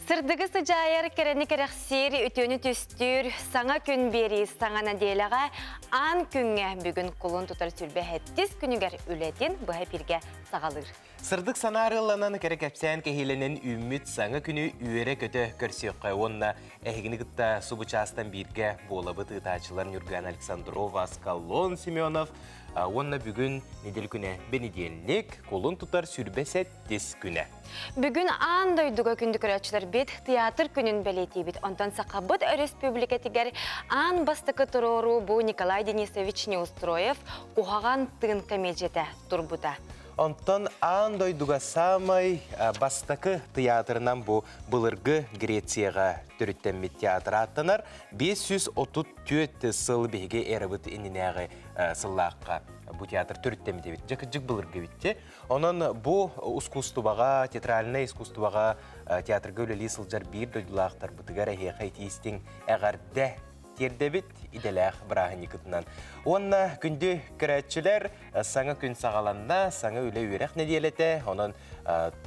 Сырдыгы сыдьаайар, кэрэни кэрэхсиир, үтүөнү түстүүр, саҥа күн биэрии саҥа нэдиэлэҕэ аан күҥҥэ бүгүн кулун тутар сүлбэһэттис күнүгэр үлэтин быһа эпииргэ саҕалыыр. Сырдык санаа арыалланан кэрэ кэпсээн кэһиилэнэн үүммүт саҥа күнү үөрэ-көтө көрсүөххэ уонна эһигини кытта субу чаастан бииргэ буолабыт ыытааччылар Ньурган Александров, Аскалон Семенов уонна бүгүн неделя күнэ бэнидиэнньик кулун тутар сүрбэ сэттис күнэ. Бүгүн аан дойдуга күндү көрөөччүлэрбит театр күнүн бэлиэтиибит. Онтон Сахабыт Өрөспүүбүлүкэтигэр аан бастакы туруоруу бу Николай Денисович Неустроев «Куһаҕан тыын» комедията турбута. Онтон аан дойдуга саамай бастакы тыйаатырынан бу былыргы Грецияҕа төрүттэммит театр ааттанар. 534 сыл биһиги эрабыт иннинээҕи сыллаахха бу театр төрүттэммит эбит. Дьэ кырдьык былыргы эбит. Онон бу ускуустубаҕа, театральнай искусствоҕа театрга үлэлии сылдьар биир дойдулаахтарбытыгар эһиэхэ итиистиҥ эҕэрдэ тиэрдэбит идэлээх бырааһынньыкытынан. Уонна күндү көрөөччүлэр, саҥа күн саҕаланна, саҥа үлэ-үөрэх нэдиэлэтэ, онон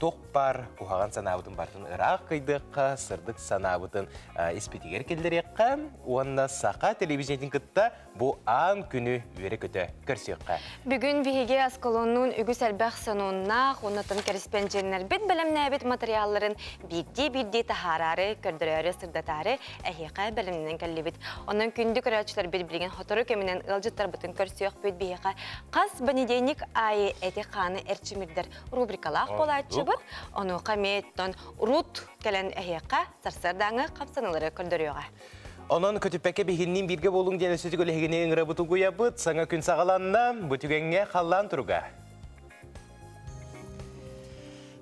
туох баар куһаҕан санаабытын барытын ыраах кыйдыахха, сырдык санаабытын испитигэр киллэриэххэ уонна саха телевидениетин кытта Бу аан күнү үөрэ-көтө көрсүөххэ. Бүгүн биһиги Аскалоннуун үгүс элбэх сонуннаах уонна кэриспэндьиэннэрбит бэлэмнээбит матырыйаалларын биирдии-биирдии таһаараары, көрдөрөөрү, сырдатаары эһиэхэ бэлэмнэнэн кэллибит. Онон күндү көрөөччүлэрбит билигин сотору кэминэн ыалдьыттарбытын көрсүөхпүт биһиэхэ хас понедельник аайы эти-хааны эрчимирдэр рубрикалаах буолааччыбыт. Онуоха эмиэ Рут кэлэн эһиэхэ сарсыардааҥы хамсаныылары көрдөрүөҕэ. Онон көтүппэккэ биһигинниин бииргэ буолуҥ диэн өссө төгүл ыҥырабыт угуйабыт. Саҥа күн саҕаланна. Бу түгэҥҥэ халлаан туруга.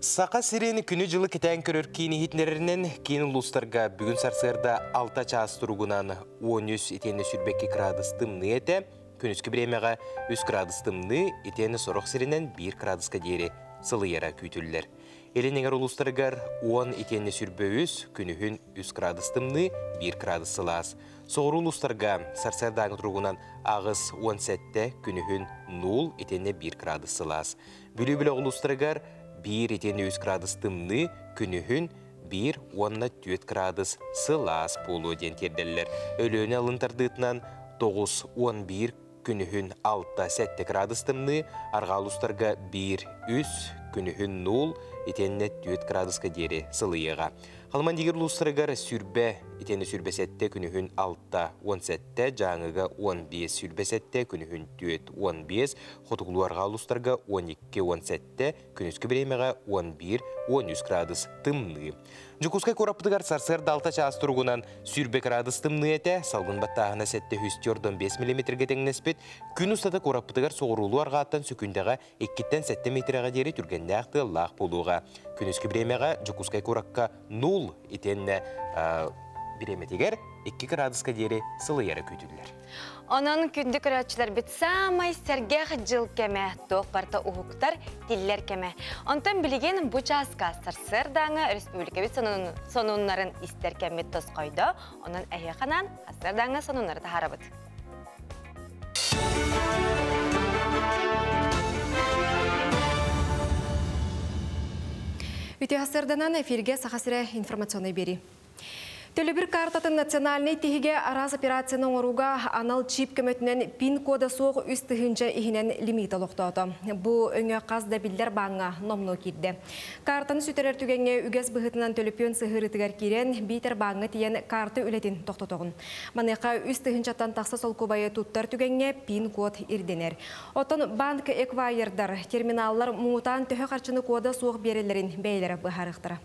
Саха сирин күнү-дьылы кэтээн көрөр киин иһитиннэрэринэн киин улуустарга бүгүн сарсыарда 6 чаас туругунан 13 итиэннэ 22 градус тымныы этэ. Күнүскү бириэмэҕэ 3 градус тымныы итиэннэ сорох сиринэн 1 градуска диэри сылыйара күүтүллэр. Илин эҥэр улуустарыгар 10 итиэннэ 23, күнүһүн 3 градус тымныы, 1 градус сылаас. Соҕуруу улуустарга сарсыардааҥы туругунан 8-17, күнүһүн 0 итиэннэ 1 градус сылаас. Бүлүү бөлөх улуустарыгар 1 итиэннэ 3 градус тымныы, күнүһүн 1 уонна 4 градус сылаас буолуо диэн тиэрдэллэр. Өлүөнэ алын тардыытынан 9-11 күнүһүн 6-7 градус тымныы, арҕаа улуустарга 1-3, күнүһүн 0, итиэннэ 4 градуска диэри сылыйыаҕа. Халымандигир улуустарыгар сүрбэ, итиэннэ сүрбэ 7, күнүһүн 6, 17, Дьааҥыга 15, сүрбэ 7, күнүһүн 4, 15, хотугулуу арҕаа улуустарга 12, 17, күнүскү бириэмэҕэ 11, 13 градус тымныы. Дьокуускай куораппытыгар сарсыарда 6 чаас туругунан 20 градус тымныы этэ, салгын баттааһына 745 миллиметргэ тэҥнэспит. Күн устата куораппытыгар соҕуруулуу арҕааттан сөкүүндэҕэ 2-ттэн 7 метрэҕэ диэри түргэннээх тыаллаах буолуоҕа. Күнүскү бириэмэҕэ Дьокуускай куоракка 0 итиэннэ бириэмэтигэр 2 градуска диэри сылыйара күүтүллэр. Онон күндү көрөөччүлэрбит саамай сэргэх дьыл кэмэ, туох барыта уһуктар, тиллэр кэмэ. Онтон билигин бу чааска сарсыардааҥы республикабыт сонуннарын истэр кэммит тосхойдо. Онон эһиэхэ сарсыардааҥы сонуннары таһаарабыт. Үтүө сарсыарданан эфиргэ Саха сирэ информационнай биэрии. Төлөбүр картатын национальнай тиһигэ араас операцияны оҥорууга анал чип көмөтүнэн пин-кода суох 3 000 иһинэн лимит олохтоото. Бу өҥө хас да биллэр бааҥҥа номнуо киирдэ. Картаны сүтэрэр түгэҥҥэ үгэс быһыытынан төлөпүөн сыһыарыытыгар киирэн, биитэр бааҥҥа тиийэн карта үлэтин тохтотоҕун. Маныаха 3 000-тан тахса солкуобайы туттар түгэҥҥэ пин-код ирдэнэр. Оттон банк эквайердар, терминаллар муҥутаан төһө харчыны кода суох биэрэллэрин бэйэлэрэ быһаарыахтара.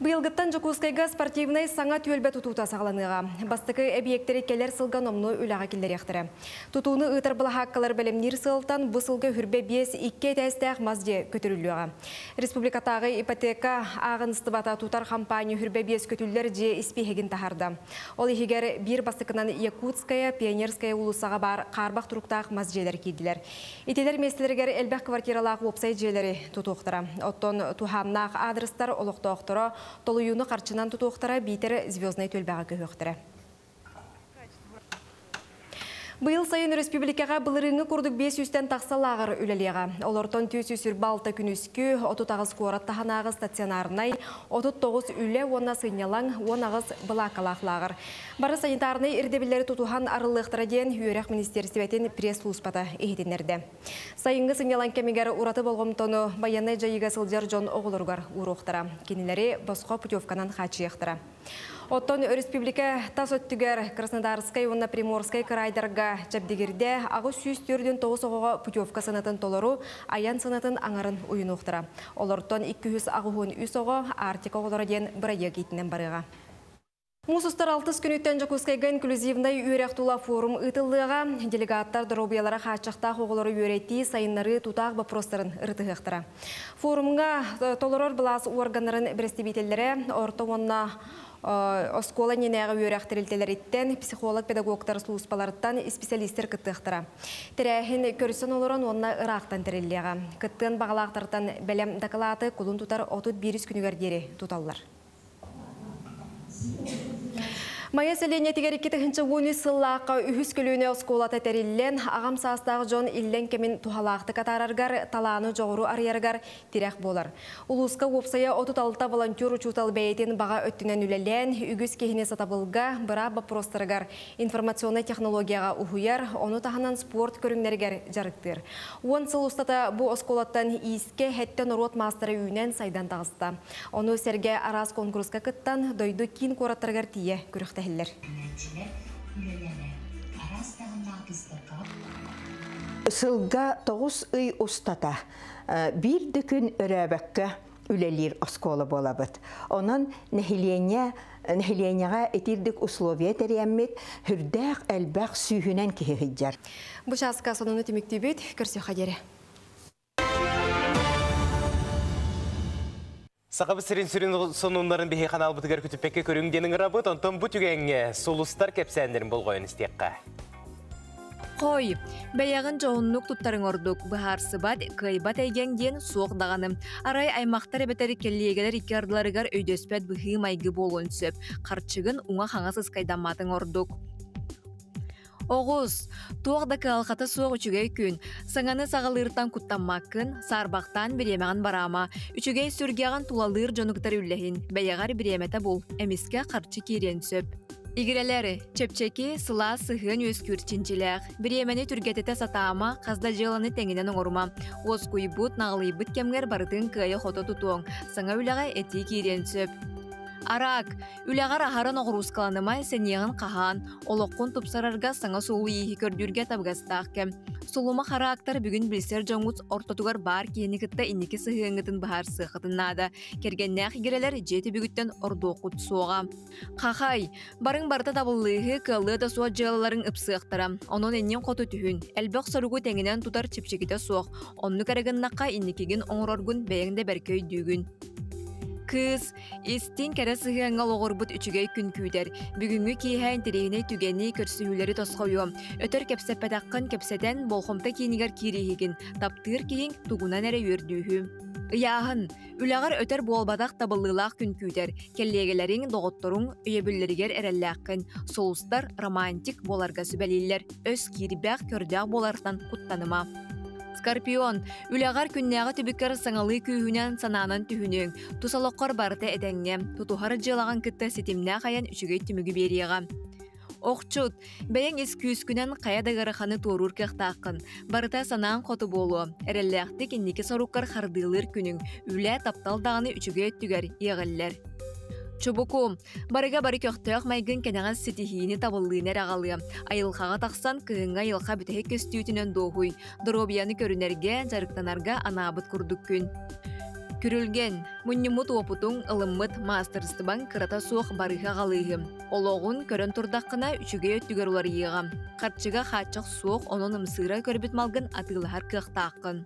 Быйылгыттан Дьокуускайга спортивнай саҥа түөлбэ тутуута саҕаланыаҕа. Бастакы эбийиэктэри кэлэр сылга номнуо үлэҕэ киллэриэхтэрэ. Тутууну ыытар былаһааккалар бэлэмниир сыалтан бу сылга 25 икки этээстээх мас дьиэ көтүрүллүөҕэ. Республикатааҕы ипотека ааҕыныстыбата тутар компания 25 көтүллэр дьиэ испииһэгин таһаарда. Ол иһигэр биир бастакынан Якутская, Пионерская уулуссаҕа баар хаарбах туруктаах мас дьиэлэр киирдилэр. Итилэр миэстэлэригэр элбэх квартиралаах уопсай дьиэлэри тутуохтара. Оттон туһааннаах аадырыстар олохтоохторо толуйууну харчынан тутуохтара биитэр Звезднай түөлбэҕэ көһүөхтэрэ. Быйыл сайын өрөспүүбүлүкэҕэ былырыыҥҥы курдук 500-тэн тахса лааҕыр үлэлиэҕэ. Олортон 426 күнүскү, 38 куорат таһынааҕы стационарнай, 39 үлэ уонна сынньалаҥ, 18 былааккалаах лааҕыр. Бары санитарнай ирдэбиллэри тутуһан арыллыахтара диэн Үөрэх министиэристибэтин пресс-сулууспата иһитиннэрдэ. Сайыҥҥы сынньалаҥ кэмигэр ураты болҕомтону байыаннай дьайыыга сылдьар дьон оҕолоругар ууруохтара. Кинилэри босхо путевканан хааччыйыахтара. Оттон өрөспүүбүлүкэ тас өттүгэр Краснодарскай уонна Приморскай кыраайдарга чэбдигирдэ 849 оҕоҕо путевка сыанатын толору, айан сыанатын аҥарын уйунуохтара. Олортон 283 оҕо Арктика оҕолоро диэн бырайыак иитинэн барыаҕа. Муус устар алтыс күнүттэн Дьокуускайга инклюзивнай үөрэх тула форум ыытыллыаҕа. Делегаттар доруобуйалара хааччахтаах оҕолору үөрэтии, сайыннарыы тутаах боппуруостарын ырытыһыахтара. Форумҥа толорор былаас уорганнарын бэрэстэбиитэллэрэ, орто уонна оскуола иннинээҕи үөрэх тэрилтэлэриттэн, психолог-педагогтар сулууспаларыттан исписэлиистэр кыттыахтара. Тэрээһин көрсөн олорон уонна ыраахтан тэриллиэҕэ. Кыттыан баҕалаахтартан бэлэм дакылааты кулун тутар 31 күнүгэр диэри туталлар. Майа сэлиэнньэтигэр 2013 сыллаахха үһүс көлүөнэ оскуолата тэриллэн, аҕам саастаах дьон иллэҥ кэмин туһалаахтык атаарарыгар, талааны-дьоҕуру арыйарыгар тирэх буолар. Улууска уопсайа 36 волонтер учуутал бэйэтин баҕа өттүнэн үлэлээн, үгүс киһини сатабылга, быраап боппуруостарыгар, информационнай технологияҕа уһуйар, ону таһынан спорт көрүҥнэригэр дьарыктыыр. Уон сыл устата бу оскуолаттан иискэ сэттэ норуот маастара үүнэн сайдан таҕыста. Ону сэргэ араас куонкуруска кыттан, дойду киин куораттарыгар тиийэ күрэхтэһиллэр. Сылга тоҕус ый устата биир да күн өрөөбөккө үлэлиир оскуола буолабыт. Онон нэһилиэнньэ нэһилиэнньэҕэ итирдик условия тэрийэммит сүрдээх элбэх сүүһүнэн киһи сылдьар. Бу чааска сонуну түмүктүүбүт, көрсүөххэ диэри. Сахабыт сирин сүрүн сонуннарын биһи ханаалбытыгар көтүппэккэ көрүҥ диэн ыҥырабыт, онтон бу түгэҥҥэ сулустар кэпсээннэрин болҕойон истиэххэ. Хой, бэйэҕин дьоһуннук туттарыҥ ордук, быһаарсыбат, кыайбат эйгэҥ диэн суох даҕаны. Арай аймахтар эбэтэр кэллиэгэлэр икки ардыларыгар өйдөспөт быһыы-майгы буолуон сөп. Харчыгын уҥа-хаҥас ыскайдамматыҥ ордук. Оҕус, туох да кыһалҕата суох үчүгэй күн. Саҥаны саҕалыыртан куттаммаккын, саарбахтаан бириэмэҕин бараама. Үчүгэй сүргэҕин тулалыыр дьону кытары үллэһин, бэйэҕэр бириэмэтэ бул, эмискэ харчы киириэн сөп. Игирэлэр, чэпчэки, сылаас сыһыан үөскүүр чинчилээх. Бириэмэни түргэтитэ сатаама, хас да дьыаланы тэҥинэн оҥорума. Уоскуйбут, наҕылыйбыт кэмҥэр барытын кыайа-хото тутуоҥ. Саҥа үлэҕэ этии киириэн сөп. Араак, Үлэҕэр аһара ноҕуруускаланымай, сэниэҕин хаһаан, олоххун тупсарарга саҥа суолу-ииһи көрдүүргэ табыгастаах кэм. Сулума хараактар бүгүн билсэр дьоҥҥут ортотугар баар киһини кытта инники сыһыаҥҥытын быһаарсыаххытын наада. Кэргэннээх игирэлэр дьиэ түбүгүттэн ордуоххут суоҕа. Хахай, барыҥ барыта табыллыыһы, кыаллыа да суох дьыалаларыҥ ыпсыахтара. Онон иннин хоту түһүн. Элбэх соругу тэҥинэн тутар чэпчэкитэ суох. Оннук эрэ гыннахха инникигин оҥороргун бэйэҥ да бэркэ өйдүүгүн. Кыыс, Истиҥ кэрэ сыһыаҥҥа олоҕурбут үчүгэй күн күүтэр. Бүгүҥҥү киэһэ интэриэһинэй түгэни, көрсүһүүлэри тосхойуо. Өтөр кэпсэппэтэххин кэпсэтэн, болҕомто киинигэр киирииһигин, таптыыр киһиҥ тугунан эрэ үөрдүүһү. Ыйааһын. Үлэҕэр өтөр буолбатах табыллыылаах күн күүтэр. Кэллиэгэлэриҥ, доҕотторуҥ өйөбүллэригэр эрэллээххин. Сулустар романтик буоларга сүбэлииллэр. Өс киирбэх, көрдөөх буолартан куттаныма. Скорпион, үлэҕэр күннээҕи түбүккэр саҥалыы күүһүнэн санаанан түһүнүөҥ. Тус олоххор барыта этэҥҥэ. Тутуһар дьыалаҕын кытта ситимнээх айан үчүгэй түмүгү биэриэҕэ. Охчут, бэйэҥ ис күүскүнэн хайа да ыараханы туоруур кыахтааххын. Барыта санааҥ хоту буолуо. Эрэллээхтик инники соруккар хардыылыыр күнүҥ. Үлэ, таптал даҕаны үчүгэй өттүгэр иэҕиллэр. Чубуку, барыга бары көхтөөх майгын кэнэҕэс ситиһиини табыллыыны эрэ аҕалыа. Айылҕаҕа тахсан, кыһыҥҥы айылҕа бүтэһик көстүүтүнэн дуоһуй. Доруобуйаны көрүнэргэ, дьарыктанарга анаабыт курдук күн. Күрүлгэн, мунньуммут уопутуҥ, ылыммыт маастарыстыбаҥ кырата суох барыһы аҕалыыһы. Олоҕун көрөн турдаххына, үчүгэй өттүгэр уларыйыаҕа. Харчыга хааччах суох, онон ымсыыра көрбүт малгын атыылаһар кыахтааххын.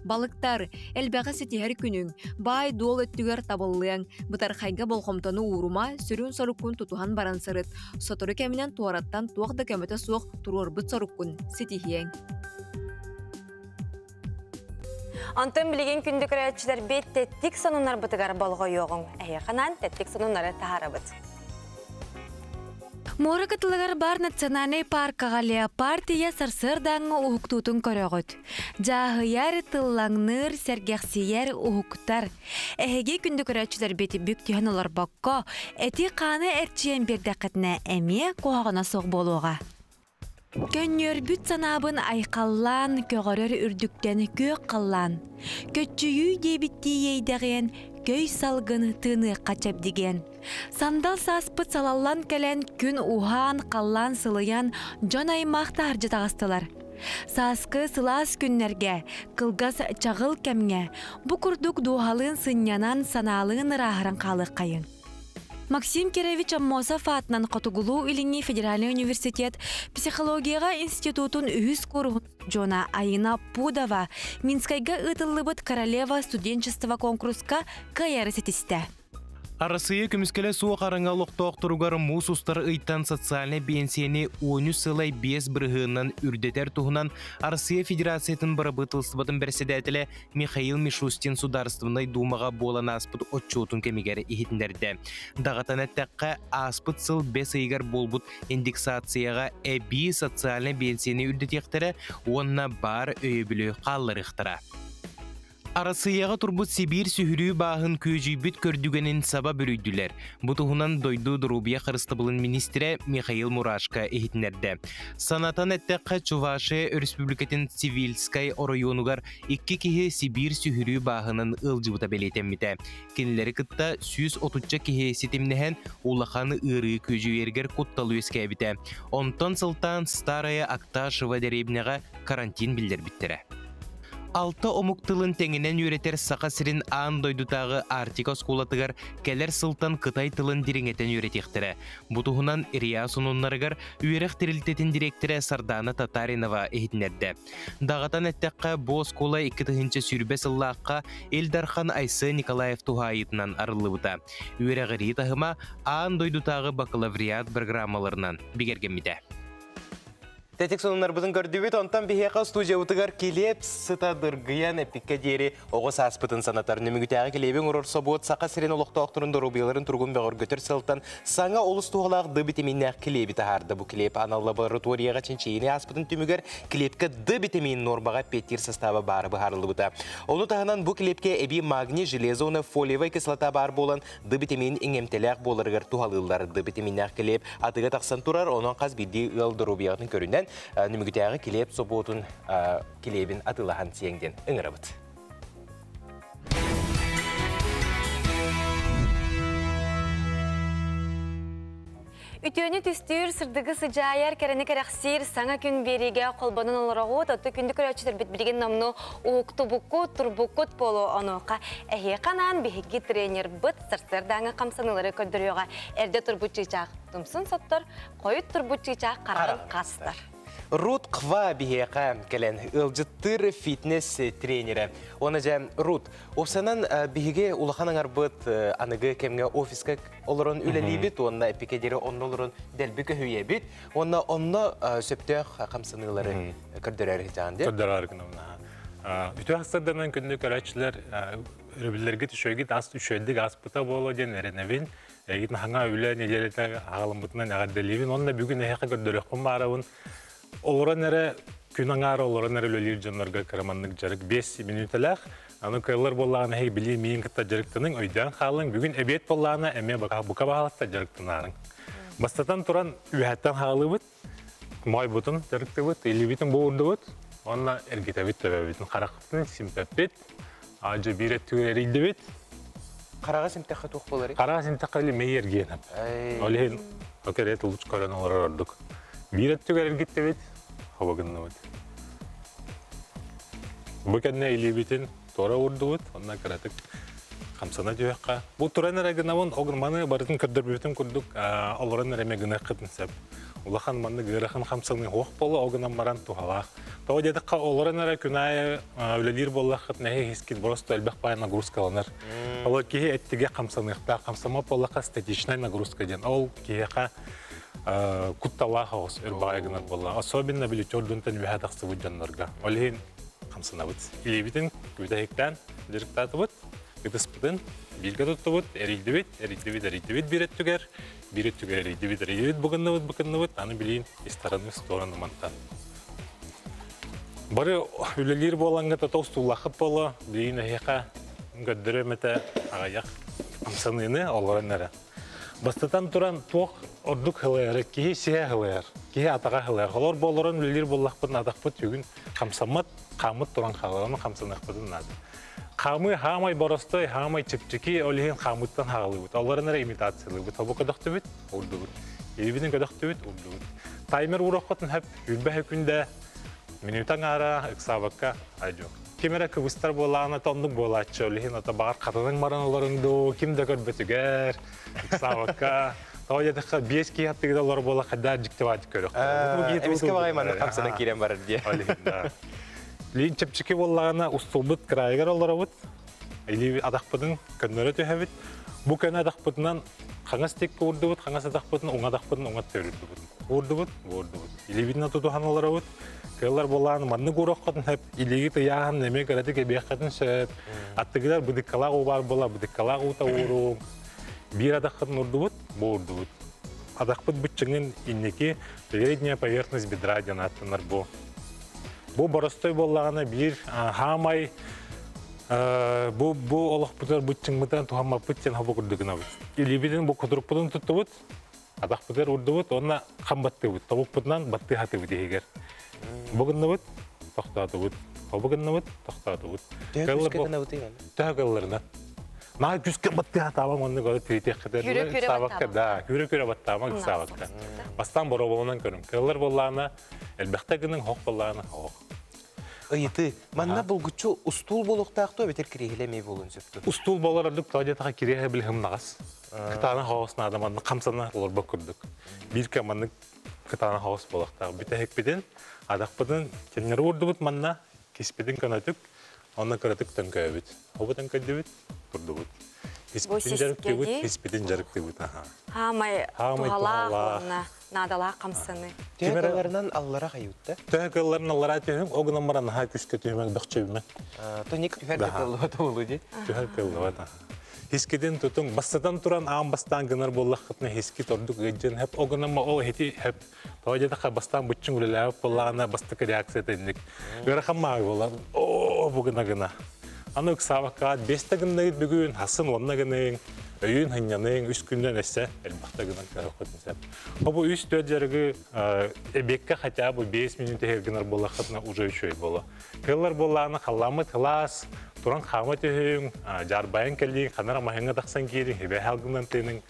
Балыктар, элбэҕи ситиһэр күнүҥ, баай-дуол өттүгэр табыллыаҥ, бытархайга болҕомтону уурума, сүрүн соруккун тутуһан баран сырыт. Сотору кэминэн туораттан туох да көмөтө суох туруорбут соруккун ситиһиэҥ. Онтон билигин күндү көрөөччүлэрбит тэттик сонуннарбытыгар болҕойуоҕуҥ. Эһиэхэ анаан тэттик сонуннары таһаарабыт. Муора кытылыгар баар национальнай пааркаҕа леопард ийэ сарсыардааҥҥы уһуктуутун көрөҕүт. Дьааһыйар, тыллаҥныыр, сэргэхсийэр, уһуктар. Эһиги күндү көрөөччүлэрбит бүк түһэн олорбокко, эти-хааны эрчийэн биэрдэххитинэ эмиэ куһаҕана суох буолуоҕа. Көнньүөрбүт санаабын айхаллаан, көҕөрөр үрдүктэн күөх халлаан. Көччүйүү диэбиттии иэйдэҕиэн, көй салгын тыыныахха чэбдигиэн. Сандал сааспыт салаллан кэлэн, күн уһаан, халлаан сылыйан, дьон аймах таһырдьа таҕыстылар. Сааскы сылаас күннэргэ, кылгас чаҕыл кэмҥэ бу курдук дууһалыын сынньанан, санаалыын ырааһыран хаалыаххайыҥ. Максим Кирович Аммосов аатынан Хотугулуу-Илиҥҥи федеральнай университет психологияҕа институтун үһүс кууруһун дьоно Айына Пудова Минскайга ыытыллыбыт Королева студенчества куонкуруска кыайары ситистэ. Арассыыйа көмүскэлэ суох араҥа олохтоохторугар муус устар ыйтан социальнай биэнсийэни 13 сылай 5 бырыһыанынан үрдэтэр туһунан Арассыыйа Федерациятын бырабыыталыстыбатын бэрэссэдээтэлэ Михаил Мишустин Судаарыстыбаннай Дуумаҕа буолан ааспыт отчуотун кэмигэр иһитиннэрдэ. Даҕатан эттэххэ, ааспыт сыл бэс ыйыгар буолбут индексацияҕа эбии социальнай биэнсийэни үрдэтиэхтэрэ уонна баар өйөбүлү хаалларыахтара. Арассыыйаҕа турбут Сибиир сүһүрүү бааһын күөдьүйбүт көрдүгэнин саба бүрүйдүлэр. Бу туһунан дойду доруобуйа харыстабылын министрэ Михаил Мурашко иһитиннэрдэ. Санатан эттэххэ, Чувашия Өрөспүүбүлүкэтин Цивильскай оройуонугар икки киһи Сибиир сүһүрүү бааһынан ыалдьыбыта бэлиэтэммитэ. Кинилэри кытта 130 киһи ситимнэһэн улахан ыарыы күөдьүйэригэр куттал үөскээбитэ. Онтон сылтаан Старая Акташева дэриэбинэҕэ карантин биллэрбиттэрэ. Алта омук тылын тэҥинэн үөрэтэр Саха сирин аан дойдутааҕы Арктика оскуолатыгар кэлэр сылтан кытай тылын дириҥэтэн үөрэтиэхтэрэ. Бу туһунан РИА сонуннарыгар үөрэх тэрилтэтин дириэктэрэ Сардаана Татаринова иһитиннэрдэ. Даҕатан эттэххэ, бу оскуола 2020 сыллаахха Ил Дархан Айсен Николаев туһаайыытынан арыллыбыта. Үөрэҕирии таһыма аан дойдутааҕы бакалавриат программаларынан бигэргэммитэ. Тэтик сонуннарбытын көрдүбүт, онтон биһиэхэ студиябытыгар килиэп сыта дыргыйан эппиккэ диэри оҕо сааспытын санатар. Нөмүгүтээҕи килиэби оҥорор собуот Саха сирин олохтоохторун доруобуйаларын туругун бөҕөргөтөр сыалтан Саҥа олус туһалаах Д битэмииннээх килиэби таһаарда. Бу килиэп анал лабораторияҕа чинчийиини ааспытын түмүгэр килиэпкэ Д битэмиин нуормаҕа эппиэттиир састааба баара быһаарыллыбыта. Ону таһынан бу килиэпкэ эбии магний, железо уонна фолиевай кислота баар буолан Д битэмиин иҥэмтэлээх буоларыгар туһалыыллар. Д битэмииннээх килиэп атыга тахсан турар, онон хас биирдии ыал доруобуйаҕытын көрүнэн Нөмүгүтээҕи килиэп собуотун килиэбин атыылаһан сиэҥ диэн ыҥырабыт. Үтүөнү түстүүр, сырдыгы сыдьаайар, кэрэни кэрэхсиир саҥа күн биэриигэ холбонон олороҕут, отту күндү көрөөччүлэрбит билигин номну уһуктубуккут, турбуккут буолуо онуоха эһиэхэ анаан биһиги тренербыт сарсыардааҥы хамсаныылары көрдөрүөҕэ. Эрдэ турбут чыычаах тумсун соттор, хойут турбут чыычаах хараҕын хастар. Рут Ква биһиэхэ кэлэн ыалдьыттыыр фитнес тренерэ. Уонна дьэ, Рут, уопсанан биһиги улахан аҥарбыт аныгы кэмҥэ офиска олорон үлэлиибит уонна эпикэдири онно олорон дэлби көһүйэбит. Уонна онно сөптөөх хамсаныылары көрдөрөр дьаан дии. Көрдөрөр гынамна. Үтүө хастарданан күндү көрөөччүлэр өрөбүллэргит үчүгэйгит ас үчүгэйдик ааспыта буолуо диэн эрэнэбин. Эйигин хаҥа үлэ нэдиэлэтэ аҕаламмытынан эҕэрдэлиибин уонна бүгүн эһиэхэ көрдөрүөхпүн баарабын. Олорон эрэ күн аҥаара олорон эрэ үлэлиир дьоннорго кыраманнык дьарык 5 мүнүүтэлээх. Аны кыаллар буоллаҕына эһиги билии миин кытта дьарыктаныҥ, өйдөөн хаалыҥ. Бүгүн эбиэт буоллаҕына эмиэ бука баһаалыста дьарыктанаарыҥ. Бастатан туран үөһэттэн хаалыыбыт, моойбутун дьарыктыыбыт, илиибитин буурдубут уонна эргитэбит төбөбүтүн, харахпытын симпэппит, Аадьа биир өттүгэр эрийдибит. Хараҕа симтэххэ туох буоларый? Хараҕа симтэххэ или мэйи эргиэн Ол иһин окерет улуч көрөн олорор ордук. Биир өттүгэр эргиттибит, хоба гынныбыт. Бу кэннэ илиибитин туора уурдубут, онно кыратык хамсана түһүөххэ. Бу туран эрэ гынабын, ол маны барытын көрдөрбүтүм курдук олорон эрэ эмэ гыныаххытын сөп. Улахан маннык ыарахан хамсаныы суох буолла, ол гынан баран туһалаах. Тоҕо диэтэххэ, олорон эрэ күн аайы үлэлиир буоллаххыт, нэһи хискит просто элбэх баай нагрузкаланар. Ол киһи эттигэ хамсаныахтаах, хамсаммат буоллахха статичнай нагрузка диэн. Ол киһиэхэ кутталаах оҕус өр баҕайы гынар буолла. Особенно били төрдүнтэн үөһэ тахсыбыт дьоннорго. Ол иһин хамсанабыт. Илиибитин күбүтэ иһиктээн дьарыктаатыбыт, ытыспытын Бииргэ туттубут, эрийдибит, эрийдибит, эрийдибит биир өттүгэр, биир өттүгэр эрийдибит, эрийдибит, быгынныбыт, быкынныбыт, аны билиин истараны стороны мантан. Бары үлэлиир буоланга тото устууллахыт боло, билиин эһиэхэ көрдөрөм этэ аҕыйах хамсаныыны олорон эрэ. Бастатан туран туох ордук хылайар, киһи сиһэ хылайар, киһи атаҕа хылайар. Холор болорон үлэлиир буоллахпытын атахпыт бүгүн хамсаммат, хааммыт туран хаалар, ону хамсаныахпытын наада. Хаамыы хаамай боростой, хаамай чэпчэки, ол иһин хаамыттан хаалыбыт. Олорон эрэ имитациялыыбыт. Хобу көдөхтүбүт, урдубут. Илибитин көдөхтүбүт, урдубут. Таймер уураххытын хөп, үрбэһэ күндэ, минута аҥаара, ыксаабакка, айдьок. Ким эрэ кыбыстар буолаана тоннук буолааччы, ол иһин ото баҕар хатаныҥ баран олоруҥ дуу, ким да көрбөтүгэр, ыксаабакка. Тоҕо диэтэххэ, биэс киһи аттыгыда олор буола хайдаа дьиктибаатик көрөх. Эмискэ баҕай маннык хамсанан киирэн барар диye. Ол иһин, да. Лиин чэпчэки буоллаҕына устулбут кыраайыгар олоробут. Илии атахпытын көннөрө түһэбит. Бу көнө атахпытынан хаҥас тикки уурдубут, хаҥас атахпытын уҥа атахпытын уҥа төрүрдүбүт. Уурдубут, уурдубут. Илиибитин тутуһан олоробут. Кыаллар буолаан маннык уураххытын сөп, илиигит ыйааһын эмиэ кыратык эбиэххитин сөп. Аттыгыгар быдыккалаах уу баар буола, быдыккалаах уута ууруҥ. Биир атаххытын урдубут, бу урдубут. Атахпыт быччыҥын инники передняя поверхность бедра диэн ааттанар бу. Бу боростой буоллаҕына биир хаамай бу бу олохпутугар быччыҥмытынан туһаммаппыт диэн хобу курдук гынабыт. Илиибитин бу кутурукпутун туттубут, атахпытыгар урдубут уонна хам баттыыбыт, тобукпутунан баттыы хатыбыт иһигэр. Бу гынныбыт, тохтоотубут. Хобу гынныбыт, тохтоотубут. Төһө кылларынан. Наа күскэ баттыа таабаҥ оннук олы тиритиэххитэ Күрө-күрө да, күрө-күрө баттаамаҥ ыксаабакка. Бастаан боруобаланан көрүҥ. Кыллар буоллаҕына элбэхтэ гыныҥ, хох буоллаҕына хох. Ыйытыы. Манна булгуччу устуул буолуохтаах дуо эбэтэр кириэһилэ эмиэ буолуон сөп дуо? Устуул буолар ордук тоҕо диэтэххэ кириэһэ били һымнаҕас. Кытаанах оҕус наада маннык хамсана олорбот курдук. Биир кэм маннык кытаанах оҕус буолуохтаах. Бүтэһикпитин, атахпытын кэннэри уурдубут манна, киспитин көнөтүк, онно кыратык төҥкөөбүт. Хобу төҥкөйдүбүт, турдубут. Испитин дьарыктыыбыт, испитин дьарыктыыбыт. Хаамай туһалаах уонна наадалаах хамсаны. Төһө кылларынан аллара хайутта? Төһө кылларынан аллара түһүҥ, ол гынан баран наһаа күскэ түһүмэҥ, бөхчөбүмэҥ. Тоник түһэр да кыллыбат буолу дии. Түһэр кыллыбат. Хискитин тутуҥ, бастатан туран аан бастаан гынар буоллаххытына хискит ордук ыалдьан хэп, ол гынан ол хити хэп. Тоҕо диэтэххэ бастаан быччыҥ үлэлээбит буоллаҕына бастакы реакцията инник. Ыарахан маага буолар. Оо, бу гына гына. Аны ыксаабакка бэстэ гынныгыт бүгүн, хасын уонна гыныҥ, өйүүн хынньаныҥ, үс күннэн өссө элбэхтэ гынан көрөххүтүн сөп. Бу үс-төрт дьарыгы эбиэккэ хотя бы 5 минут иһэр гынар буоллаххытына уже үчүгэй буолуо. Кыаллар буоллаҕына халлааммыт кылаас, туран хаама түһүҥ, дьаарбайан кэлииҥ, ханар маһыҥҥа тахсан киириҥ, хибэ халгынан тыыныҥ,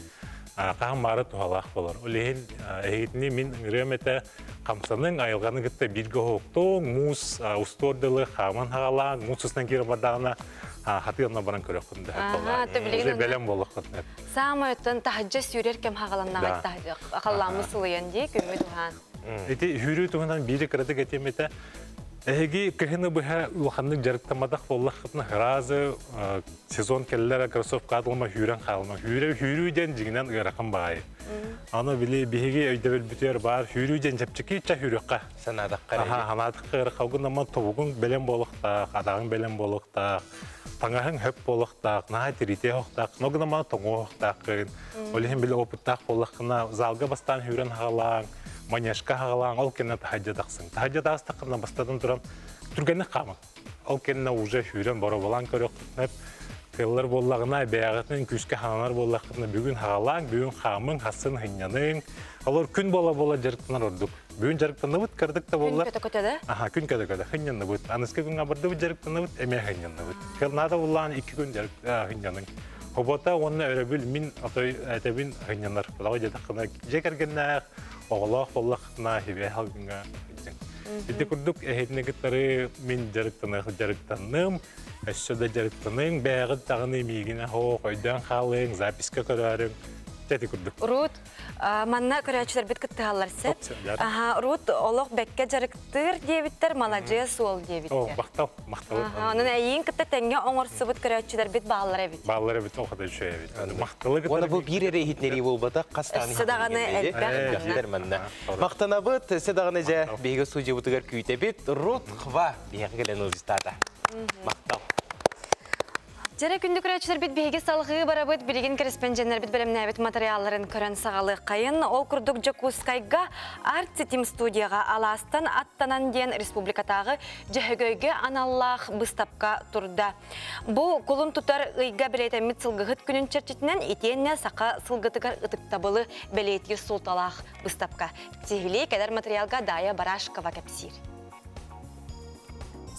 хаһан маары туһалаах болор. Ол иһин эһигитини мин ыҥырыам этэ хамсаныҥ, айылҕаны кытта бииргэ оһуктуҥ, муус устуор дылы хааман хаҕалааҥ, муус устан киирэн бардаҕына хатыанна баран көрөххүн да Уже бэлэм буолуоххун. Саамай оттон таһырдьа сүүрэр кэм хаҕаланнаҕа халлааммыт сылыйан дии күммүт уһаан. Ити сүүрүү туһунан биири кыратык этиэм этэ. Эһиги кыһыны быһа улаханнык дьарыктамматах буоллаххытына сразу сезон кэллэр кроссовка атылма сүүрэн хаалма. Сүүрэ сүүрүү диэн дьиҥинэн ыарахан баҕайы. Аны били биһиги өйдөбүлбүтүгэр баар сүүрүү диэн чэпчэки ча сүүрүөххэ. Санаатахха эрэ. Аха, санаатахха ыарахан. Гынамман тобугуҥ бэлэм буолуохтаах, адаҕыҥ бэлэм буолуохтаах, таҥаһыҥ хөп буолуохтаах, наһаа тиритиэ суохтаах, но гынамман тоҥуохтааххын. Ол иһин били опыттаах буоллаххына залга бастаан сүүрэн хаалааҥ, манежка хаалааҥ, ол кэннэ таһырдьа тахсыҥ. Таһырдьа таастаххына бастатан туран түргэнник хаамаҥ. Ол кэннэ уже сүүрэн боробулаан көрүөххүнэ кыаллар буоллаҕына бэйэҕитин күүскэ хананар буоллаххытына бүгүн хаалааҥ, бүгүн хаамыҥ, хассын хынньаныҥ. Олор күн буола-буола дьарыктанар ордук. Бүгүн дьарыктанныбыт, кырдык да Күн буоллар. көтө-көтө да? Аха, күн көтө-көтө хынньанныбыт. Аныскы күн абырдыбыт дьарыктанныбыт, эмиэ хынньанныбыт. Наада буллаан икки күн дьарык хынньаныҥ. Хобота уонна өрөбүл мин отой этэбин хынньанар. Тоҕо диэтэххинэ дьиэ кэргэннээх, оҕолоох буоллаххытына хибэ халгыҥа сылдьыҥ. Ити курдук эһитини кытары мин дьарыктаных дьарыктанным, өссө да дьарыктаныҥ, бэйэҕит даҕаны миигин оһох өйдөөн хаалыҥ, записка көрөөрүҥ. Ити курдук. Рут, манна көрөөччүлэрбит кыттыһаллар сөп. Аха, Рут олох бэккэ дьарыктыыр диэбиттэр, маладьыас уол диэбиттэр. О, махтал, махтал. Онон эйиин кытта тэҥҥэ оҥорсубут көрөөччүлэрбит бааллар эбит. Бааллар эбит, оҕото үчүгэй эбит. Махталы кытары. Уонна бу биир эрэ иһитиннэрии буолбатах, хас даҕаны Өссө даҕаны элбэх манна. Махтанабыт, өссө даҕаны дьэ биһиги судьябытыгар күүтэбит. Рут Хва биһиэхэ кэлэн ыалдьыттаата. Махтал. Жара күндү көрөөччүлэрбит биһиги салгыы барабыт билигин кэрэспэндьиэннэрбит бэлэмнээбит матырыйаалларын көрөн саҕалыаххайын. Ол курдук Дьокуускайга Арт Ситим студияҕа Алаастан аттанан диэн республикатааҕы Дьөһөгөйгө аналлаах быыстапка турда. Бу кулун тутар ыйга бэлиэтэммит сылгыһыт күнүн чэрчитинэн итиэннэ саха сылгытыгар ытыктабылы бэлиэтиир суолталаах быыстапка. Сиһилии кэлэр матырыйаалга Дая Барашкова кэпсиир.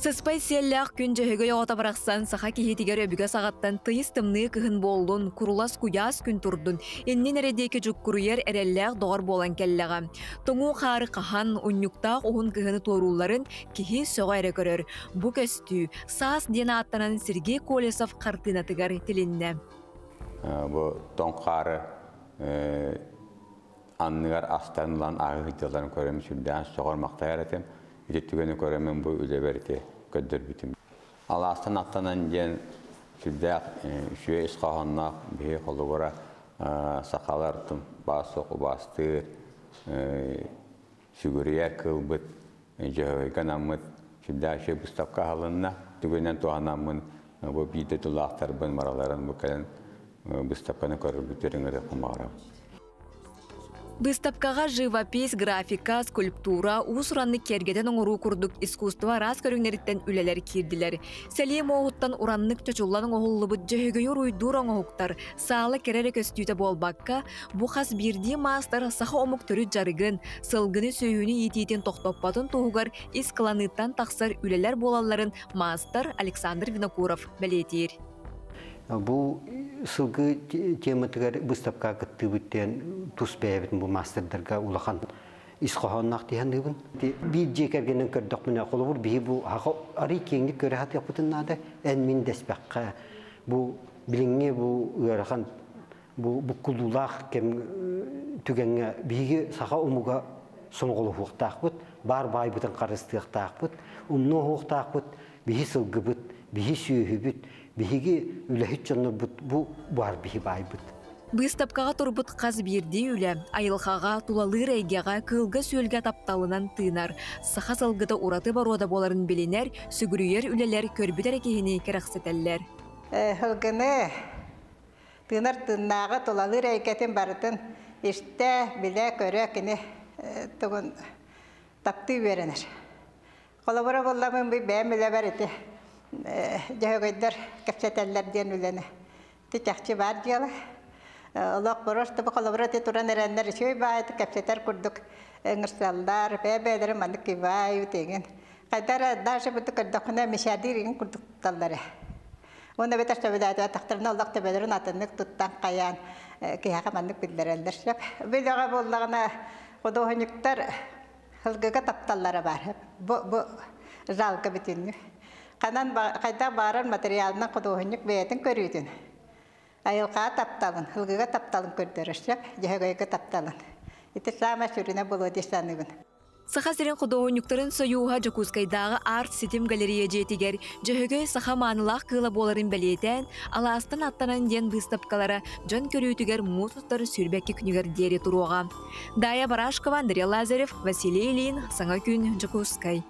Сыспай сиэллээх күн Дьөһөгөй оҕото барахсан саха киһитигэр өбүгэ саҕаттан тыйыс тымныы кыһын буоллун, курулас куйаас күн турдун, иннин эрэ диэки дьуккуруйар эрэллээх доҕор буолан кэллэҕэ. Тоҥуу хаары хаһан, унньуктаах уһун кыһыны туоруулларын киһи сөҕө эрэ көрөр. Бу көстүү Саас диэн ааттанан Сергей Колесов хартыынатыгар тилиннэ. Бу тоҥ хаары анныгар астарын ылан ааһыы сылдьалларын көрөммүн сүрдээх сөҕөр-махтайар этим. Ити түгэни көрөммүн бу үлэбэр ити көрдөрбүтүм. Алаастан аттанан диэн сүрдээх үчүгэй ис хоһоонноох биһи холобура сахалар баас-суох убаастыыр, сүгүрүйэр кыылбыт Дьөһөгөйгө анаммыт сүрдээх үчүгэй быыстапка аһылынна. Түгэнинэн туһанаммын бу биирдэ тулаахтарбын бараларын бу кэлэн быыстапканы көрөргүтүгэр ыҥырыахпын баҕарабын. Быыстапкаҕа живопись, графика, скульптура, уус-ураннык киэргэтэн оҥоруу курдук искусство араас көрүҥнэриттэн үлэлэр киирдилэр. Сэлии муоһуттан ураннык чочуллан оҥоһуллубут дьөһөгөйү уруйдуур оҥоһуктар саала кэрэ эрэ көстүүтэ буолбакка, бу хас биирдии маастар саха омук төрүт дьарыгын, сылгыны сүөһүнү иитиитин тохтоппотун туһугар ис кыланыыттан тахсар үлэлэр буолалларын маастар Александр Винокуров бэлиэтиир. Бу сылгы тематыгар быыстапкаҕа кыттыыбыт диэн тус бэйэбитин бу мастердарга улахан ис хоһоонноох дии саныыбын. Биир дьиэ кэргэнин көрдөхпүнэ, холобур, биһи бу арый киэҥник көрө сатыахпытын наада, эн-мин дэспэххэ. Бу билиҥҥи бу ыарахан бу буккулуулаах кэм түгэҥҥэ биһиги саха омуга сомоҕолоһуохтаахпыт, баар баайбытын харыстыахтаахпыт, умнуоһуохтаахпыт, биһи сылгыбыт, биһи сүөһүбүт, биһиги үлэһит дьоннорбут бу баар биһи баайбыт. Быыстапкаҕа турбут хас биирдии үлэ айылҕаҕа, тулалыыр эйгэҕэ, кыылга-сүөлгэ тапталынан тыынар, саха сылгыта ураты боруода буоларын билинэр, сүгүрүйэр үлэлэр көрбүт эрэ киһини кэрэхсэтэллэр. Сылгыны тыынар тыыннааҕы тулалыыр эйгэтин барытын истэ, билэ, көрө кини тугун таптыы үөрэнэр. Холобура булламын бу бэйэм үлэбэр ити дьөһөгөйдөр кэпсэтэллэр диэн үлэни. Ити чахчы баар дьыала. Олох просто бу холобура ити туран эрэннэр үчүгэй баайы кэпсэтэр курдук ыҥырсаллар, бэйэ-бэйэлэрин маннык киваю тиҥин. Хайда эрэ даже бу көрдөххүнэ мишадир игин курдук тутталлар ээ. Уонна эбэтэр сөбүлээтибэтэхтэринэ олох төбөлөрүн атыннык туттан хайаан киһиэхэ маннык биллэрэллэр сөп. Бу үлэҕэ буоллаҕына худуоһунньуктар Сылгыга тапталлара баар. Бу, бу залга бүтүннүү. Ханан хайдах баарар материалынан худуоһунньук бэйэтин көрүүтүн, айылҕаҕа тапталын, сылгыга тапталын көрдөрөр сөп, дьөһөгөйгө тапталын. Ити саамай сүрүнэ буолуо дии саныыбын. Саха сирин худуоһунньуктарын сойууһа Дьокуускайдааҕы Арт-ситим галерея дьиэтигэр Дьөһөгөй саха маанылаах кыыла буоларын бэлиэтээн, Алаастан аттанан диэн быыстапкалара дьон көрүүтүгэр муус устар 22 күнүгэр диэри туруоҕа. Дая Барашкова, Андрей Лазарев, Василий Ильин, Саҥа күн, Дьокуускай.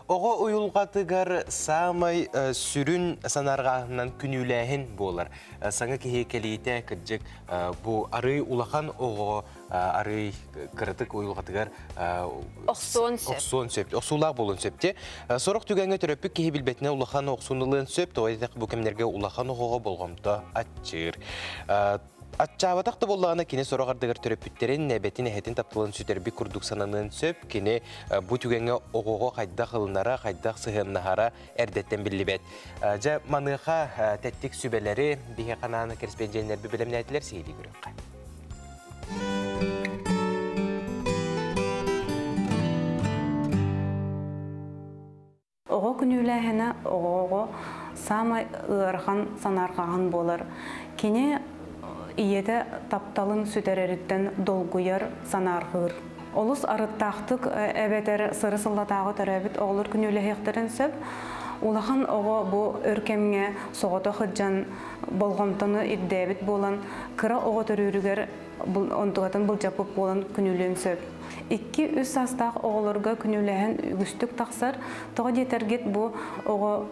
Оҕо уйулҕатыгар саамай сүрүн санаарҕааһынынан күнүүлээһин буолар. Саҥа киһи кэлиитэ кырдьык бу арый улахан оҕо арый кыратык уйулҕатыгар охсуон сөп. Охсуон сөп. Охсуулаах буолуон сөп те. Сорох түгэҥҥэ төрөппүт киһи билбэтинэ улахан охсууну ылыан сөп. Тоҕо диэтэх бу кэмнэргэ улахан оҕоҕо болҕомто аччыыр. Аччаабатах да буоллаҕына кини сорох ардыгар төрөппүттэрин, эбэтин, эһэтин тапталын сүтэрбит курдук сананыан сөп. Кини бу түгэҥҥэ оҕоҕо хайдах ылынара, хайдах сыһыаннаһара эрдэттэн биллибэт. Дьэ, маныаха тэттик сүбэлэри биһиэхэ анаан кэрэспэндьиэннэрби бэлэмнээтилэр сиһилии көрүөххэ. Оҕо күнүүлээһинэ оҕоҕо саамай ыарахан санаарҕааһын буолар. Кини ийэтэ тапталын сүтэрэриттэн долгуйар, санаарҕыыр. Олус арыттаахтык эбэтэр сыры-сыллатааҕы төрөөбүт оҕолор күнүүлэһиэхтэрин сөп. Улахан оҕо бу өр кэмҥэ соҕотох сылдьан болҕомтону ирдээбит буолан, кыра оҕо төрүүрүгэр онтукатын былдьаппыт буолан күнүүлүөн сөп. Икки-үс саастаах оҕолорго күнүүлэһэн үгүстүк тахсар. Тоҕо диэтэргит бу оҕо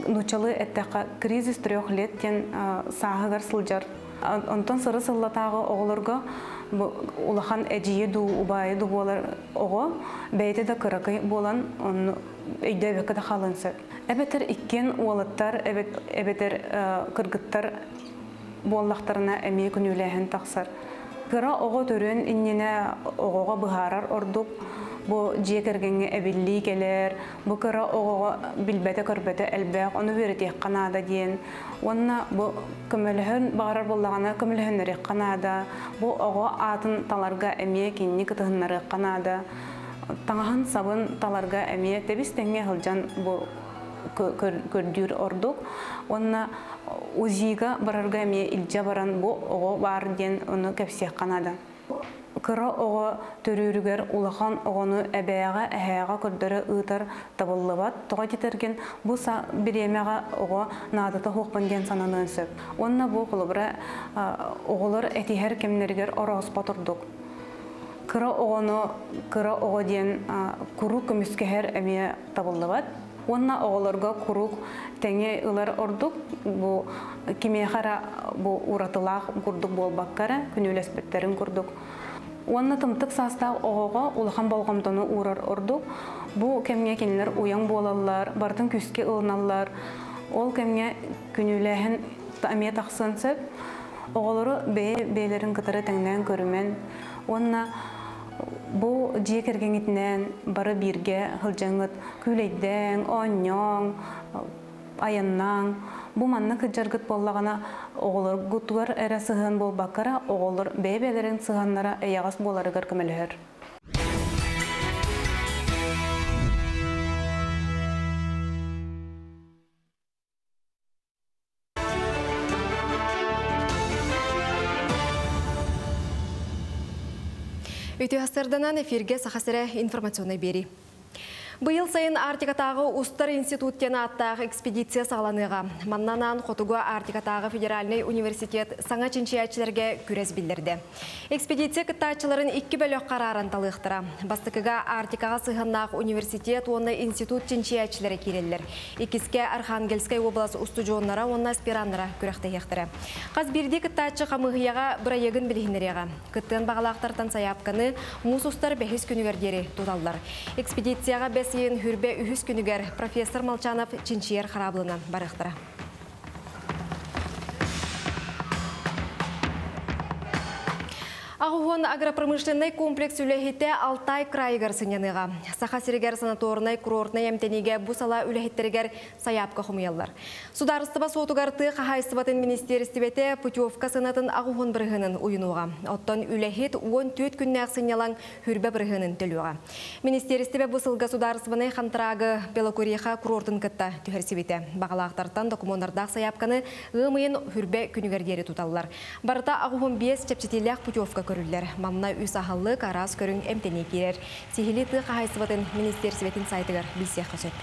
Нууччалыы эттэххэ, кризис трех лет диэн сааһыгар сылдьар. Онтон сыры сыллатааҕы оҕолорго бу улахан эдьиийэ дуу, убаайа дуу буолар оҕо бэйэтэ да кыракый буолан, онну өйдөөбөккө да хаалыан сөп. Эбэтэр иккиэн уолаттар, эбэтэр кыргыттар буоллахтарына эмиэ күнүүлээһин тахсар. Кыра оҕо төрүөн иннинэ оҕоҕо быһаарар ордук, бу дьиэ кэргэҥҥэ эбиллии кэлэр, бу кыра оҕоҕо билбэтэ-көрбөтө элбэх, ону үөрэтиэххэ наада диэн. Уонна бу көмөлөһөн баҕарар буоллаҕына көмөлөһүннэриэххэ наада, бу оҕо аатын таларга эмиэ кинини кытыһыннарыахха наада, таҥаһын сабын таларга эмиэ тэбис-тэҥҥэ сылдьан бу көрдүүр ордук. Уонна УЗИга барарга эмиэ илдьэ баран бу оҕо баар диэн ону кэпсиэххэ наада. Кыра оҕо төрүүрүгэр улахан оҕону эбээҕэ, эһээҕэ көрдөрө ыытар табыллыбат. Тоҕо диэтэргин бу бириэмэҕэ оҕо наадата суохпун диэн сананыан сөп. Уонна бу холобура оҕолор этиһэр кэмнэригэр орооспот ордук. Кыра оҕону кыра оҕо диэн куруук көмүскэһэр эмиэ табыллыбат. Уонна оҕолорго куруук тэҥи ылар ордук, бу кимиэхэ эрэ бу уратылаах курдук буолбакка эрэ, күнүүлэспиттэрин курдук. Уонна тымтык саастаах оҕоҕо улахан болҕомтону уурар ордук. Бу кэмҥэ кинилэр уйаҥ буолаллар, барытын күүскэ ылыналлар. Ол кэмҥэ күнүүлээһин эмиэ тахсыан сөп. Оҕолору бэйэ бэйэлэрин кытары тэҥнээн көрүмэн уонна бу дьиэ кэргэҥҥитинээн бары бииргэ сылдьаҥҥыт күүлэйдээҥ, оонньооҥ, айаннааҥ. Бу манна кырдьаргыт буоллаҕына оҕолоргутугар эрэ сыһыан буолбакка эрэ, оҕолор бэйэ-бэйэлэрин сыһыаннара эйэҕэс буоларыгар көмөлөһөр. Үтүө сарданан эфирге Саха сирэ информационнай биэрии. Быйыл сайын Арктикатааҕы устар институт диэн ааттаах экспедиция саҕаланыаҕа. Манна анаан Хотугу Арктикатааҕы федеральнай университет саҥа чинчийээччилэргэ күрэс биллэрдэ. Экспедиция кыттааччыларын икки бөлөх харааран талыахтара. Бастакыга Арктикаҕа сыһыаннаах университет уонна институт чинчийээччилэрэ киирэллэр. Иккискэ Архангельскай уобалас устудьуоннара уонна аспираннара күрэхтэһиэхтэрэ. Хас биирдии кыттааччы хамыыһыйаҕа бырайыагын билиһиннэриэҕэ. Кыттыан баҕалаахтартан сайаапканы муус устар бэһис күнүгэр диэри туталлар. Экспедицияҕа бэс ыйын хүрбэ үһүс күнүгэр профессор Молчанов чинчийэр хараабылынан барыахтара. Аҕыһуон агропромышленнай комплекс үлэһитэ Алтай крайыгар сынньаныаҕа. Саха сиригэр санаторнай курортнай эмтэниигэ бу салаа үлэһиттэригэр сайаапка хомуйаллар. Судаарыстыба суотугар тыа хаһаайыстыбатын министиэристибэтэ путевка сыанатын аҕыһуон бырыһыанын уйунуоҕа. Оттон үлэһит 14 күннээх сынньалаҥ хүрбэ бырыһыанын төлүөҕэ. Министиэристибэ бу сылга судаарыстыбаннай хантыраагы Белокуриха курортун кытта түһэрсибитэ. Баҕалаахтартан докумуоннардаах сайаапканы ыам ыйын хүрбэ күнүгэр диэри туталлар. Барыта 85 чэпчэтиилээх путевка көрүллэр. Манна үс аһылык, араас көрүҥ эмтэнии киирэр. Сиһилии тыа хаһаайыстыбатын министиэристибэтин сайтыгар билсиэххэ сөп.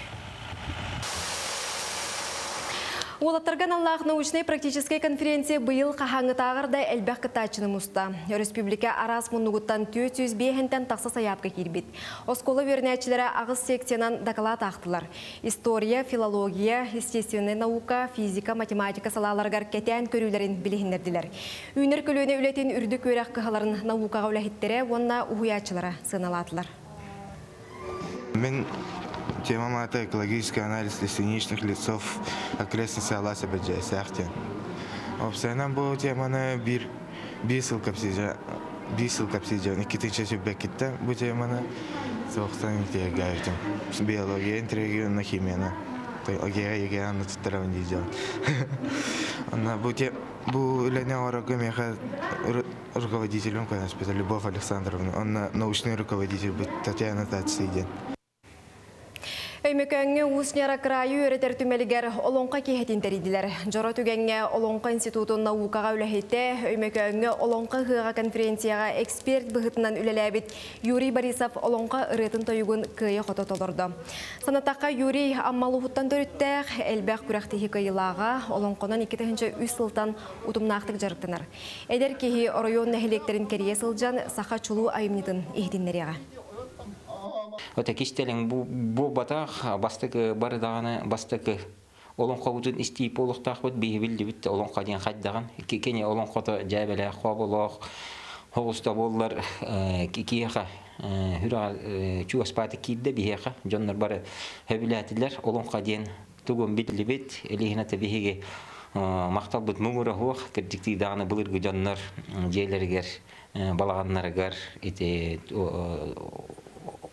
Уолаттарга аналлаах научнай-практическай конференция быйыл хаһааҥҥытааҕар да элбэх кыттааччыны муста. Өрөспүүбүлүкэ араас муннугуттан 405-тэн тахса сайаапка киирбит. Оскуола үөрэнээччилэрэ аҕыс секциянан дакылаат аахтылар. История, филология, естественнай наука, физика, математика салааларыгар кэтээн көрүүлэрин билиһиннэрдилэр. Үүнэр көлүөнэ үлэтин үрдүк үөрэх кыһаларын наукаҕа үлэһиттэрэ уонна уһуйааччылара сыаналаатылар. Мин темам аата экологический анализ лиственничных лесов окрестности Алася Бэдьээсээх диэн. Уопсайынан бу теманы биир биир сыл кэпсиижэ биир сыл кэпсиижэ иккитинчи сүбэккиттэн бу теманы соҕустан интиэргээбитим. Биология интриги уонна химияны. ОГЭ ЕГЭ анны туттарабын диир Онно бу бу үлэни оҥорорго миэхэ руководителем көмөлөспүтэ Любовь Александровна. Онно научный руководитель Татьяна Таци диэн. Өймөкөөҥҥө Уус Ньара кыраайы үөрэтэр түмэлигэр Олоҥхо киэһэтин тэрийдилэр. Дьоро түгэҥҥэ Олоҥхо институтун наукаҕа үлэһитэ, Өймөкөөҥҥө Олоҥхо ыһыаҕа конференцияҕа эксперт быһыытынан үлэлээбит Юрий Борисов олоҥхо ырыатын-тойугун кыайа-хото толордо. Санатахха, Юрий Амма улууһуттан төрүттээх, элбэх күрэхтэһии кыайыылааҕа, олоҥхонон 2003 сылтан утумнаахтык дьарыктанар. Эдэр киһи оройуон нэһилиэктэрин кэрийэ сылдьан саха чулуу айымньытын иһитиннэриэҕэ. Ота кистэлэҥ буолбатах, бастакы бары даҕаны бастакы. Олоҥхобутун истиип буолуохтаахпыт, биһи биллибит олоҥхо диэн хайдаҕын. Кини олоҥхото дьээбэлээх, хооболоох, хоҕуста буоллар киһиэхэ сүрэҕэ чугаспааты киирдэ биһиэхэ. Дьоннор бары сөбүлээтилэр. Олоҥхо диэн тугун биллибит. Илиһинэтэ биһиги махталбыт муҥура суох. Кырдьыктыы даҕаны былыргы дьоннор дьиэлэригэр балаҕаннарыгар ити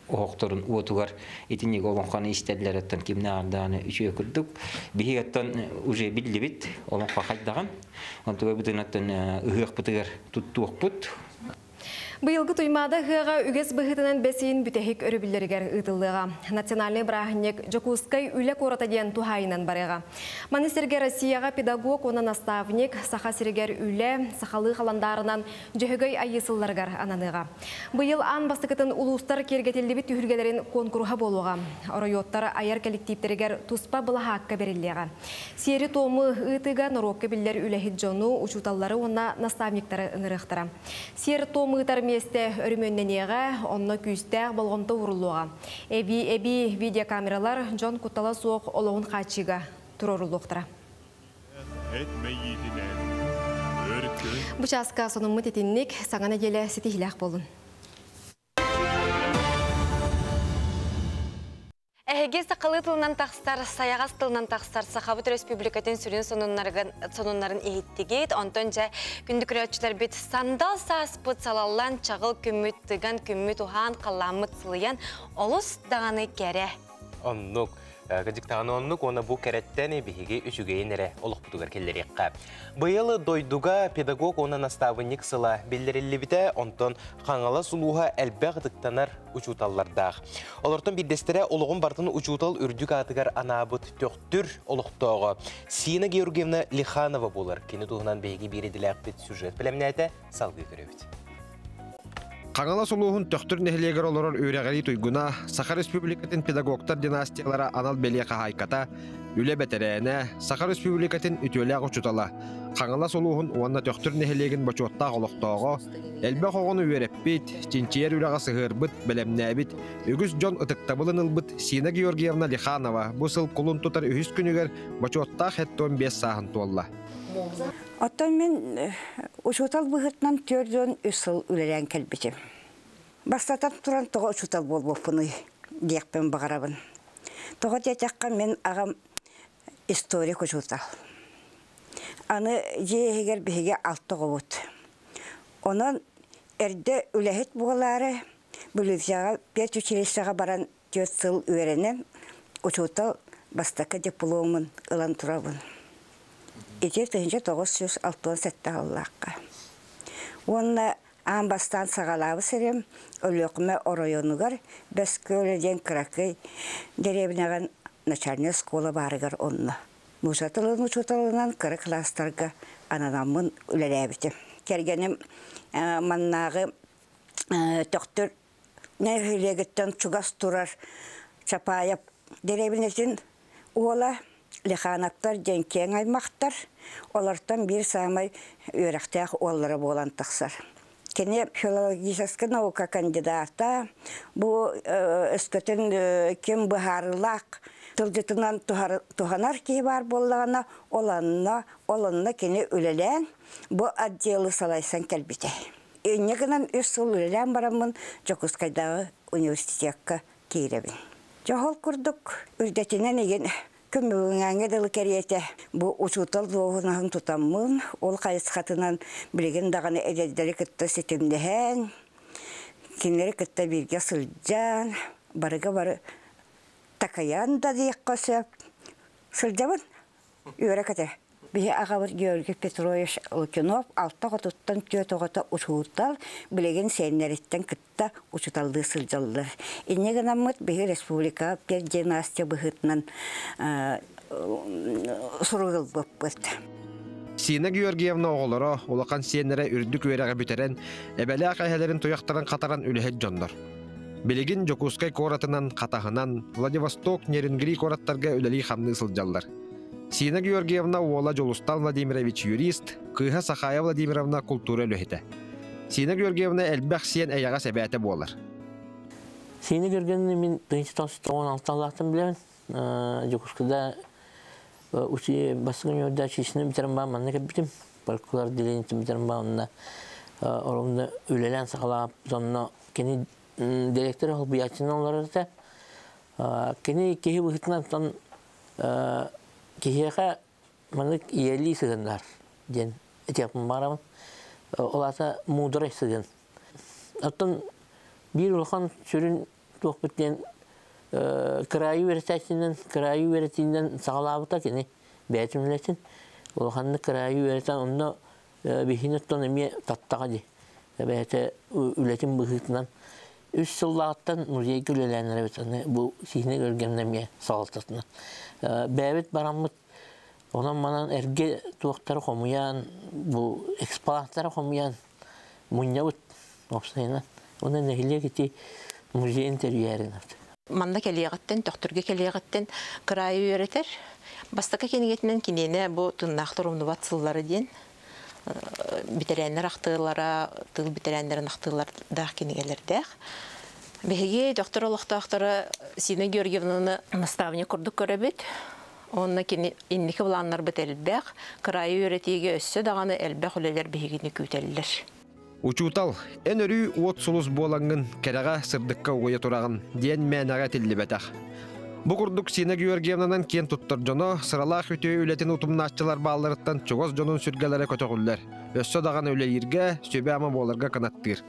оһохторун уотугар итинник олоҥхону истэллэр оттон кимнээҕэр даҕаны үчүгэй курдук биһиги оттон уже биллибит олоҥхо хайдаҕын онтугабытын оттон ыһыахпытыгар туттуохпут. Быйылгы Туймаада ыһыаҕа үгэс быһыытынан бэс ыйын бүтэһик өрөбүллэригэр ыытыллыаҕа. Национальнай бырааһынньык Дьокуускай үлэ куората диэн туһаайынан барыаҕа. Маны сэргэ Россияҕа педагог уонна наставник, Саха сиригэр үлэ, сахалыы халандаарынан Дьөһөгөй Айыы сылларыгар ананыаҕа. Быйыл аан бастакытын улуустар киэргэтиллибит түһүлгэлэрин куонкуруһа буолуоҕа. Оройуоттар айар кэлэктииптэригэр туспа былаһаакка бэриллиэҕэ. Сиэри-туому ыытыыга норуокка биллэр үлэһит дьону, учууталлары уонна наставниктары ыҥырыахтара. Сиэр-туом ыытар миэстэ өрөмүөннэниэҕэ, онно күүстээх болҕомто ууруллуоҕа. Эбии видеокамералар дьон куттала суох олоҕун хааччыыга туруоруллуохтара. Бу чааска сонуммут итинник, саҥа нэдиэлэ ситиһиилээх буолун. Эһиги сахалыы тылынан тахсар, сайаҕас тылынан тахсар Сахабыт Өрөспүүбүлүкэтин сүрүн сонуннарын иһиттигит. Онтон дьэ күндү көрөөччүлэрбит сандал сааспыт салаллан, чаҕыл күммүт тыган, күммүт уһаан, халлааммыт сылыйан, олус даҕаны кэрэ. Оннук. Кырдьыктаҕына оннук уонна бу кэрэттэн биһиги үчүгэйин эрэ олохпутугар киллэриэххэ. Быйыл дойдуга педагог уонна настаабынньык сыла биллэриллибитэ, онтон Хаҥалас улууһа элбэх ытыктанар учууталлардаах. Олортон биирдэстэрэ олоҕун барытын учуутал үрдүк аатыгар анаабыт Төхтүр олохтооҕо Сина Георгиевна Лиханова буолар. Кини туһунан биһиги биир идэлээхпит сюжет бэлэмнээтэ, салгыы көрөбүт. Хаҥалас улууһун Төхтүр нэһилиэгэр олорор үөрэҕирии туйгуна, Саха Республикатын педагогтар династиялара анал бэлиэ хаһаайката, үлэ бэтэрээнэ, Саха Республикатын үтүөлээх учуутала, Хаҥалас улууһун уонна Төхтүр нэһилиэгин бочуоттаах олохтооҕо, элбэх оҕону үөрэппит, чинчийэр үлэҕэ сыһыарбыт, бэлэмнээбит, үгүс дьон ытыктабылын ылбыт Сина Георгиевна Лиханова бу сыл кулун тутар үһүс күнүгэр бочуоттаах 75 сааһын туолла. Оттон мин учуутал быһыытынан 43 сыл үлэлээн кэлбитим. Бастатан туран тоҕо учуутал буолбуппунуй диэхпин баҕарабын. Тоҕо диэтэххэ мин аҕам историк учуутал. Аны дьиэ иһигэр биһиги алта оҕобут. Онон эрдэ үлэһит буолаары Бүлүүсэҕэ педучилищеҕа баран түөрт сыл үөрэнэн учуутал бастакы дипломун ылан турабын. Ити 1967 сыллаахха. Уонна аан бастаан саҕалаабыт сирим Өлүөхүмэ оройуонугар Бэс Күөлэ диэн кыракый дэриэбинэҕэ начальнай оскуола баарыгар онно. Нуучча тылын учууталынан кыра кылаастарга ананаммын үлэлээбитим. Кэргэним маннааҕы Төхтүр нэһилиэгиттэн чугас турар Чапаев дэриэбинэтин уола Лихановтар диэн киэҥ аймахтар, олортон биир саамай үөрэхтээх уоллара буолан тахсар. Кини филологическай наука кандидата, бу өскөтүн ким быһаарыылаах тылдьытынан туһанар киһи баар буоллаҕына, ол онно, ол онно кини үлэлээн бу отделы салайсан кэлбитэ. Инньэ гынан үс сыл үлэлээн бараммын Дьокуускайдааҕы университекка киирэбин. Дьоһол курдук үрдэтинэн игин күн дылы кэриэтэ бу учуутал дуоһунаһын тутаммын, ол хайысхатынан билигин даҕаны эдэрдэри кытта ситимнэһэн, кинилэри кытта бииргэ сылдьан, барыга бары такайан да диэххэ сөп. Сылдьабын, үөрэ-көтө. Биһи аҕабыт Георгий Петрович Лукинов алта оҕотуттан түөрт оҕото учуутал, билигин сиэннэриттэн кытта учууталлыы сылдьаллар. Инньэ гынаммыт биһи республикаҕа педдинастия быһыытынан сурук ылбыппыт. Сина Георгиевна оҕолоро, улахан сиэннэрэ үрдүк үөрэҕи бүтэрэн, эбэлээх эһэлэрин туйахтарын хатаран үлэһит дьоннор. Билигин Дьокуускай куоратынан, Хатаһынан, Владивосток, Нерюнгри куораттарга үлэлии-хамныы сылдьаллар. Сина Георгиевна уола Дьулустан Владимирович юрист, кыыһа Сахая Владимировна култуура үлэһитэ. Сина Георгиевна элбэх сиэн эйэҕэс эбээтэ буолар. Сина Георгиевна мин 1996 билэбин. Дьокуускайда Бастакы ньуурда чисни битерин баа манна кэлбитим. Фольклор отделениетин битерин баа онно оромно үлэлээн саҕалаап сонно кини директор холбуйааччынан олорор этэ. Кини киһи быһыытынан тон киһиэхэ маннык ийэлии сыһыаннар диэн этиэхпин баҕарабын. Ол аата муударай сыһыан. Оттон биир улахан сүрүн туохпут диэн кыраайы үөрэтээччинэн, кыраайы үөрэтиинэн саҕалаабыта кини бэйэтин үлэтин. Улаханнык кыраайы үөрэтэн онно биһини оттон эмиэ таттаҕа дии. Бэйэтэ үлэтин быһыытынан үс сыллааҕыттан музейга үлэлээн эрэбит. Аны бу Сиинэ Өргэмнэ эмиэ салалтатынан. Бэйэбит бараммыт онон манан эргэ туохтары хомуйан, бу экспонаттары хомуйан мунньабыт уопсайынан. Онон нэһилиэк ити музейын тэрийээрин. Манна кэлиэҕиттэн, Төхтүргэ кэлиэҕиттэн кыраайы үөрэтэр. Бастакы кинигэтинэн киниэнэ бу Тыннаахтар умнубат сыллары диэн бүтэрээннэр ахтыылара, тыыл бүтэрээннэрин ахтыылардаах кинигэлэрдээх. Биһиги Төхтүр олохтоохторо Сина Георгиевнаны наставник курдук көрөбүт. Онно кини инники былааннарбыт элбэх, кыраайы үөрэтиигэ өссө даҕаны элбэх үлэлэр биһигини күүтэллэр. Учуутал, эн өрүү уот сулус буолаҥҥын, кэрэҕэ, сырдыкка угуйа тураҕын, диэн мээнэҕэ этиллибэтэх. Бу курдук Сина Георгиевнанан киэн туттар дьоно, сыралаах үтүө үлэтин утумнааччылар баалларыттан чугас дьонун сүргэлэрэ көтөҕүллэр. Өссө даҕаны үлэлииргэ, сүбэ-ама буоларга кынаттыыр.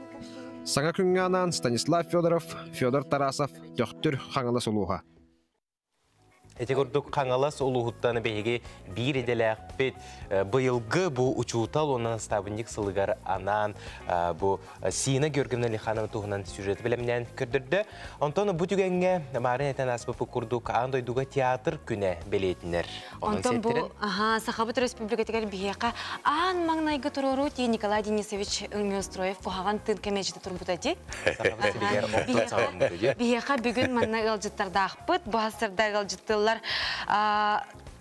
Саҥа күҥҥэ анаан Станислав Федоров, Федор Тарасов, Төхтүр, Хаҥалас улууһа. Ити курдук Хаҥалас улууһуттан биһиги биир идэлээхпит быйылгы бу учуутал уонна настаабынньык сылыгар анаан бу Сина Георгиевна Лиханова туһунан сюжет бэлэмнээн көрдөрдө. Онтон бу түгэҥҥэ Марын этэн ааспыппыт курдук аан дойдуга театр күнэ бэлиэтинэр. Онтон бу Сахабыт Республикатыгар биһиэхэ аан маҥнайгы туруоруу ти Николай Денисович Неустроев куһаҕан тыын кэмиэдьитэ турбута дии. Биһиэхэ бүгүн манна ыалдьыттардаахпыт. Бу сырда ыалдьыттыллар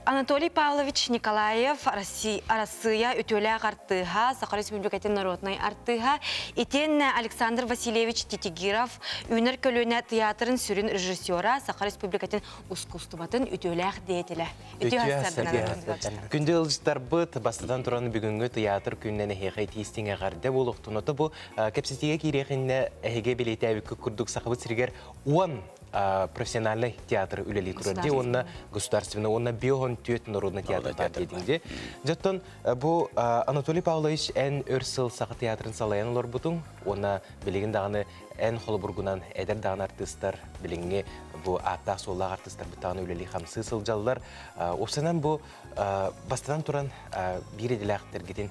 Анатолий Павлович Николаев Арассыыйа үтүөлээх артыыһа, Саха Республикатын народнай артыыһа, итиэннэ Александр Васильевич Титигиров Үүнэр көлүөнэ тыйаатырын сүрүн режиссера, Саха Республикатын ускуустубатын үтүөлээх деятелэ. Күндү ыалдьыттарбыт, бастатан туран бүгүҥҥү тыйаатыр күнүнэн эһиэхэ итии-истиҥ эҕэрдэ буолуохтун. Ото бу кэпсэтиигэ киириэхиннэ эһиги бэлиэтээбиккит курдук Сахабыт сиригэр 10 профессиональный театр үлэлии турар дии уонна государственный уонна биоһон түөт народный театр баар диэтиҥ дии. Дьоттон бу Анатолий Павлович эн өр сыл Саха театрын салайан олорбутуҥ уонна билигин даҕаны эн холобургунан эдэр даҕаны артыыстар билиҥҥи бу ааттаах-суоллаах артыыстарбыт даҕаны үлэлии-хамсыы сылдьаллар. Уопсанан бу бастатан туран биир идэлээхтэргитин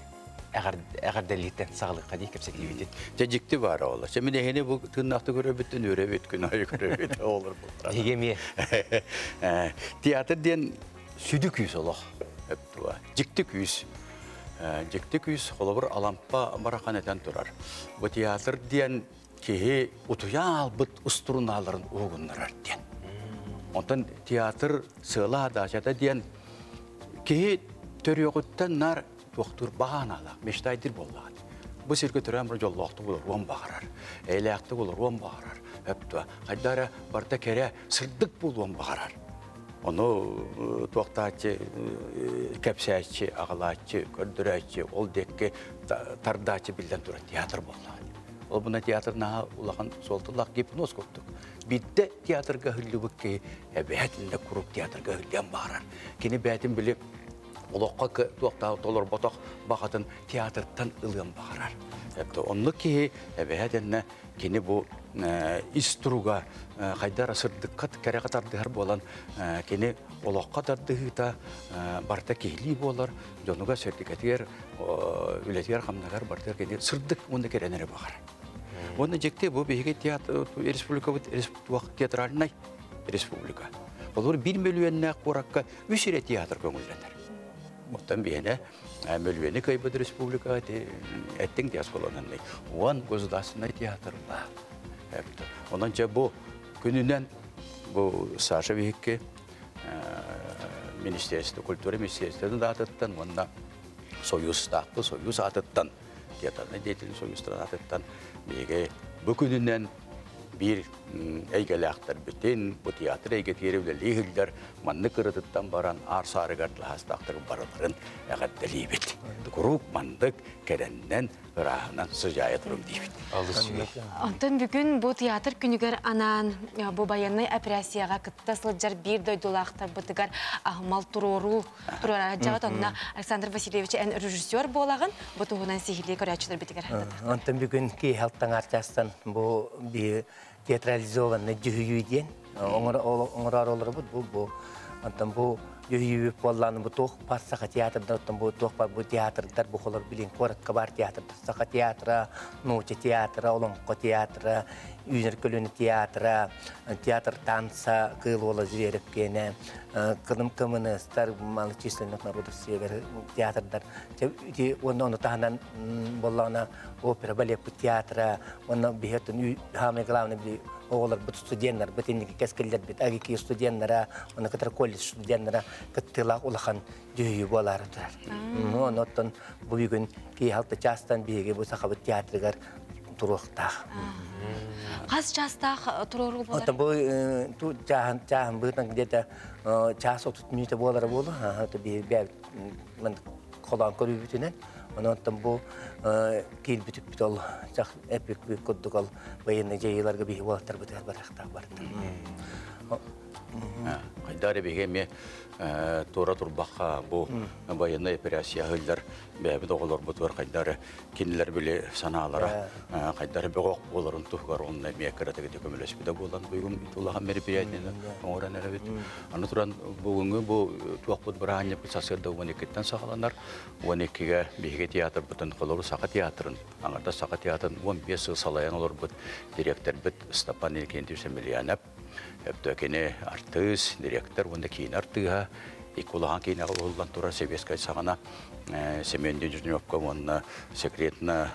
эҕэрдэлииртэн саҕалыахха дии кэпсэтиибитин. Дьэ дьикти баар оҕолор. Чэ мин эһини бу тыыннаахты көрөбүттэн үөрэбит күн аайы көрөбүт оҕолор буолтара. Эһиги эмиэ. Театр диэн сүдү күүс олох. Дьикти күүс. Дьикти күүс холобур Алампа барахан этэн турар. Бу театр диэн киһи утуйа аалбыт устурунааларын уһугуннарар диэн. Онтон театр сыала даачата диэн киһи төрүөҕүттэн нар туохтуур баҕанаалаах, мечтайдыр буоллаҕа. Бу сиргэ төрөөн бары дьоллоохтук олоруон баҕарар, эйэлээхтик олоруон баҕарар, өптө хайда эрэ барыта кэрэ, сырдык буолуон баҕарар. Ону туохтааччы, кэпсээччи, аҕалааччы, көрдөрөөччү, ол диэки тардааччы биллэн турар театр буоллаҕа. Ол буна театр наһаа улахан суолталаах гипноз курдук. Биирдэ театрга ыһыллыбыт киһи эбээтиннэ куруук театрга ыһыллыан баҕарар. Кини бэйэтин били олоххо туохтаах толорботох баҕатын театртан ылыан баҕарар. Оннук киһи эбэһэт кини бу ис туруга хайдара сырдыкка кэрэҕэ тардыһар буолан кини олоххо тардыһыыта барыта киһилии буолар, дьонугар сэргикэтигэр үлэтигэр хамнагар барытыгар кини сырдык уонна кэрэн эрэ баҕарар. Уонна дьикти бу биһиги театр республикабыт театральнай республика. Олор бир мөлүйүөннээх куоракка үс эрэ театр көҥүллэнэр. Оттон биһиэнэ мөлүйүөнү кыайбыт республика эттиҥ диаспораланнай. Уон государственнай театр баар. Онон дьэ бу күнүнэн бу Саша биһикки Министерство культуры министерствотын аатыттан уонна Союзтаахпы Союз аатыттан театральный деятельный союзтарын аатыттан биһиги бу күнүнэн биир Эйгэлээхтэрбитин, бу театр эйгэтигэр үлэлии сылдьар маннык кырытыттан баран аар саарыгар лаһастаахтар барыларын эҕэрдэлиибит. Куруук мандык кэрэннэн, ырааһынан сыдьаайа турум диибит. Онтон бүгүн бу театр күнүгэр анаан бу байыаннай операцияҕа кытта сылдьар биир дойдулаахтарбытыгар аһымал туруоруу туруорааччаҕыт. Онно Александр Васильевич эн режиссер буолаҕын, бу туһунан сиһилии көрөөччүлэрбитигэр. Онтон бүгүн киэһэ алтаҥар бу би театрализованный дьүһүйүү диэн оҥорор олоробут бу онтон бу дьүһүйүү буоллааны бу туох бар саха театрдар оттон бу туох бар бу театрдар бу холор билин куоракка бар театрдар саха театра, нууча театра, олоҥхо театра, үүнэр көлүөнэ театра, театр танца Кыыл Уола Зверев киэнэ, кылым кымыныстар, малочисленных народов север театрдар уонна ону таһынан буоллаҕына опера, балет театра уонна биһиэтин самое главное били оҕолорбут, студеннарбыт, инники кэскиллэрбит, АГИКИ студеннара, уонна кытары колледж студеннара кыттыылаах улахан дьүһүйүү буолаары турар. Онон бу бүгүн киэһэ 6 чаастан биһиги бу сахабыт театрыгар туруохтаах. Хас чаастаах туруоруу буолар? Оттон бу ту чааһын чааһын быытан где-то час 30 мүнүүтэ буолара буолу. Это би мен холоон көрүүбүтүнэн. Онон бу киирбитиппит ол чах эпик курдук ол военный дьайыыларга биһи уолаттарбытыгар барыахтаах барыта. Хайдары биһиги эми туора турбаққа бу военный операция хыллар бэбит оҕолорбутугар хайдары кинилер били санаалара хайдары бөҕөх буоларын туһугар онно эми кыратыгы көмөлөспүтэ буолан буйгум тулахан мероприятияны оҥорон эрэбит. Аны туран бүгүҥҥү бу туохпут быраанньыппыт сарсыарда 12-тэн саҕаланар. 12-ге биһиги театрбытын холору Саха театрын, аңарда Саха театрын 15 сыл салайан олорбут директорбит Степан Иннокентьевич Емельянов. Өптөкини артыыс, директор, уонна киин артыыһа, иккулахан киинэҕэ уһуллан турар Советскай саҕана Семен Дежневка уонна секретно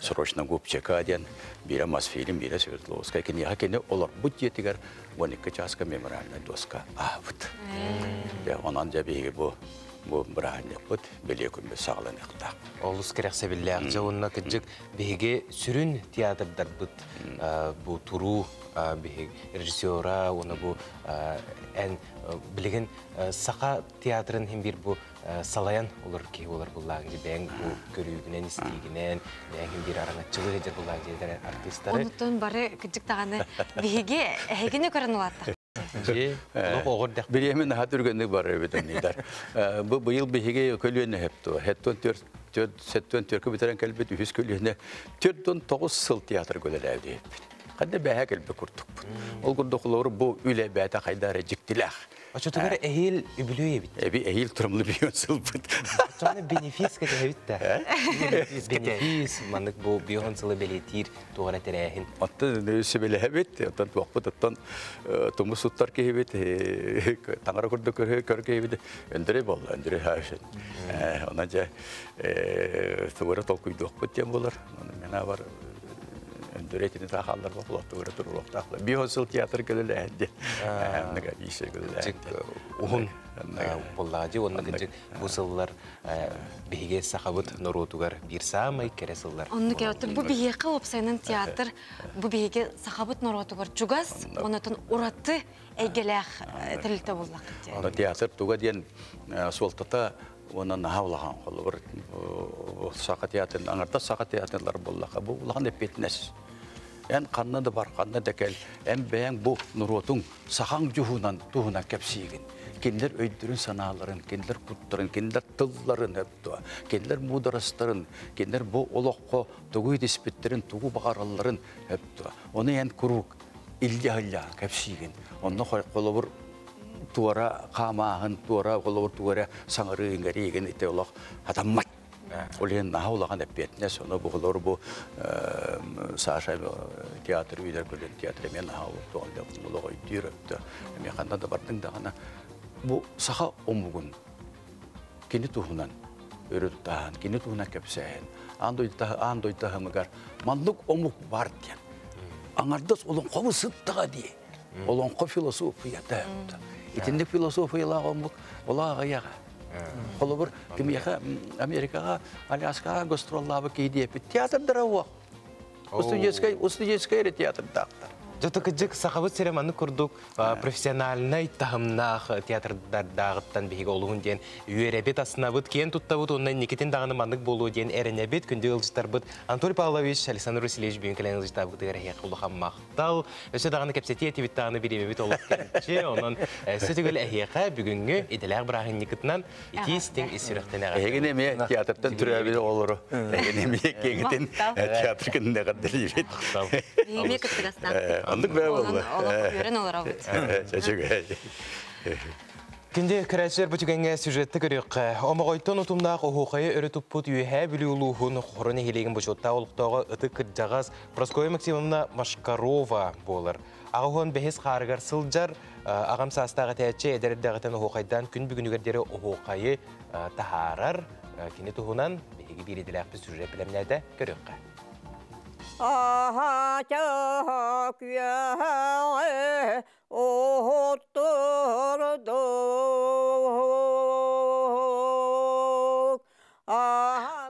срочно губчека диэн биирэ Мосфильм, биирэ Свердловскай киниэхэ кини олорбут дьиэтигэр 12 чааска мемориальнай доска аабыт. Онон дьэ биһиги бу быраһанньыкпыт бэлиэ күммүт саҕаланыахтаах. Олус кэрэхсэбиллээх дьэ уонна кыдьык биһиги сүрүн театрдарбыт бу туруу биһиги режиссера уонна бу эн билигин саха театрын хим бир бу салайан олор киһи олор буллааҥ дьи бэйэҥ бу көрүүгүнэн истиигинэн бэйэҥ хим бир араҥаччылыы сылдьар буллааҥ дьиэлэр артыыстары. Онуттан бары кыдьык даҕаны биһиги эһигини көрөн улааттах. Бириэмин аха түргэнник бар эбит оннидар. Бу быйыл биһиги көлүөнэ хепту. Хеттон төрт сеттон төркө битерен кэлбит үһүс көлүөнэ 49 сыл театр көлөлөөдү. Хадда бэһэ кэлбит курдукпут. Ол курдук олор бу үлэ бээтэ хайдары жиктилэх. Очотугар эһиил үбүлүөй эбит. Эби эһиил турамлы бион сылбыт. Очону бенефис кэтэһэбит да. Бенефис маннык бу бион сылы белетир тугара терээһин. Оттон сөбелэһэбит, оттон туохпут, оттон тумус суттар киһибит, таҥара курдук көр киһибит, өндөрө болла, өндөрө хаашын. Она же тугара толкуйдуохпут тем болар. Мена бар өндөрө этини таахаллар болот тугара туруохтаахла. Бион сыл театр көлөлэһэнди. Нага ише көлөлэһэнди. Уһун боллаажы онна кыдьык бу сыллар биһиге сахабыт норуотугар бир самай кере сыллар. Онну керөттүр бу биһиэхэ уопсайынан театр бу биһиге сахабыт норуотугар чугас, онотон ураты эйгэлээх тэрилтэ буллак. Онно театр туга диэн суолтата уонна наһаа улахан холобур саха театрын аңарда саха театрлар боллаха бу улахан эппиэтинэс. Эн ханна да бар, ханна да кэл, эн бэйэҥ бу норуотуҥ сахаҥ дьуһунан туһунан кэпсиигин. Кинилэр өйдөрүн санааларын, кинилэр куттарын, кинилэр тылларын өптуа, кинилэр муударастарын, кинилэр бу олоххо тугу итиспиттерин, тугу баҕаралларын өптуа. Оны эн куруук илдьэ кэпсиигин. Онно холобур туора хаамааһын, туора холобур туора саҥарыы иҥэриигин ите олох хатаммат. Олен наһаа улахан эппиэтинэс, ону бу холобур бу Саша театр үйдер көлөн театр мен наһаа туолда олох өйдүүр өптө. Эми ханна да бардың даҕана бу саха омугун кини туһунан өрө тутаһан, кини туһунан кэпсээһин. Аан дойдутаһымыгар маннык омук бар диэн. Аңардас олоҥхобу сыттаҕа дии. Олоҥхо философията. Итинник философиялаах омук олааҕа яҕа. Холобур кимиэхэ Америкаҕа, Аляскаҕа гастроллаабы киһи диэппит театрдара уох. Студенческий, студенческий эрэ театрдаахтар. Жото кыджык сахабыт сире маннык курдук профессиональнай таһымнаах театрдардааҕыттан биһиги олуһун диэн үөрэбит, асынабыт, киэн туттабыт, уонна инникитин даҕаны маннык буолуо диэн эрэнэбит. Күндү ыалдьыттарбыт Анатолий Павлович, Александр Васильевич бүгүн кэлэн ыалдьыттаабытыгар эһиэхэ улахан махтал. Өссө даҕаны кэпсэтии этибит даҕаны бириэмэбит олох кэмчи. Онон өссө төгүл эһиэхэ бүгүҥҥү идэлээх бырааһынньыкытынан итии-истиҥ ис сүрэхтэн эҕэрдэ. Эһигини эмиэ театртан төрөөбүт оҕолору, эһигини эмиэ киэҥитин театр күнүнэ эҕэрдэлиибит. Биһиги кыттыгастаах. Оннук бээ буолла. Олох үөрэн олоробут. Күндү көрөөччүлэр, бу түгэҥҥэ сюжетты көрүөххэ. Омоҕойтон утумнаах оһуохайы өрө туппут Үөһээ Бүлүү улууһун Хоро нэһилиэгин бочуоттаах олохтооҕо ытык кырдьаҕас Прасковья Максимовна Машкарова буолар. Аҕа бэһис хаарыгар сылдьар, аҕам саастаах этээччи эдэр эрдэҕиттэн оһуохайдаан күн бүгүнүгэр диэри оһуохайы таһаарар. Кини туһунан биһиги биир идэлээхпит сюжет бэлэмнээтэ, көрүөххэ. Аха күөҕэ оһоттордук.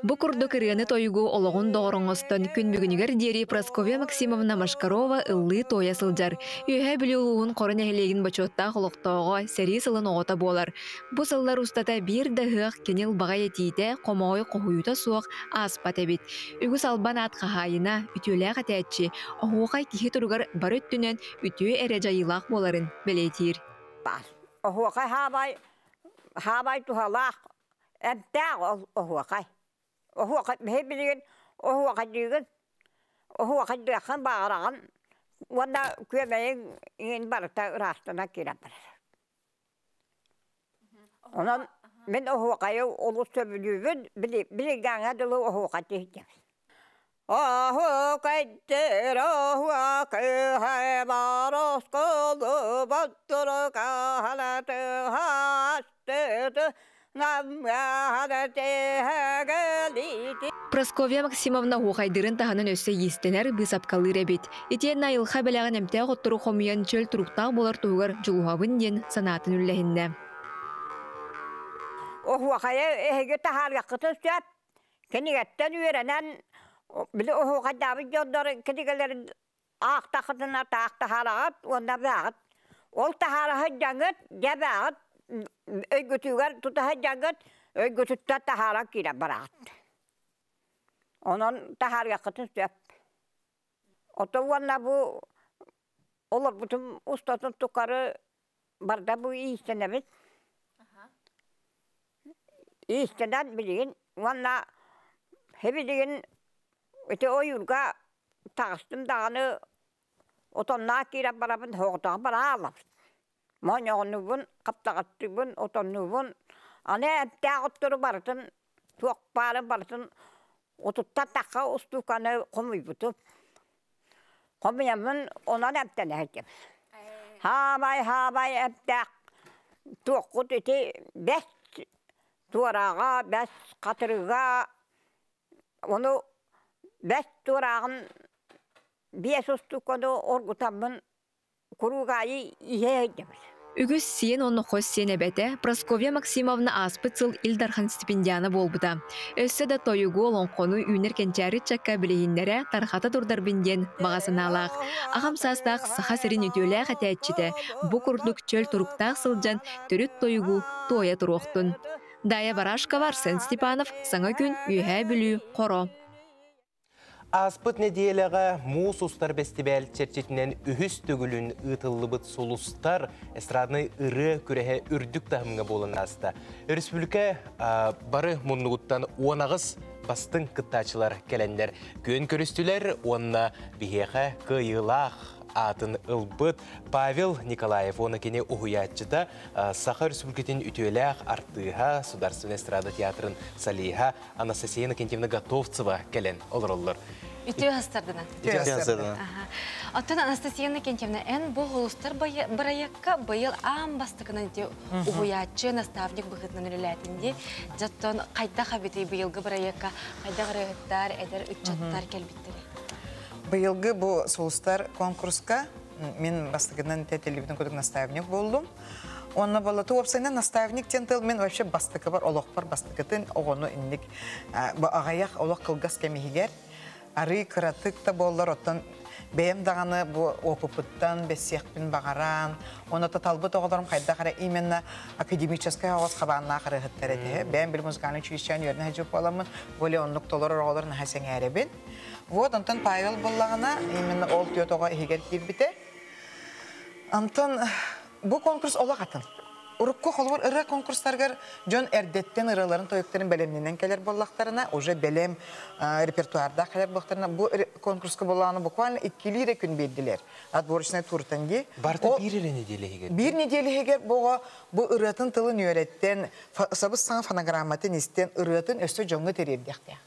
Бу курдук ырыаны тойугу олоҕун доҕороҥостон күн бүгүнүгэр диэри Прасковья Максимовна Машкарова ыллыы туойа сылдьар. Үөһээ Бүлүү улууһун Хоро нэһилиэгин бочуоттаах олохтооҕо, сэрии сылын оҕото буолар. Бу сыллар устата биир да ыһыах кини ылбаҕай этиитэ, хомоҕой хоһуйуута суох ааспат эбит. Үгүс албан аат хаһаайына, үтүөлээх этээччи, оһуохай киһи туругар бары өттүнэн үтүө эрэ дьайыылаах буоларын бэлиэтиир. Оһуохай хаабай, хаабай туһалаах, эмтээх оһуохай. Оһуохай биһи билигин оһуохайдыыгын, оһуохайдыаххын баҕараҕын уонна күөмэйиҥ иҥин барыта ыраастана киирэн барар. Онон мин оһуохайы олус сөбүлүүбүн, билигааҥҥа дылы оһуохай тиһдим. Оһуохайдыр оһуохай баросколу боттуру каһалаты хастыты Прасковья Максимовна оһуохайдыырын таһынан өссө иистэнэр, быысапкалыыр эбит. Итиэннэ айылҕа бэлэҕин эмтээх оттору хомуйан чөл туруктаах буолар туһугар дьулуһабын диэн санаатын үллэһиннэ. Оһуохайы эһиги таһаарыаххытын сөп. Кинигэттэн үөрэнэн, били оһуохайдаабыт дьоннор кинигэлэрин аахтахытына таах таһаараҕыт уонна бааҕыт. Ол таһаара сылдьаҥҥыт, дьэ бааҕыт өйгүтүгэр тута сылдьаҥҥыт, өйгүтүттэн таһааран киирэн бараҕыт. Онон таһаарыаххытын сөп. Ото уонна бу олорбутум устатын тухары барда бу иистэнэбит. Иистэнэн билигин уонна билигин ити ойуурга таҕыстым даҕаны отонноох киирэн барабын соҕотоҕун бараалабын. Моонньоҕоннуубун, хаптаҕаттыыбын, отоннуубун. Аны эмтээх оттору барытын туох баарын барытын отуттан тахха устууканы хомуйбутум. Хомуйаммын онон эмтэнэ сылдьабын. Хаамай, хаамай эмтээх туоххут ити бэс туорааҕа, бэс хатырыга Ону бэс туорааҕын биэс устукканы оргутаммын куруук аайы иһэ сылдьабын. Үгүс сиэн уонна хос сиэн эбэтэ Прасковья Максимовна ааспыт сыл Ил Дархан стипендиана буолбута. Өссө да тойугу, олоҥхону үүнэр кэнчээри ыччакка билиһиннэрэ, тарҕата турдарбын диэн баҕа санаалаах. Аҕам саастаах Саха сирин үтүөлээх этээччитэ бу курдук чөл туруктаах сылдьан төрүт тойугу туойа туруохтун. Дая Барашкова, Арсен Степанов, Саҥа күн, Үөһээ Бүлүү, Хоро. Ааспыт нэдиэлэҕэ Муус устар бэстибээл чэрчитинэн үһүс төгүлүн ыытыллыбыт Сулустар эстраднай ырыа күрэһэ үрдүк таһымҥа буолан ааста. Өрөспүүбүлүкэ бары муннугуттан 18 бастыҥ кыттааччылар кэлэннэр күөн көрүстүлэр уонна биһиэхэ кыайыылаах аатын ылбыт Павел Николаев уонна кини уһуйааччыта Саха Өрөспүүбүлүкэтин үтүөлээх артыыһа, Государственный эстрада театрын солиһа Анастасия Иннокентьевна Готовцева кэлэн олороллор. Үтүө астардына. Үтүө астардына. Оттон Анастасия Иннокентьевна, эн бу холустар бырайыакка быйыл аан бастакынан ити уһуйааччы, наставник быһыытынан үлэлээтин дии. Дьоттон хайдах эбитий быйылгы бырайыакка хайдах ырыаһыттар, эдэр ыччаттар кэлбиттэрий? Быйылгы бу Сулустар конкурска мин бастакынан тэтэлибитин курдук наставник боллум. Онно боллату уопсайынан наставник диэн тыл мен вообще бастакыбар олохпор бастакытын оҕону инник аҕайах олох кылгас кэмиһигэр арыы кыратык да буоллар оттон Бэйэм даҕаны бу опыппыттан бэссиэхпин баҕаран, онно талбыт оҕолорум хайдах эрэ именно академическай оҕос хабааннаах ырыаһыттар этэ. Бэйэм били музыкальный училищены үөрэнэ сылдьыбыт буоламмын, более оннук толорор оҕолор наһаа сэҥээрэбин. Вот, онтон Павел буоллаҕына, именно ол түөрт оҕо иһигэр киирбитэ. Онтон бу конкурс олох атын. Урукку холобур ырыа конкурстарыгар дьон эрдэттэн ырыаларын тойуктарын бэлэмнэнэн кэлэр буоллахтарына, уже бэлэм репертуардаах кэлэр буоллахтарына, бу конкурска буоллаҕына буквально иккилии эрэ күн биэрдилэр. Отборочный туртан дии. Барыта биир эрэ неделя иһигэр. Биир неделя иһигэр бу оҕо бу ырыатын тылын үөрэттэн, сабыс-саҥа фонограмматын истэн, ырыатын өссө дьоҥҥо тириэрдиэхтээх.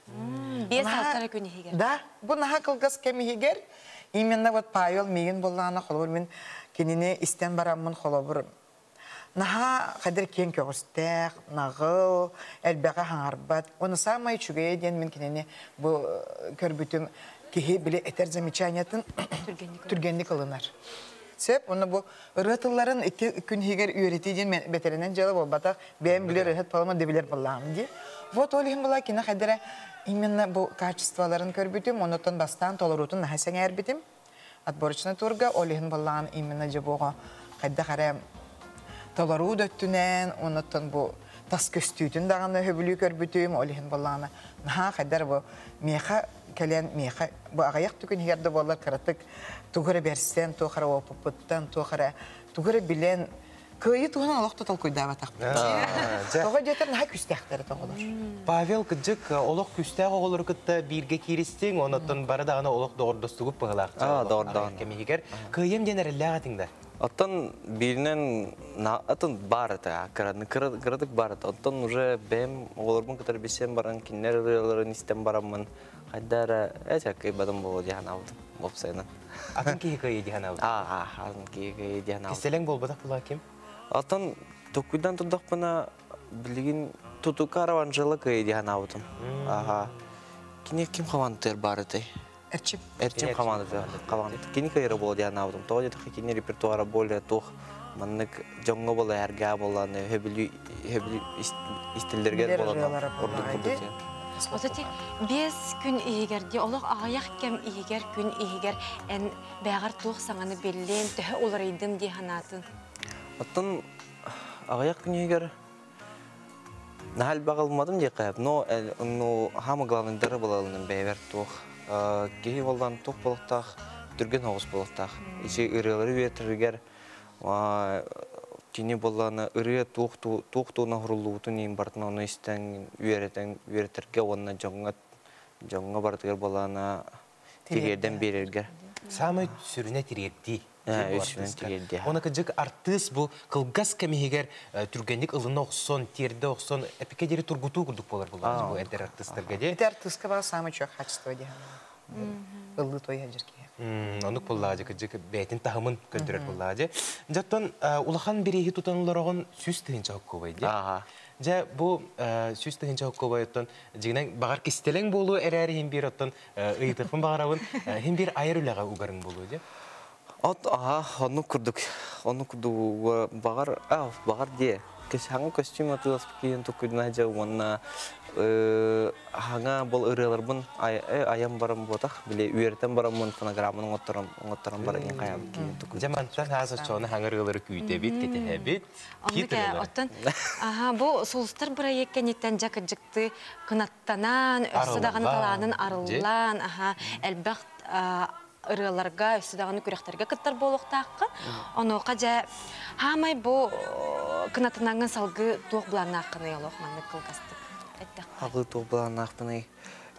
5-6 эрэ күн иһигэр. Да, бу наһаа кылгас кэм иһигэр именно вот Павел миигин буоллаҕына холобур мин кинини истэн бараммын холобур наһаа хадыр киэҥ көҕүстээх, наҕыл, элбэҕи хаҥарбат. Уонна саамай үчүгэйэ диэн мин кинини бу көрбүтүм киһи били этэр замечаниятын түргэнник ылынар. Сөп, уонна бу ырыа тылларын 2 күн иһигэр үөрэтии диэн бэтэринэн дьыала буолбатах, бэйэм билэр ырыһыт палама да билэр буоллаҕым дии. Вот ол иһин була кини хайдара именно бу качестволарын көрбүтүм, оннуттан бастаан толоруутун наһаа сэҥээрбитим. Отборочный турга ол иһин буоллаҕын именно дьэ хайдах эрэ толоруу да өттүнэн, оннуттан бу тас көстүүтүн даҕаны сөбүлүү көрбүтүм, ол иһин буоллаҕына наһаа хайдар бу миэхэ кэлэн миэхэ бу аҕыйах түгэн иһигэр да буоллар кыратык тугу эрэ бэрсэн, туох эрэ опыппыттан, туох эрэ тугу эрэ билэн кыайыы туһунан олох да толкуйдаабатахпыт. Тоҕо диэтэр наһаа күүстээхтэр оҕолор. Павел кыдьык олох күүстээх оҕолору кытта бииргэ кииристиҥ, оннуттан бары даҕаны олох доҕордостугуп быһылаах. Доҕордоон. Кэмиһигэр кыайым диэн эрэллээх этиҥ да. Оттон бииринэн атын бар это, кырадык бар это. Оттон уже бэм оҕолорбун кытары билсен баран, кинилэр ырыаларын истэн бараммын, хайдара эчэ кыйбадым боло диэн абытым, бопсайынан. Атын киһи кыйы диэн абытым. Аа, атын киһи кыйы диэн абытым. Кистэлэҥ буолбатах була ким? Оттон токуйдан турдахпына билигин Тутукаров Анжела кыйы диэн абытым. Аха. Кини ким хамантыр бар этэй? Эрчим. Эрчим командаты. Команда. Кини кыйры боло диэн абытым. Тоҕо диэтэххэ кини репертуара более туох маннык дьоҥҥо бола эргээ болланы хөбүлүү хөбүлүү истиллэргэр болан ордук курдук диэн. Осати 5 күн иһигэр ди олох аҕыйах кэм иһигэр күн иһигэр эн бэҕэр туох саҥаны биллин төһө уларыйдым дии ханаатын. Оттон аҕыйах күн иһигэр наһаа элбэх ылмадым диэххэ, но ну самое главное дары балалынан бэйбэр туох киһи боллан туох болуктаах түргэн оҕус болуктаах. Ичи ырыалары үөтэригэр кини болланы ырыа туох туох туона хуруллубутун иин бартын ону истэн үөрэтэн үөрэтерге уонна дьоҥҥо дьоҥҥо бартыгар боллана тириэрдэн биэрэргэр. Самый сүрүнэ тириэрдии. Үсүнэн тириэрдии. Оны кыдьык артыыс бу кылгас кэмиһигэр түргэнник ылына охсон, тиэрдэ охсон, эпике диэри тургутуу курдук болар булар бу эдэр артыыстарга ди. Эдэр артыыска баа самый чё качество диэн. Ыллы той хажыр киһи. Онук буллаажы кыдьык бэйтин таһымын көндөрөр буллаажы. Жаттон улахан бириһи тутануларогон 100 тыһынча хоккобай ди. Жа бу 100 тыһынча хоккобай оттон жигинен багар кистелең болу эрәри хим бир оттон ыйытыппын багарабын хим бир айыр үлэҕэ угарың болу ди. От аха, онну курдук, онну курдук багар, багар дие. Хаңа костюм атылас киен тукуйдуна жа уонна хаңа бол ырыаларбын аям барам ботах, биле үертен бараммын фонограммын оңоттором бар ин каям киен тукуй. Жамантан хаса чоны хаңа ырыалары күүтебит, кетехебит. Оттон, аха, бу сулустар проектке ниттен жакыджыкты кынаттанан, өссө даганы талаанын арыллан, аха, элбэх ырыаларга, өссө даганы күрәхтәргә кыттар болуктааккы. Онока жа хамай бу кынатынаңын салгы туох буланнааккыны олох маннык кылгастык. Алгы туох буланнаакпыны.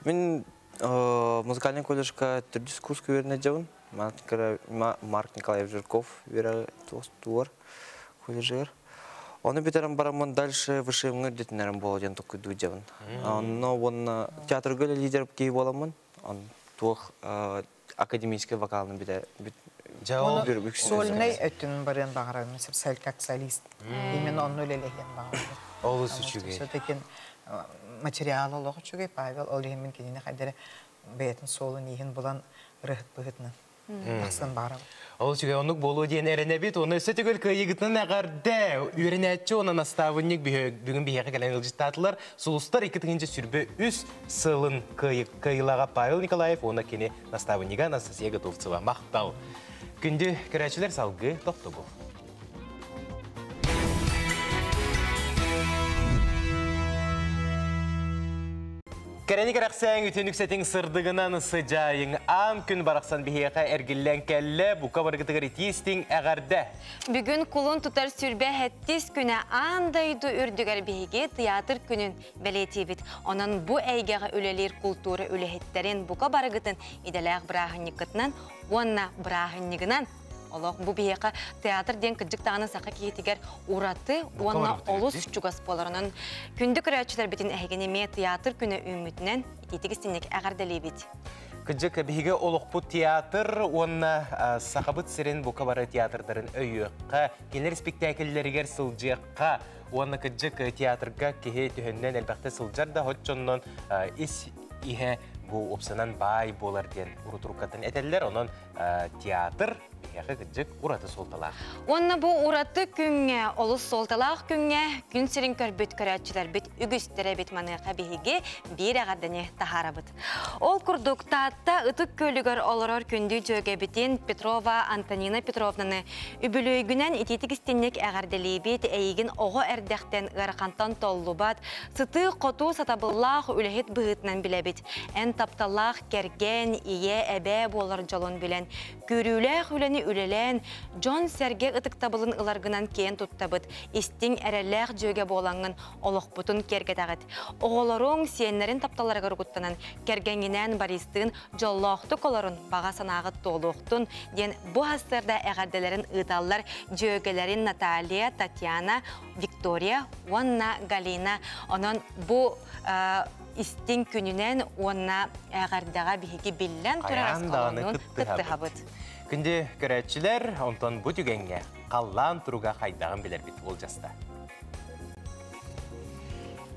Мин музыкальный колледжка төрдүс курс көрүнө жабын. Марк Николаев Жирков вера туор колледжер. Оны битерен барамын дальше вышемңер детинерин боло ден токуйду жабын. Онно он театр гөлө лидер кей боламын. Он туох академический вокалын бите Сольный өттүнүн барыан багарабын, сәл как солист. Именно онну элелеген багарабын. Олус үчүгэй. Все-таки материал олох үчүгэй, Павел, ол иһин мин кинини хайдары бэйэтин суолун иһин булан ырыһыт быһытынан. Тахсан баарабын. Ол үчүгэй оннук буолуо диэн эрэнэбит. Уонна өссө төгүл кыайыгытынан эҕэрдэ! Үөрэнээччи уонна наставник бүгүн биһиэхэ кэлэн ыалдьыттаатылар. Сулустар 2023 сылын кыайыылааҕа Павел Николаев уонна кини наставнига Анастасия Готовцева. Махтал! Күндү көрөөччүлэр салгыы тохтобул. Кэрэни кэрэхсээҥ, үтүөн үксэтиҥ сырдыгынан сыдьаайыҥ. Аан күн барахсан биһиэхэ эргиллэн кэллэ, бука барыгытыгар итии-истиҥ эҕэрдэ! Бүгүн кулун тутар сүрбэ сэттис күнэ аан дойду үрдүгэр биһиги тыйаатыр күнүн бэлиэтиибит. Онон бу эйгэҕэ үлэлиир култуура үлэһиттэрин бука барыгытын идэлээх бырааһынньыккытынан уонна бырааһынньыгынан Олох бу биһиэхэ театр диэн кырдьык даҕаны саха киһитигэр ураты уонна олус чугас буоларынан күндү көрөөччүлэрбитин эһигини эмиэ театр күнэ үүммүтүнэн итиитик истинник эҕэрдэлиибит. Кырдьык, биһиги олохпут театр уонна Сахабыт сирин бука бары театрдарын өйүөххэ, кинилэр спектакльлэригэр сылдьыахха уонна кырдьык театрга киһи түһөннөн элбэхтэ сылдьар да оччоннон ис иһэ бу уопсанан баай буолар диэн урутуруккатын этэллэр. Онон театр биһиэхэ кырдьык ураты суолталаах. Уонна бу ураты күҥҥэ, олус суолталаах күҥҥэ күн сирин көрбүт көрөөччүлэрбит үгүстэрэ эбит маныаха биһиги биир эҕэрдэни таһаарабыт. Ол курдук Таатта Ытык Күөлүгэр олорор күндү дьүөгэбитин Петрова Антонина Петровнаны үбүлүөйгүнэн итиитик истинник эҕэрдэлиибит, эйигин оҕо эрдэхтэн ыарахантан толлубат, сытыы-хотуу сатабыллаах үлэһит быһыытынан билэбит. Эн тапталлаах кэргэн, ийэ, эбээ буолар дьолун билэн, күүрүүлээх үлэни үлэлээн, дьон-сэргэ ытыктабылын ыларгынан киэн туттабыт, истиҥ эрэллээх дьүөгэ буолаҥҥын олохпутун киэргэтэҕит. Оҕолоруҥ, сиэннэрин тапталларыгар угуттанан, кэргэҥҥинээн Бористыын дьоллоохтук олорун, баҕа санааҕыт туолуохтун диэн бу сарсыарда эҕэрдэлэрин ыыталлар дьүөгэлэрин Наталья, Татьяна, Виктория уонна Галина. Онон бу истиҥ күнүнэн уонна эҕэрдэҕэ биһиги биллэн турар осколонун кыттыһабыт. Күндү көрөөччүлэр, онтон бу түгэҥҥэ халлаан туруга хайдаҕын билэрбит уолдьаста.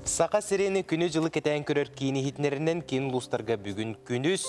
Саха сирин күнү-дьылы кэтээн көрөр киин иһитинэринэн киин улуустарга бүгүн күнүс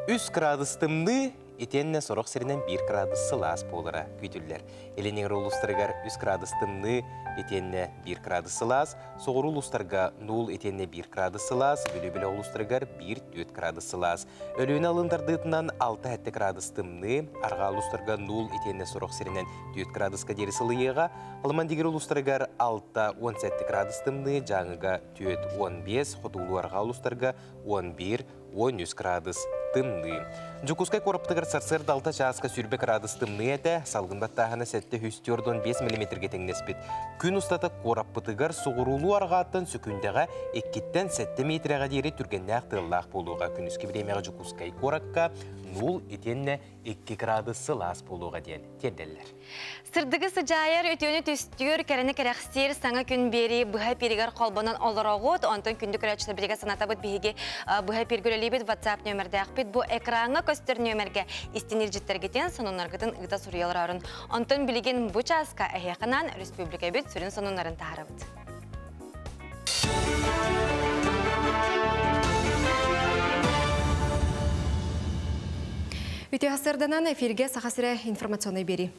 3 градус тымныы, Итиэннэ сорох сиринэн 1 градус сылаас буолара күүтүллэр. Илин эҥэр улуустарыгар 3 градус тымныы, итиэннэ 1 градус сылаас, соҕуруу улуустарга 0 итиэннэ 1 градус сылаас, Бүлүү-Бөлөх улуустарыгар 1-4 градус сылаас. Өлүөнэ алын тардыытынан 6-7 градус тымныы, арҕаа улуустарга 0 итиэннэ сорох сиринэн 4 градуска диэри сылыйыаҕа, Алман-Дигир улуустарыгар 6-17 градус тымныы, Дьааҥыга 4-15, хотугулуу-арҕаа улуустарга 11 13 градус тымныы. Дьокуускай куораппытыгар сарсыарда 6 чааска 20 градус тымныы этэ, салгын баттааһына 745 миллиметргэ тэҥнэспит. Күн устата куораппытыгар суҕуруулуу арҕааттан сөкүүндэҕэ 2-ттэн 7 миэтэрэҕэ диэри түргэннээх тыаллаах буолуоҕа. Күнүскү бириэмэҕэ Дьокуускай куоракка 0 итиэннэ 2 градус сылаас буолуоҕа диэн тиэрдэллэр. Сырдыгы сыдьаайар, үтүөнү түстүүр, кэрэни кэрэхсиир саҥа күн биэрии быһа эпииригэр холбонон олороҕут. Онтон күндү көрөөччүлэр биригэ санатабыт биһиги быһа эпииргэ үлэлиибит WhatsApp нүөмэрдээхпит. Бу экраҥҥа көстөр нүөмэргэ истин илдьиттэргитин, сонуннаргытын ыыта суруйа олорорун. Онтон билигин бу чааска эһиэхэ республикабыт сүрүн сонуннарын таһарабыт. Үтүө сарданан эфирге Саха сирэ информационный бери.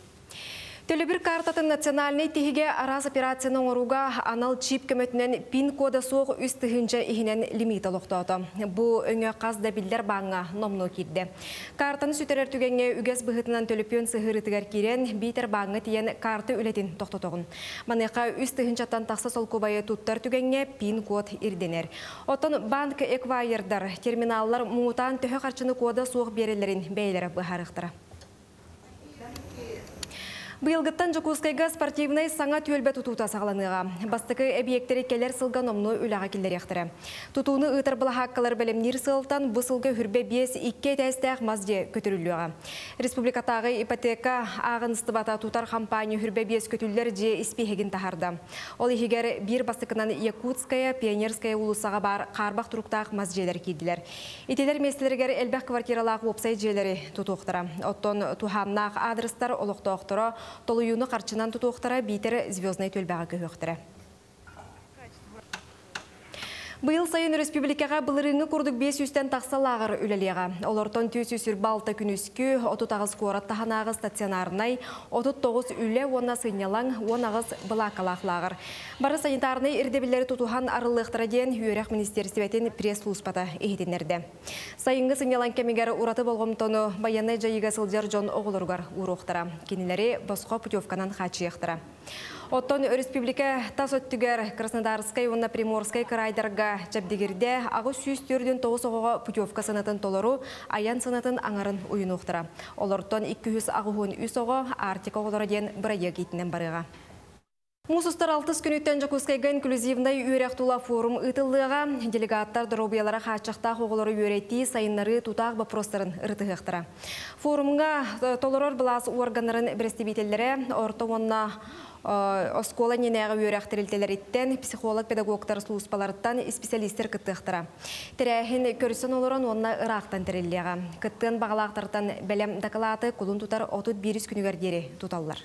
Төлөбүр картатын национальнай тиһигэ араас операцияны оҥорууга анал чип көмөтүнэн пин-кода суох 3000 иһинэн лимит олохтоото. Бу өҥө хас да биллэр бааҥҥа номнуо киирдэ. Картаны сүтэрэр түгэҥҥэ үгэс быһыытынан төлөпүөн сыһыарыытыгар киирэн, биитэр бааҥҥа тиийэн карта үлэтин тохтотоҕун. Маныаха үс тыһыынчаттан тахса солкуобайы туттар түгэҥҥэ пин-код ирдэнэр. Оттон банк эквайердар, терминаллар муҥутаан төһө харчыны кода суох биэрэллэрин бэйэлэрэ быһаарыахтара. Быйылгыттан Дьокуускайга спортивнай саҥа түөлбэ тутуута саҕаланыаҕа. Бастакы эбийиэктэри кэлэр сылга номнуо үлэҕэ киллэриэхтэрэ. Тутууну ыытар былаһааккалар бэлэмниир сыалтан бу сылга үрбэ биэс икки этээстээх мас дьиэ көтүрүллүөҕэ. Республикатааҕы ипотека ааҕыныстыбата тутар хампаанньа үрбэ биэс көтүллэр дьиэ испииһэгин таһаарда. Ол иһигэр биир бастакынан Якутская, Пионерская уулуссаҕа баар хаарбах туруктаах мас дьиэлэр киирдилэр. Итилэр миэстэлэригэр элбэх квартиралаах уопсай дьиэлэри тутуохтара. Оттон туһааннаах аадырыстар олохтоохторо толуйууну харчынан тутуохтара биитэр Звезднай түөлбэҕэ көһүөхтэрэ. Быйыл сайын өрөспүүбүлүкэҕэ былырыыҥҥы курдук 500-тэн тахса лааҕыр үлэлиэҕэ. Олортон 426 күнүскү, 38 куорат таһынааҕы стационарнай, 39 үлэ уонна сынньалаҥ, 18 былааккалаах лааҕыр. Бары санитарнай ирдэбиллэри тутуһан арыллыахтара диэн Үөрэх министиэристибэтин пресс-сулууспата иһитиннэрдэ. Сайыҥҥы сынньалаҥ кэмигэр ураты болҕомтону байыаннай дьайыыга сылдьар дьон оҕолоругар ууруохтара. Кинилэри босхо путевканан хааччыйыахтара. Оттон өрөспүүбүлүкэ тас өттүгэр Краснодарскай уонна Приморскай кыраайдарга чэбдигирдэ 849 оҕоҕо путевка сыанатын толору, айан сыанатын аҥарын уйунуохтара. Олортон 283 оҕо Арктика оҕолоро диэн бырайыак иитинэн барыаҕа. Муус устар алтыс күнүттэн Дьокуускайга инклюзивнай үөрэх тула форум ыытыллыаҕа. Делегаттар доруобуйалара хааччахтаах оҕолору үөрэтии, сайыннарыы тутаах боппуруостарын ырытыһыахтара. Форумҥа толорор былаас уорганнарын бэрэстэбиитэллэрэ орто уонна оскуола иннинээҕи үөрэх тэрилтэлэриттэн, психолог-педагогтар сулууспаларыттан исписэлиистэр кыттыахтара. Тэрээһин көрсөн олорон уонна ыраахтан тэриллиэҕэ. Кыттыан баҕалаахтартан бэлэм дакылааты кулун тутар 31 күнүгэр диэри туталлар.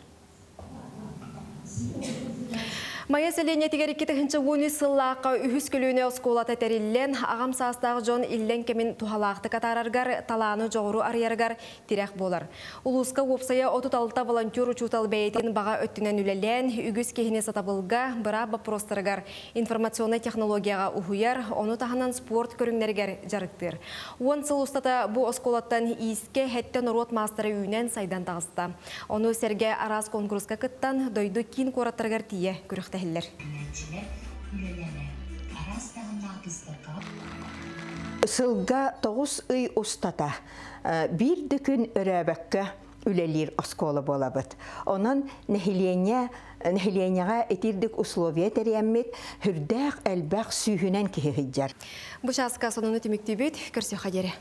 Майа сэлиэнньэтигэр 2013 сыллаахха үһүс көлүөнэ оскуолата тэриллэн, аҕам саастаах дьон иллэҥ кэмин туһалаахтык атаараргар, талааны дьоҕуру арыйарыгар тирэх буолар. Улууска уопсайа 36 волонтер учуутал бэйэтин баҕа өттүнэн үлэлээн, үгүс киһини сатабылга, быраап боппуруостарыгар, информационнай технологияҕа уһуйар, ону таһынан спорт көрүҥнэригэр дьарыктыыр. Уон сыл устата бу оскуолаттан иискэ сэттэ норуот маастара үүнэн сайдан таҕыста. Ону сэргэ араас куонкуруска кыттан, дойду киин куораттарыгар тиийэ күрэхтэһиллэр. Сылга тоҕус ый устата биир да күн өрөөбөккө үлэлиир оскуола буолабыт. Онон нэһилиэнньэ нэһилиэнньэҕэ итирдик условия тэрийэммит, хүрдээх элбэх сүүһүнэн киһи сылдьар. Бу чааска сонуну түмүктүүбүт. Көрсүөххэ диэри.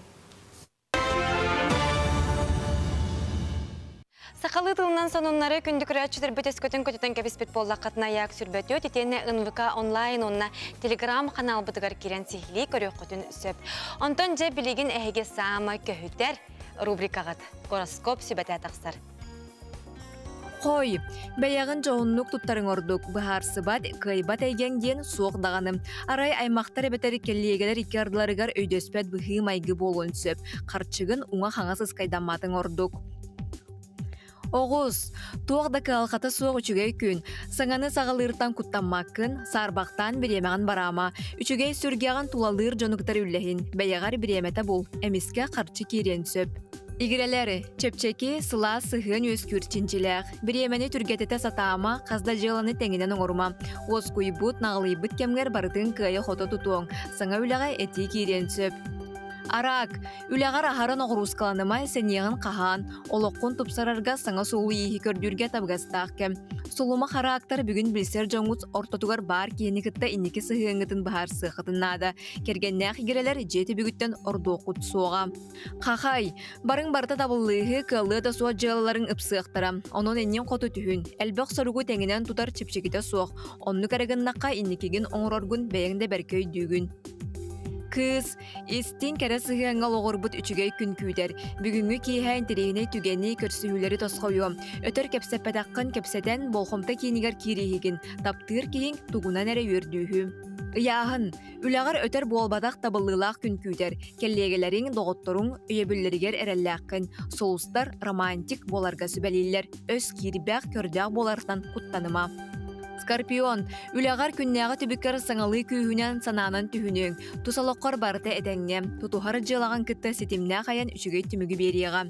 Сахалыы тылынан сонуннары күндү көрөөччүлэрбит өскөтүн көтүтэн кэбиспит буоллаххытына аяк сүрбөтүөт итиэннэ НВК онлайн уонна телеграм каналбытыгар киирэн сиһилии көрүөххүтүн сөп. Онтон дьэ билигин эһиги саамай көһүтэр рубрикаҕыт гороскоп сүбэтэ тахсар. Хой, бэйэҕин дьоһуннук туттарыҥ ордук, быһаарсыбат, кыайбат эйгэҥ диэн суох даҕаны. Арай аймахтар эбэтэр кэллиэгэлэр икки ардыларыгар өйдөспөт быһыы-майгы буолуон сөп. Харчыгын уҥа-хаҥас ыскайдамматыҥ ордук. Оҕус, туох да кыһалҕата суох үчүгэй күн. Саҥаны саҕалыыртан куттаммаккын, саарбахтаан бириэмэҕин бараама. Үчүгэй сүргэҕин тулалыыр дьону кытары үллэһин, бэйэҕэр бириэмэтэ бул, эмискэ харчы киириэн сөп. Игирэлэр, чэпчэки, сылаас сыһыан үөскүүр чинчилээх. Бириэмэни түргэтитэ сатаама, хас да дьыаланы тэҥинэн оҥорума. Уоскуйбут, наҕылыйбыт кэмҥэр барытын кыайа-хото тутуоҥ. Саҥа үлэҕэ этии киириэн сөп. Араак, үлэҕэр аһара ноҕуруускаланыма, сэниэҕин хаһаан, олоххун тупсарарга саҥа суолу-ииһи көрдүүргэ табыгастаах кэм. Сулума хараактар бүгүн билсэр дьоҥҥут ортотугар баар киһини кытта инники сыһыаҥҥытын быһаарсыаххытын наада. Кэргэннээх игирэлэр дьиэ түбүгүттэн ордуоххут суоҕа. Хахай, барыҥ барыта табыллыыһы, кыаллыа да суох дьыалаларыҥ ыпсыахтара. Онон иннин хоту түһүн. Элбэх соругу тэҥинэн тутар чэпчэкитэ суох. Оннук эрэ гыннахха инникигин оҥороргун бэйэҥ да бэркэ өйдүүгүн. Кыыс, истиҥ кэрэ сыһыаҥҥа олоҕурбут үчүгэй күн күүтэр. Бүгүҥҥү киэһэ интэриэһинэй түгэни, көрсүһүүлэри тосхойуо. Өтөр кэпсэппэтэххин кэпсэтэн, болҕомто киинигэр киирииһигин. Таптыыр киһиҥ тугунан эрэ үөрдүүһү. Ыйааһын. Үлэҕэр өтөр буолбатах табыллыылаах күн күүтэр. Кэллиэгэлэриҥ, доҕотторуҥ өйөбүллэригэр эрэллээххин. Сулустар романтик буоларга сүбэлииллэр. Өс киирбэх, көрдөөх буолартан куттаныма. Скорпион, үлэҕэр күннээҕи түбүккэр саҥалыы күүһүнэн санаанан түһүнүөҥ. Тус олоххор барыта этэҥҥэ. Тутуһар дьыалаҕын кытта ситимнээх айан үчүгэй түмүгү биэриэҕэ.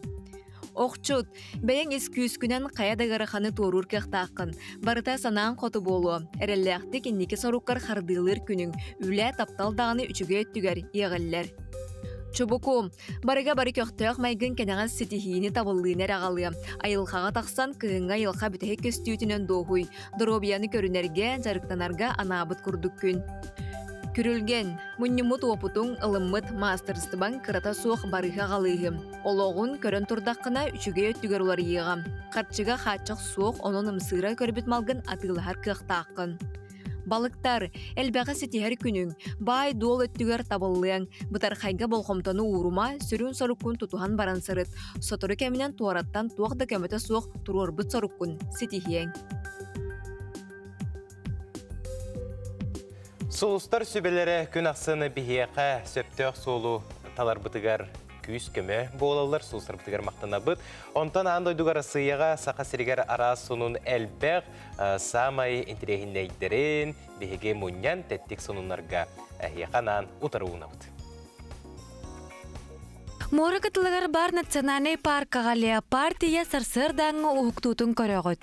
Охчут, бэйэҥ ис күүскүнэн хайа да ыараханы туоруур кыахтааххын. Барыта санааҥ хоту буолуо. Эрэллээхтик инники соруккар хардыылыыр күнүҥ. Үлэ, таптал даҕаны үчүгэй өттүгэр иэҕиллэр. Чубуку, барыга бары көхтөөх майгын кэнэҕэс ситиһиини табыллыыны эрэ аҕалыа. Айылҕаҕа тахсан кыһыҥҥы айылҕа бүтэһик көстүүтүнэн дуоһуй. Доруобуйаны көрүнэргэ, дьарыктанарга анаабыт курдук күн. Күрүлгэн, мунньуммут уопутуҥ, ылыммыт маастарыстыбаҥ кырата суох барыһы аҕалыыһы. Олоҕун көрөн турдаххына, үчүгэй өттүгэр уларыйыаҕа. Харчыга хааччах суох, онон ымсыыра көрбүт малгын атыылаһар кыахтааххын. Балыктар, элбэҕи ситиһэр күнүҥ, баай-дуол өттүгэр табыллыаҥ, бытархайга болҕомтону уурума, сүрүн соруккун тутуһан баран сырыт. Сотору кэминэн туораттан туох да көмөтө суох туруорбут соруккун ситиһиэҥ. Сулустар сүбэлэрэ күн ахсын биһиэхэ сөптөөх суолу таларбытыгар күүс-көмө буолаллар, сулустарбытыгар махтанабыт. Онтон аан дойдуга Россияҕа, Саха сиригэр араас сонун элбэх, саамай интэриэһинэйдэрин биһиги мунньан тэттик сонуннарга эһиэхэ анаан утары уунабыт. Муора кытылыгар баар национальнай пааркаҕа леопард ийэ сарсыардааҥҥы уһуктуутун көрөҕүт.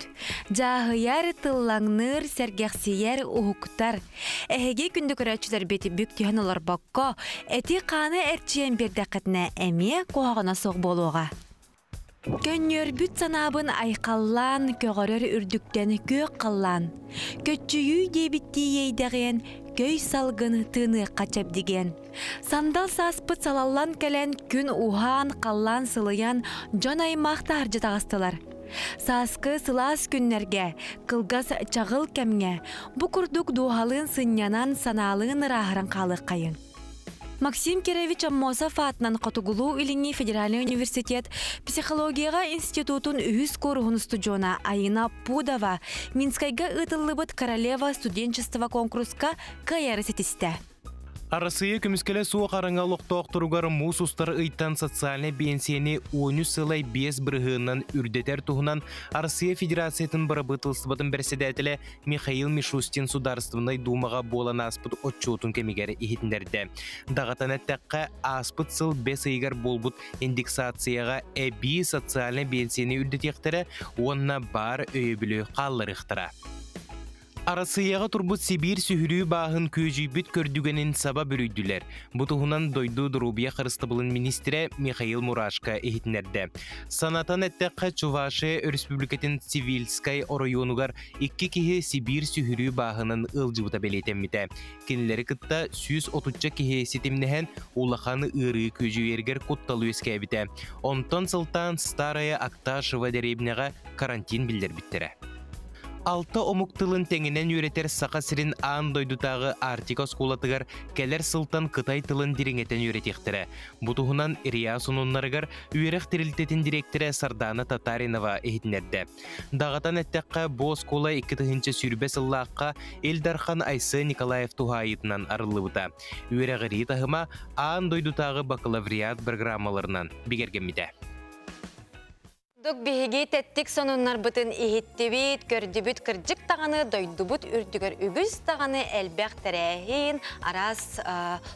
Дьааһыйар, тыллаҥныыр, сэргэхсийэр, уһуктар. Эһиги күндү көрөөччүлэрбит бүк түһэн олорбокко, эти-хааны эрчийэн биэрдэххитинэ эмиэ куһаҕана суох буолуоҕа. Көнньүөрбүт санаабын айхаллаан, көҕөрөр үрдүктэн күөх халлаан. Көччүйүү диэбиттии иэйдэҕиэн, көй салгын тыыныахха чэбдигиэн. Сандал сааспыт салаллан кэлэн, күн уһаан, халлаан сылыйан, дьон аймах таһырдьа таҕыстылар. Сааскы сылаас күннэргэ, кылгас чаҕыл кэмҥэ бу курдук дууһалыын сынньанан, санаалыын ырааһыран хаалыаххайыҥ. Максим Кирович Аммосов аатынан Хотугулуу-Илиҥҥи федеральнай университет психологияҕа институтун үһүс кууруһун устудьуона Айына Пудова Минскайга ыытыллыбыт Королева студенчества конкурска кыайары ситистэ. Арассыыйа көмүскэлэ суох араҥа олохтоохторугар муус устар ыйтан социальнай биэнсийэни 13 сылай 5 бырыһыанынан үрдэтэр туһунан Арассыыйа Федерациятын бырабыыталыстыбатын бэрэссэдээтэлэ Михаил Мишустин Судаарыстыбаннай Дуумаҕа буолан ааспыт отчуотун кэмигэр иһитиннэрдэ. Даҕатан эттэххэ, ааспыт сыл бэс ыйыгар буолбут индексацияҕа эбии социальнай биэнсийэни үрдэтиэхтэрэ уонна баар өйөбүлү хаалларыахтара. Арассыыйаҕа турбут Сибиир сүһүрүү бааһын күөдьүйбүт көрдүгэнин саба бүрүйдүлэр. Бу туһунан дойду доруобуйа харыстабылын министрэ Михаил Мурашко иһитиннэрдэ. Санатан эттэххэ, Чувашия Өрөспүүбүлүкэтин Цивильскай оройуонугар Икки киһи Сибиир сүһүрүү бааһынан ыалдьыбыта бэлиэтэммитэ. Кинилэри кытта 130 киһи ситимнэһэн улахан ыарыы күөдьүйэригэр куттал үөскээбитэ. Онтон сылтаан Старая Акташева дэриэбинэҕэ карантин биллэрбиттэрэ. Алта омук тылын тэҥинэн үөрэтэр Саха сирин аан дойдутааҕы Арктика оскуолатыгар кэлэр сылтан кытай тылын дириҥэтэн үөрэтиэхтэрэ. Бу туһунан РИА сонуннарыгар үөрэх тэрилтэтин дириэктэрэ Сардаана Татаринова иһитиннэрдэ. Даҕатан эттэххэ, бу оскуола 2020 сыллаахха Ил Дархан Айсен Николаев туһаайыытынан арыллыбыта. Үөрэҕирии таһыма аан дойдутааҕы бакалавриат программаларынан бигэргэммитэ. Дук биһиги тэттик сонуннарбытын иһиттибит, көрдүбүт, кырдьык даҕаны дойдубут үрдүгэр үгүс даҕаны элбэх тэрээһин, араас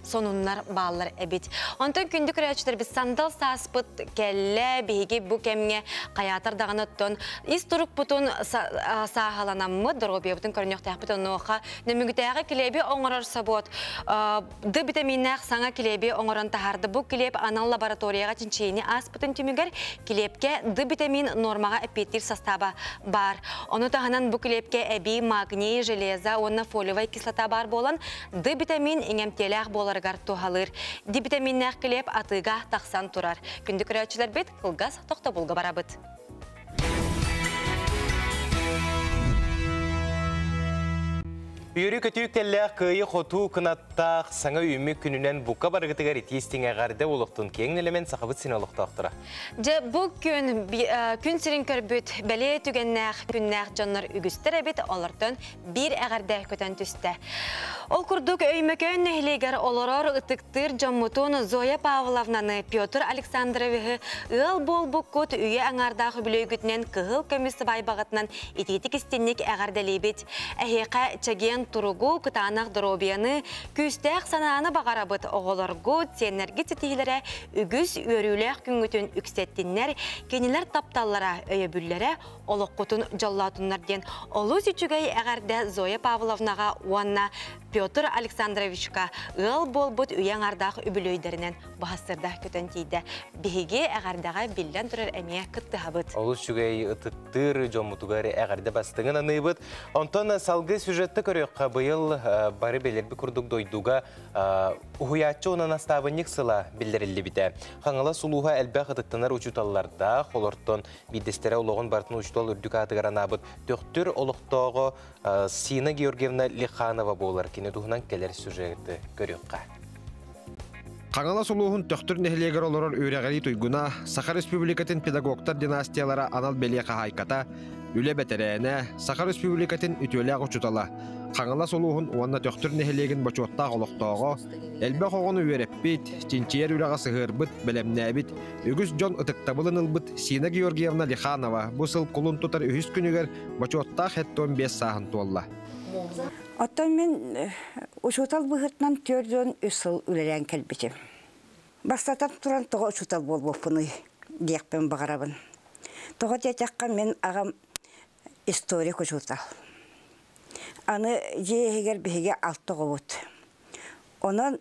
сонуннар бааллар эбит. Онтон күндү көрөөччүлэрбит сандал сааспыт кэллэ, биһиги бу кэмҥэ хайаатар даҕаны оттон ис турукпутун сааһыланаммыт, доруобуйабытын көрүнүөхтээхпит онуоха нөмүгүтээҕи килиэби оҥорор собуот Д витаминнээх саҥа килиэби оҥорон таһаарда. Бу килиэп анал лабораторияҕа чинчийиини ааспытын түмүгэр килиэпкэ Д витамин нуормаҕа эппиэттиир састааба баар. Ону таһынан бу килиэпкэ эбии магний, железо уонна фолиевай кислота баар буолан Д витамин иҥэмтиэлээх буоларыгар туһалыыр. Д витаминнээх килиэп атыыга тахсан турар. Күндү көрөөччүлэрбит, кылгас тохтобулга барабыт. Үөрүү-көтүү үктэллээх кыайыы-хотуу кынаттаах саҥа үүммүт күнүнэн бука барыгытыгар итии истиҥ эҕэрдэ олохтун киэҥ нэлэмэн Сахабыт сирин олохтоохторо. Дьэ, бу күн күн сирин көрбүт бэлиэ түгэннээх күннээх дьоннор үгүстэр эбит, олортон биир эҕэрдэ көтөн түстэ. Ол курдук Өймөкөөн нэһилиэгэр олорор ытыктыыр дьоммутун Зоя Павловнаны, Петр Александровиһы ыал буолбуккут үйэ аҥаардаах үбүлүөйгүтүнэн кыһыл көмүс сыбаайбаҕытынан итиитик истинник эҕэрдэлиибит. Эһиэхэ чэгиэн туругу, кытаанах доруобуйаны, күүстээх санааны баҕарабыт оҕолоргут, сиэннэргит ситиһиилэрэ үгүс үөрүүлээх күҥҥүтүн үксэттиннэр, кинилэр тапталлара, өйөбүллэрэ олоххутун дьоллоотуннар диэн олус үчүгэй эҕэрдэ Зоя Павловнаҕа уонна Петр Александровичка ыал буолбут үйэ аҥардаах үбүлүөйдэринэн баһастырда көтөн тиийдэ. Биһиги эҕэрдэҕэ биллэн турар эмиэ кыттыһабыт. Олус үчүгэй ытыктыыр дьоммутугар эҕэрдэ бастыҥын аныыбыт. Онтон салгыы сюжетта көрүөххэ быйыл бары билэрбит курдук дойдуга Уһуйааччы уонна настаабынньык сыла биллэриллибитэ. Хаҥалас улууһа элбэх ытыктанар учууталлардаах, олортон биирдэстэрэ олоҕун барытын учуутал үрдүк аатыгар анаабыт Төхтүр олохтооҕо Сина Георгиевна Лиханова буолар. Кини туһунан кэлэр сюжеты көрүөххэ. Хаҥалас улууһун Төхтүр нэһилиэгэр олорор үөрэҕирии туйгуна, Саха Республикатын педагогтар династиялара анал бэлиэ хаһаайката, үлэ бэтэрээнэ, Саха Республикатын үтүөлээх учуутала, Хаҥалас улууһун уонна Төхтүр нэһилиэгин бочуоттаах олохтооҕо, элбэх оҕону үөрэппит, чинчийэр үлэҕэ сыһыарбыт, бэлэмнээбит, үгүс дьон ытыктабылын ылбыт Сина Георгиевна Лиханова бу сыл кулун тутар үһүс күнүгэр бочуоттаах 75 сааһын туолла. Оттон мин учуутал быһыытынан 43 сыл үлэлээн кэлбитим. Бастатан туран тоҕо учуутал буолбуппунуй диэхпин баҕарабын. Тоҕо диэтэххэ мин аҕам историк учуутал. Аны дьиэ иһигэр биһиги алта оҕобут. Онон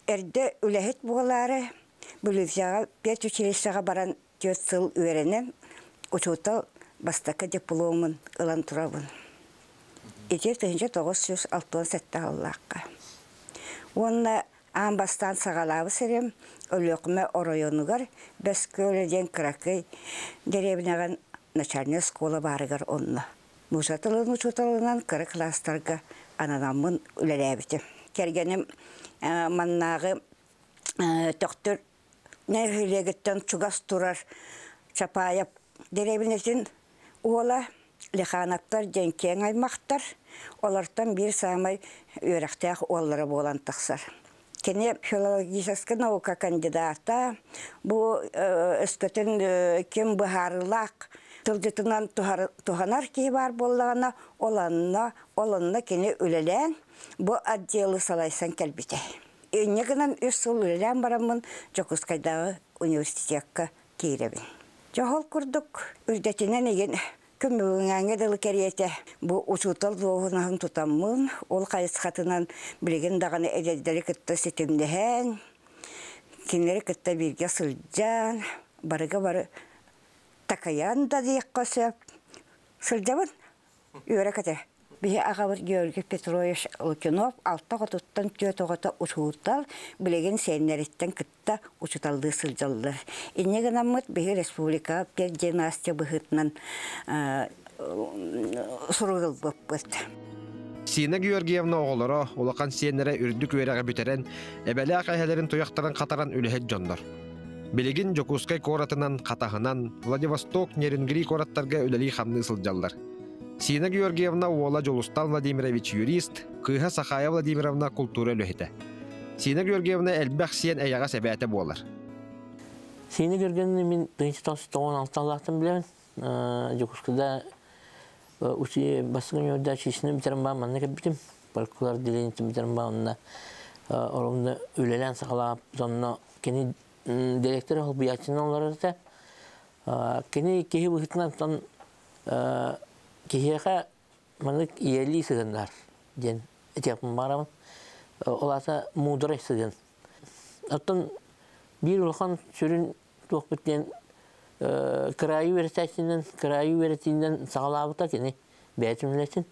эрдэ үлэһит буолаары Бүлүүсэҕэ педучилищеҕа баран түөрт сыл үөрэнэн учуутал бастакы дипломун ылан турабын. Ити 1967 сыллаахха. Уонна аан бастаан саҕалаабыт сирим Өлүөхүмэ оройуонугар Бэс Күөлэ диэн кыракый дэриэбинэҕэ начальнай оскуола баарыгар онно. Нуучча тылын учууталынан кыра кылаастарга ананаммын үлэлээбитим. Кэргэним маннааҕы Төхтүр нэһилиэгиттэн чугас турар Чапаев дэриэбинэтин уола Лихановтар диэн киэҥ аймахтар, олортон биир саамай үөрэхтээх уоллара буолан тахсар. Кини филологическай наука кандидата, бу өскөтүн ким быһаарыылаах тылдьытынан туһанар киһи баар буоллаҕына, ол онно, ол онно кини үлэлээн бу отделы салайсан кэлбитэ. Инньэ гынан үс сыл үлэлээн бараммын Дьокуускайдааҕы университекка киирэбин. Дьоһол курдук үрдэтинэн игин күн дылы кэриэтэ бу учуутал дуоһунаһын тутаммын, ол хайысхатынан билигин даҕаны эдэрдэри кытта ситимнэһэн, кинилэри кытта бииргэ сылдьан, барыга бары такайан да диэххэ сөп. Сылдьабын, үөрэ-көтө. Биһи аҕабыт Георгий Петрович Лукинов алта оҕотуттан түөрт оҕото учуутал, билигин сиэннэриттэн кытта учууталлыы сылдьаллар. Инньэ гынаммыт биһи республика педдинастия быһыытынан сурук ылбыппыт. Сина Георгиевна оҕолоро улахан сиэннэрэ үрдүк үөрэҕи бүтэрэн, эбэлээх эһэлэрин туйахтарын хатаран үлэһит дьоннор. Билигин Дьокуускай куоратынан, Хатаһынан, Владивосток, Нерюнгри куораттарга үлэлии-хамныы сылдьаллар. Сина Георгиевна уола Дьулустан Владимирович юрист, кыыһа Сахая Владимировна култуура үлэһитэ. Сина Георгиевна элбэх сиэн эйэҕэс эбээтэ буолар. Сина Георгиевна мин 1996 аллаахтан билэбин. Дьокуускайда бастакы универда числены бүтэрэн баан манна кэлбитим. Паркулар отделениетин бүтэрэн баан онно оромно үлэлээн саҕалаап сонно кини директор холбуйааччынан олорор этэ. Кини киһи быһыытынан киһиэхэ маннык ийэлии сыһыаннар диэн этиэхпин баҕарабын. Ол аата муударай сыһыан. Оттон биир улахан сүрүн туохпут диэн кыраайы үөрэтээччинэн, кыраайы үөрэтиинэн саҕалаабыта кини бэйэтин үлэтин.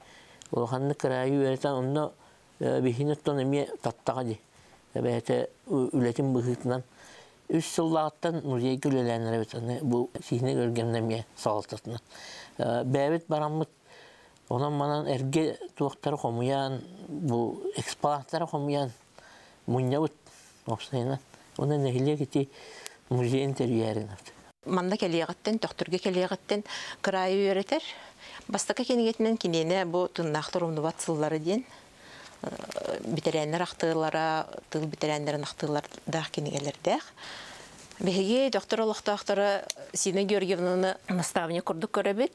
Улаханнык кыраайы үөрэтэн онно биһини оттон эмиэ таттаҕа дии. Бэйэтэ үлэтин быһыытынан үс сыллааҕыттан музейга үлэлээн эрэбит. Аны бу Сиинэ Өргэмнэ эмиэ салалтатынан. Бэйэбит бараммыт онон манан эргэ туохтары хомуйан, бу экспонаттары хомуйан мунньабыт уопсайынан. Онон нэһилиэк ити музейын тэрийээрин. Манна кэлиэҕиттэн, Төхтүргэ кэлиэҕиттэн кыраайы үөрэтэр. Бастакы кинигэтинэн киниэнэ бу Тыннаахтар умнубат сыллара диэн бүтэрээннэр ахтыылара, тыыл бүтэрээннэрин ахтыылардаах кинигэлэрдээх. Биһиги доктор олохтоохторо Сина Георгиевнаны наставник курдук көрөбүт.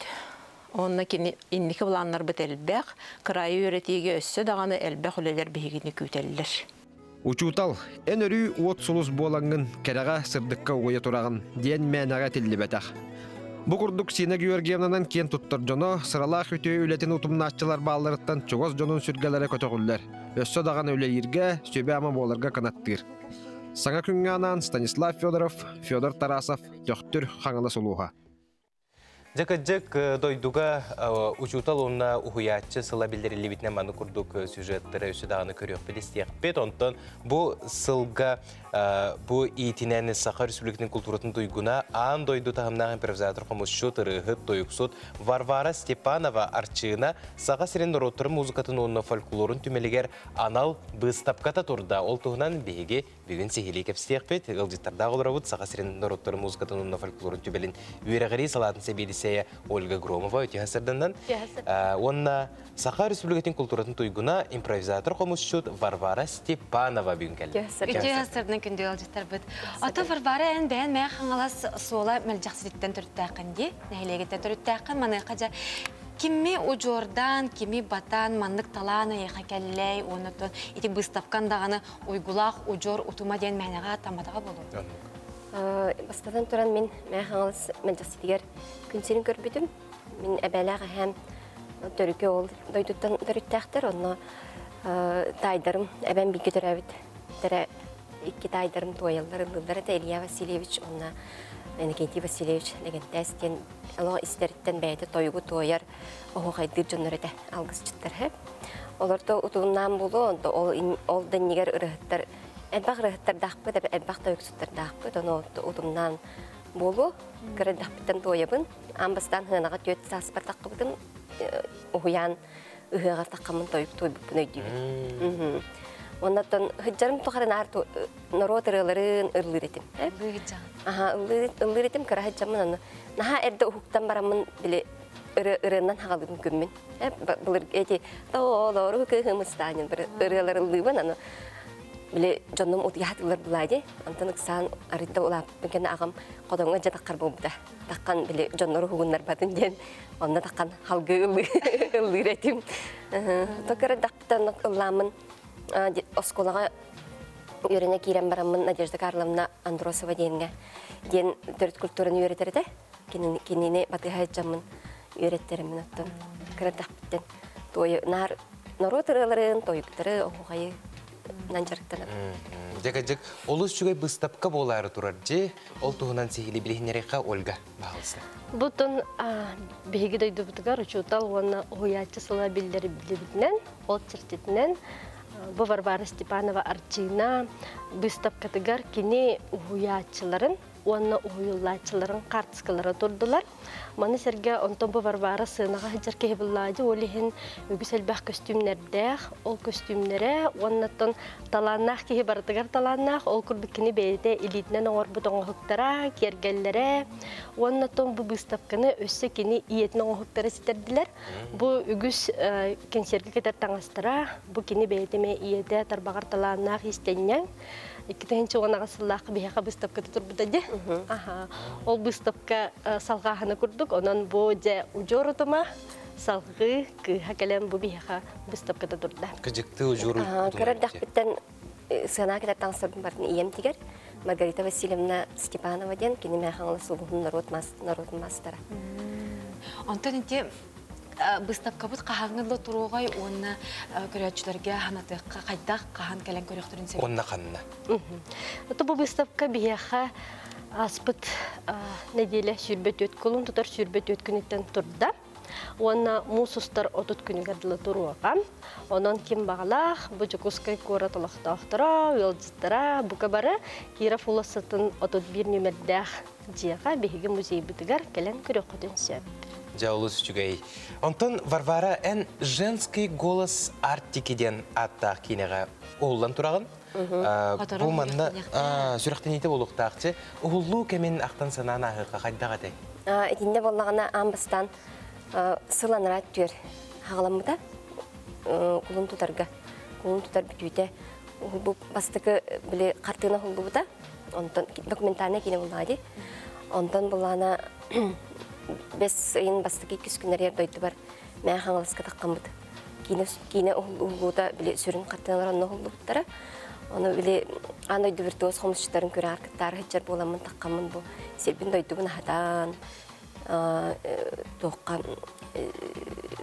Онно кини инники былааннарбыт элбэх, кыраайы үөрэтиигэ өссө даҕаны элбэх үлэлэр биһигини күүтэллэр. Учуутал, эн өрүү уот сулус буолаҥҥын, кэрэҕэ, сырдыкка угуйа тураҕын, диэн мээнэҕэ этиллибэтэх. Бу курдук Сина Георгиевнанан киэн туттар дьоно, сыралаах үтүө үлэтин утумнааччылар баалларыттан чугас дьонун сүргэлэрэ көтөҕүллэр. Өссө даҕаны үлэлииргэ, сүбэ-ама буоларга кынаттыыр. Саҥа күҥҥэ анаан Станислав Федоров, Федор Тарасов, Төхтүр, Хаҥалас улууһа. Дьэ кырдьык дойдуга учуутал уонна уһуйааччы сыла биллэриллибитинэн маны курдук сюжеттары өссө даҕаны көрүөхпүт истиэхпит. Онтон бу сылга Бу иитинэн Саха Республикатын култууратын туйгуна, аан дойду таһымнаах импровизатор хомусчут, ырыаһыт, тойуксут Варвара Степанова Арчыына Саха сирин норуоттарын музыкатын уонна фольклорун түмэлигэр анал быыстапката турда. Ол туһунан биһиги бүгүн сиһилии кэпсиэхпит. Ыалдьыттардаах олоробут Саха сирин норуоттарын музыкатын уонна фольклорун түмэлин үөрэҕирии салаатын сэбиэдиссэйэ Ольга Громова үтүө сарданнан уонна Саха Республикатын култууратын туйгуна, импровизатор хомусчут Варвара Степанова бүгүн кэллэ. Үтүө сарданнан күндү ыалдьыттарбыт. Ото Варвара эн бэйэн мээ Хаҥалас суола мэлдьэхсититтэн төрүттээххин дии, нэһилиэгиттэн төрүттээххин маныаха дьэ кими удьуордаан, кими батан маннык талаан эйиэхэ кэллэй, уонна ити быыстапкан даҕаны уйгулаах удьуор утума диэн мээнэҕэ аттамматаҕа буолуо. Бастатан туран мин Мээ Хаҥалас мэлдьэхситигэр күн сирин көрбүтүм. Мин эбээлээх эһээм төрүкү ол дойдуттан төрүттээхтэр, онно таайдарым, эбэм бииргэ төрөөбүт тэрэ икки таайдарым туойаллар, ыллыыллар этэ Илья Васильевич уонна Иннокентий Васильевич Лэгэнтээс диэн олох истэриттэн бэйэтэ тойугу туойар, оһуохайдыыр дьоннор этэ, алгысчыттар һэ. Олорто утууннаан буолуо, онто ол ол да иннигэр ырыһыттар элбэх ырыһыттардаахпыт, элбэх тойуксуттардаахпыт, ону утумнаан буолуо. Кыра эрдэхпиттэн туойабын. Аан бастаан сыанаҕа түөрт сааспар таххыбытым, уһуйаан ыһыаҕар таххаммын тойук туойбуппун өйдүүбүн. Оннаттан сыдьарым тухары наар норуот ырыаларын ыллыыр этим. Аха, ыллыыр этим, кыра сыдьаммын аны. Наһаа эрдэ уһуктан бараммын били ырыаннан хагалыыбын күммүн. Былыр эти тоолору кыһымыстаанын бір ырыалар ыллыыбын аны били дьоннум утуйаатылар булаа Онтон ыксаан арыйда улааппын кэннэ аҕам хотоҥҥо дьэ таххар буолбута. Таххан били дьоннору уһугуннарбатын диэн онно таххан халгыы ыллыыр этим. Токырдахпыттан ыллааммын оскуолаҕа үөрэнэ киирэн бараммын Надежда Карловна Андросова диэҥҥэ диэн төрүт культураны үөрэтэр этэ. Кинини батыһа сылдьаммын үөрэттэриммин оттон кырадахпыттан туойу наар норуот ырыаларын, тойуктары, оһуохайы нан дьарыктанабын. Дьэ, олус үчүгэй быыстапка буолаары турар дьи. Ол туһунан сиһили билиһиннэриэххэ Ольга баһалыста. Бутун биһиги дойдубутугар учуутал уонна уһуйааччы сыла биллэрибитинэн, ол чэрчитинэн бу Варвара Степанова Арчыына быыстапкатыгар кини уһуйааччыларын уонна уһуйуллааччыларын хаартыскалара турдулар. Маны сэргэ онтон бу Варвара сыанаҕа сылдьар киһи буллаадьы, ол иһин үгүс элбэх көстүүмнэрдээх, ол көстүүмнэрэ уоннаттан талааннаах киһи барытыгар талааннаах, ол курдук кини бэйэтэ илиитинэн оҥорбут оҥоһуктара, киэргэллэрэ, уоннаттан бу быыстапканы өссө кини ийэтин оҥоһуктара ситэрдилэр. Бу үгүс кэнсиэргэ кэтэр таҥастара, бу кини бэйэтэ эмиэ ийэтэ тарбаҕар талааннаах иистэнньэҥ. 2010 сыллаахха биһиэхэ быыстапката турбута дии. Аха. Ол быыстапка салҕааһына курдук, онон бу дьэ удьуор утума салҕыы кыыһа кэлэн бу биһиэхэ быыстапката турда. Кыдьыкты удьуор утума. Кыра эрдэхпиттэн сыанаа кэтэр таҥастарбын барын ийэм тигэр. Маргарита Васильевна Степанова диэн кини мээ Хаҥалас улууһун норуот норуотун маастара. Онтон ити быыстапкабыт хаһааҥҥы да туруоҕай уонна көрөөччүлэргэ ханатыахха хайдах хаһан кэлэн көрүөхтэрин сөп? Уонна ханна? Ото бу быыстапка биһиэхэ ааспыт нэдиэлэ 24 кулун тутар 24 күнүттэн турда. Уонна муус устар 30 күнүгэр дылы туруоҕа. Онон ким баҕалаах бу Дьокуускай куорат олохтоохторо, ыалдьыттара бука бары Киров уулуссатын 31 нүмердээх дьиэҕэ биһиги музейбытыгар кэлэн көрүөххүтүн сөп. Дьэ, олус үчүгэй. Онтон Варвара, эн «Женский голос Арктики» диэн ааттаах киинэҕэ уһуллан тураҕын. Бу манна сүрэхтэниитэ буолуохтаахчы. Уһуллуу кэмин ахтан санаан ааһыахха хайдах этэй? Итиннэ буоллаҕына аан бастаан сыл анараа түөр хаҕаламмыта. Кулун тутарга. Кулун тутар бүтүүтэ. Бу бастакы били хартыына уһуллубута. Онтон документальнай киинэ буллаҕа дии. Онтон буллаҕына бэс ыйын бастакы иккис күннэригэр дойдубар Мэҥэ Хаҥаласка таххаммыт киинэ киинэ уһуллуута били сүрүн хартыыналар онно уһуллубуттара. Ону били аан дойду виртуоз хомусчуттарын күрэҕэр кыттаары сылдьар буоламмын таххаммын бу сирбин дойдубун аһатан туохха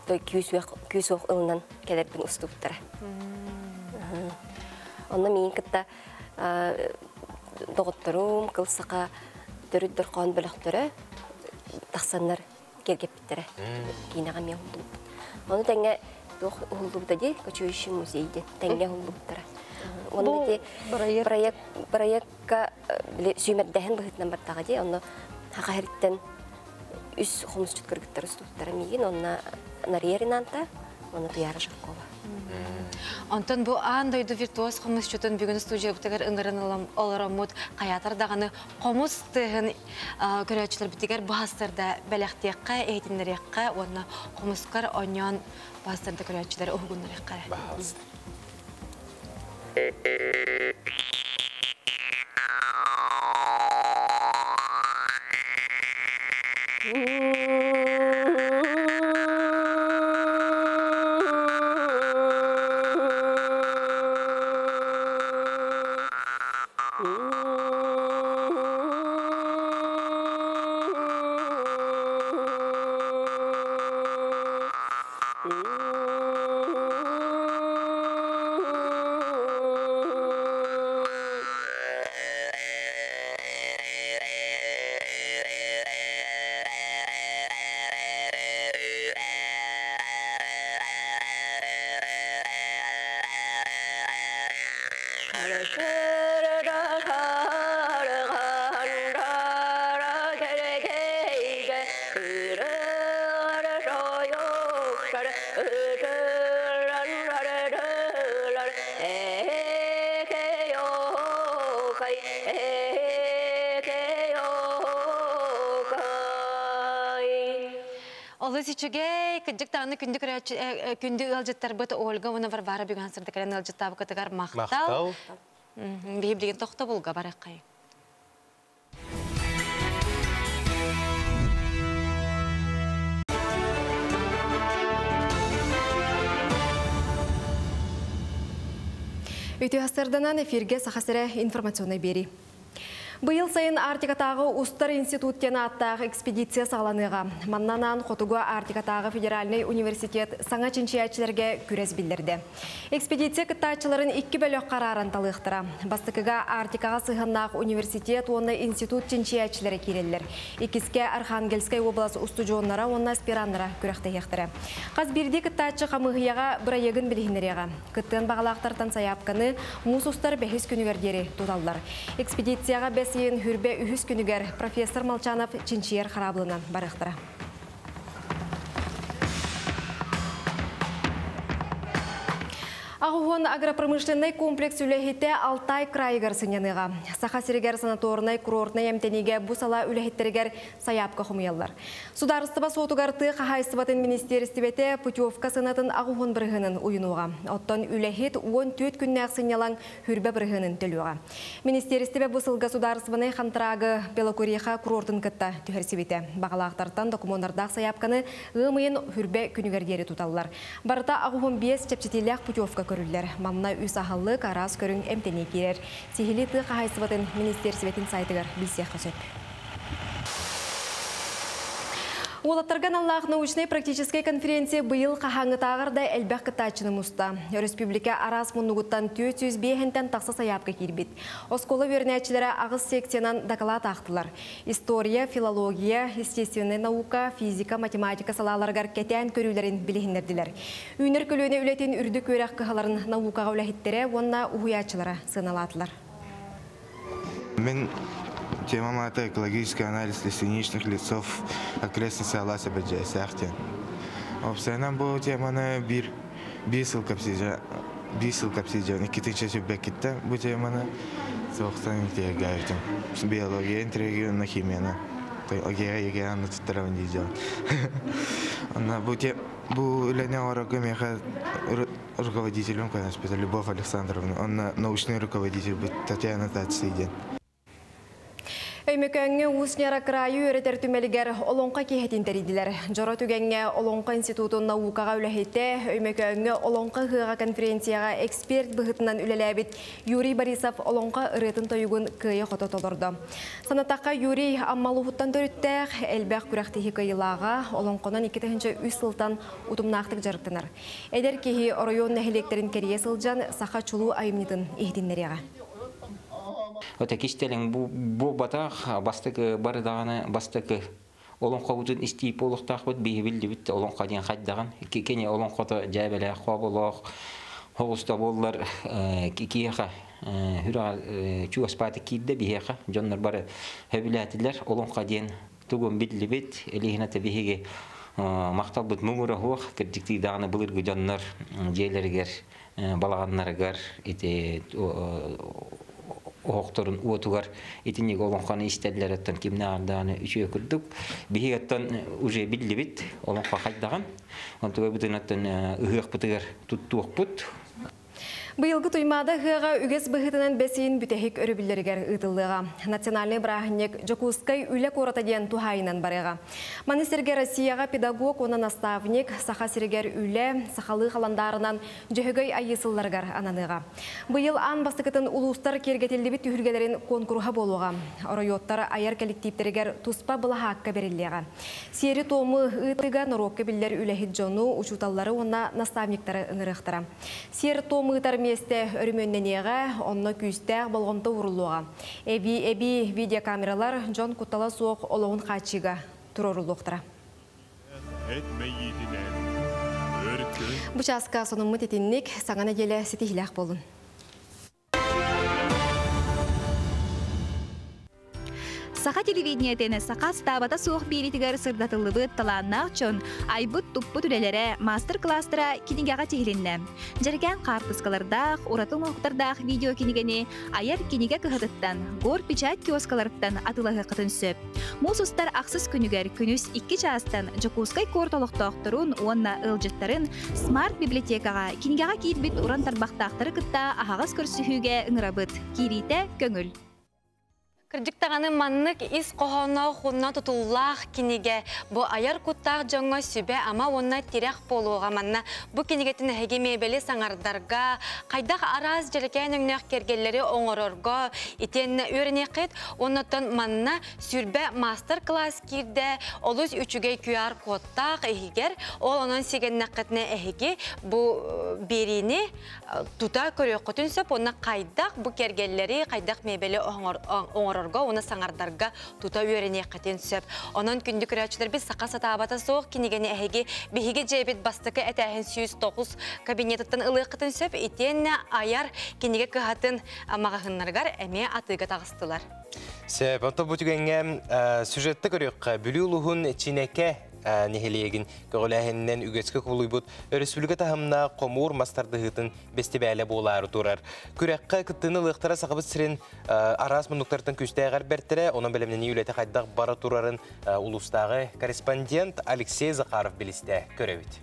күүс-уох ылынан кэлэрбин устубуттара. Онно миигин кытта доҕотторум, кыл саха төрүт дорхоон бөлөхтөрө тахсаннар киэргэппиттэрэ. Киинэҕэ эмиэ уһуллубуппут. Ону тэҥэ туох уһуллубута дии, Кочующий музей диэн тэҥҥэ уһуллубуттара. Онно ити проект проектка сүүмэрдэһин быһыытынан бардаҕа дии. Онно Саха сириттэн үс хомусчут кыргыттар устубуттара миигин, онно Нария Ринанта, уонна Туяра Жиркова. Онтон бу аан дойду виртуоз хомусчутун бүгүн студиябытыгар ыҥыран олороммут хайаатар даҕаны хомус тыаһын көрөөччүлэрбитигэр баһастарда бэлэхтиэххэ, иһитиннэриэххэ уонна хомускар оонньоон баһастарда көрөөччүлэр уһугуннарыахха эрэ. Баһаалыста. Олус үчүгэй, кырдьык даҕаны күндү көрөөччү, күндү ыалдьыттарбыт Ольга уонна Варвара бүгүн сырдыкаран ыалдьыттаабыкытыгар махтал. Махтал. Биһи билигин тохтобулга барыаххай. Үтүө сарданан эфирге Саха сирэ информационный биэрии. Быйыл сайын Арктикатааҕы устар институт диэн ааттаах экспедиция саҕаланыаҕа. Манна анаан Хотугу Арктикатааҕы федеральнай университет саҥа чинчийээччилэргэ күрэс биллэрдэ. Экспедиция кыттааччыларын икки бөлөх харааран талыахтара. Бастакыга Арктикаҕа сыһыаннаах университет уонна институт чинчийээччилэрэ киирэллэр. Иккискэ Архангельскай уобалас устудьуоннара уонна аспираннара күрэхтэһиэхтэрэ. Хас биирдии кыттааччы хамыыһыйаҕа бырайыагын билиһиннэриэҕэ. Кыттыан баҕалаахтартан сайаапканы муус устар бэһис күнүгэр диэри туталлар. Экспедицияҕа бэс ыйын хүрбэ үһүс күнүгэр профессор Молчанов чинчийэр хараабылынан барыахтара. Аҕуһун агропромышленнай комплекс үлэһитэ Алтай крайыгар сынньаныаҕа. Саха сиригэр санаторнай курортнай эмтэниигэ бу салаа үлэһиттэригэр сайаапка хомуйаллар. Судаарыстыба суотугар тыа хаһаайыстыбатын министиэристибэтэ путевка сыанатын аҕуһун бырыһыанын уйунуоҕа. Оттон үлэһит 14 күннээх сынньалаҥ хүрбэ бырыһыанын төлүөҕэ. Министиэристибэ бу сылга судаарыстыбаннай хантыраагы Белокуриха курортун кытта түһэрсибитэ. Баҕалаахтартан докумуоннардаах сайаапканы ыам ыйын хүрбэ күнүгэр диэри туталлар. Барыта 85 чэпчэтиилээх путевка көрүллэр. Манна үс аһылык, араас көрүҥ эмтэнии киирэр. Сиһилии тыа хаһаайыстыбатын министиэристибэтин сайтыгар билсиэххэ сөп. Уолаттарга аналлаах научнай-практическай конференция быйыл хаһааҥҥытааҕар да элбэх кыттааччыны муста. Өрөспүүбүлүкэ араас муннугуттан 405-тэн тахса сайаапка киирбит. Оскуола үөрэнээччилэрэ аҕыс секциянан дакылаат аахтылар. История, филология, естественнай наука, физика, математика салааларыгар кэтээн көрүүлэрин билиһиннэрдилэр. Үүнэр көлүөнэ үлэтин үрдүк үөрэх кыһаларын наукаҕа үлэһиттэрэ уонна уһуйааччылара сыаналаатылар. Мин темам аата экологический анализ лесеничных лесов окрестности Алася Бэдьээсээх диэн. Опсайынан бу теманы биир биир сыл кэпсиижэ биир сыл кэпсиижэ иккитинчи сүбэккиттэ бу теманы соохтан интиэргээбитим. Биология интриги уонна химияны. Огега егега анны туттарабын диижэбин. Онно бу те бу үлэни оҥорорго миэхэ руководителем көмөлөспүтэ Любовь Александровна, онно научный руководитель Татьяна Татси диэн. Өймөкөөҥҥө Уус Ньара кыраайы үөрэтэр түмэлигэр Олоҥхо киэһэтин тэрийдилэр. Дьоро түгэҥҥэ Олоҥхо институтун наукаҕа үлэһитэ, Өймөкөөҥҥө Олоҥхо ыһыаҕа конференцияҕа эксперт быһыытынан үлэлээбит Юрий Борисов олоҥхо ырыатын-тойугун кыайа-хото толордо. Санатахха, Юрий Амма улууһуттан төрүттээх, элбэх күрэхтэһии кыайыылааҕа, олоҥхонон 2003 сылтан утумнаахтык дьарыктанар. Эдэр киһи оройуон нэһилиэктэрин кэрийэ сылдьан саха чулуу айымньытын иһитиннэриэҕэ. Ота кистэлэҥ буолбатах, бастакы бары даҕаны бастакы олоҥхобутун истиип олохтоохпут биһи биллибит олоҥхо диэн хайдаҕын. Кини олоҥхото дьээбэлээх, хооболоох, Хоҕуста буоллар киһиэхэ хүрэ чугаспааты киирдэ биһиэхэ дьоннор бары хөбүлээтилэр олоҥхо диэн тугун биллибит элиһинэтэ биһиги махталбыт муҥура суох кырдьыктыы даҕаны былыргы дьоннор дьиэлэригэр балаҕаннарыгар ити оһохторун уотугар итинник олоҥхону истэллэр оттон кимнээҕэр даҕаны үчүгэй курдук биһиги оттон уже биллибит олоҥхо хайдаҕын онтугайбытын оттон ыһыахпытыгар туттуохпут. Быйылгы Туймаада ыһыаҕа үгэс быһыытынан бэс ыйын бүтэһик өрөбүллэригэр ыытыллыаҕа. Национальнай бырааһынньык Дьокуускай үлэ куората диэн туһаайынан барыаҕа. Маны сэргэ Россияҕа педагог уонна наставник, Саха сиригэр үлэ, сахалыы халандаарынан Дьөһөгөй Айыы сылларыгар ананыаҕа. Быйыл аан бастакытын улуустар киэргэтиллибит түһүлгэлэрин куонкуруһа буолуоҕа. Оройуоттар айар кэлэктииптэригэр туспа былаһаакка бэриллиэҕэ. Сиэри-туому ыытыыга норуокка биллэр үлэһит дьону, учууталлары уонна наставниктары ыҥырыахтара. Сиэр-туом ыытар миэстэ өрөмүөннэниэҕэ, онно күүстээх болҕомто ууруллуоҕа. Эбии-эбии видеокамералар дьон куттала суох олоҕун хааччыыга туруоруллуохтара. Бу чааска сонуммут итинник, саҥа нэдиэлэ ситиһиилээх буолун. Саха телевидениетин саха астаабата суох биэритигэр сырдатыллыбыт талааннаах дьон айбыт-туппут үлэлэрэ, маастар-кылаастара кинигэҕэ тиһилиннэ. Дьэргээн хаартыскалардаах, ураты оҥоһуктардаах видеокинигэни айар кинигэ кыһатыттан, гор печать киоскаларыттан атыылаһыаххытын сөп. Муус устар ахсыс күнүгэр күнүс 2 чаастан Дьокуускай куорат олохтоохторун уонна ыалдьыттарын смарт-библиотекаҕа кинигэҕэ киирбит уран тарбахтаахтары кытта аһаҕас көрсүһүүгэ ыҥырабыт. Киириитэ көҥүл. Кырдьык даҕаны маннык ис хоһоонноох уонна тутуллаах кинигэ бу айар куттаах дьоҥҥо сүбэ-ама уонна тирэх буолуоҕа манна бу кинигэтин эһиги миэбэли саҥардарга, хайдах араас дьэрэкээн өҥнөөх киэргэллэри оҥорорго итиэннэ үөрэниэххит Оннуттан манна сүрбэ маастар-кылаас киирдэ, олус үчүгэй QR-кодтаах иһигэр, ол онон сигэннэххитинэ эһиги бу биэриини тута көрүөххүтүн сөп уонна хайдах бу кэргэллэри, хайдах мебели оҥорорго уонна саҥардарга тута үөрэниэххитин сөп. Онон күндү көрөөччүлэрбит саха сатаабата суох кинигэни эһиги биһиги дьиэбит бастакы этээһин 109 кабинетыттан ылыаххытын сөп. Итиэннэ айар кинигэ кыһатын маҕаһыыннарыгар эмиэ атыыга таҕыстылар. Сөп, онто бу түгэҥҥэ сюжетте көрүөххэ Бүлүү улууһун Чинэкэ нэһилиэгин көҕүлээһининэн үгэскэ кубулуйбут өрөспүүбүлүкэ таһымнаах хомуур мас тардыһыытын бэстибээлэ буолаары турар. Күрэххэ кыттыыны ылыахтара Сахабыт сирин араас муннуктартан күүстээх эрбэртэрэ, онон бэлэмнэнии үлэтэ хайдах бара турарын улуустааҕы корреспондент Алексей Захаров билистэ көрөбүт.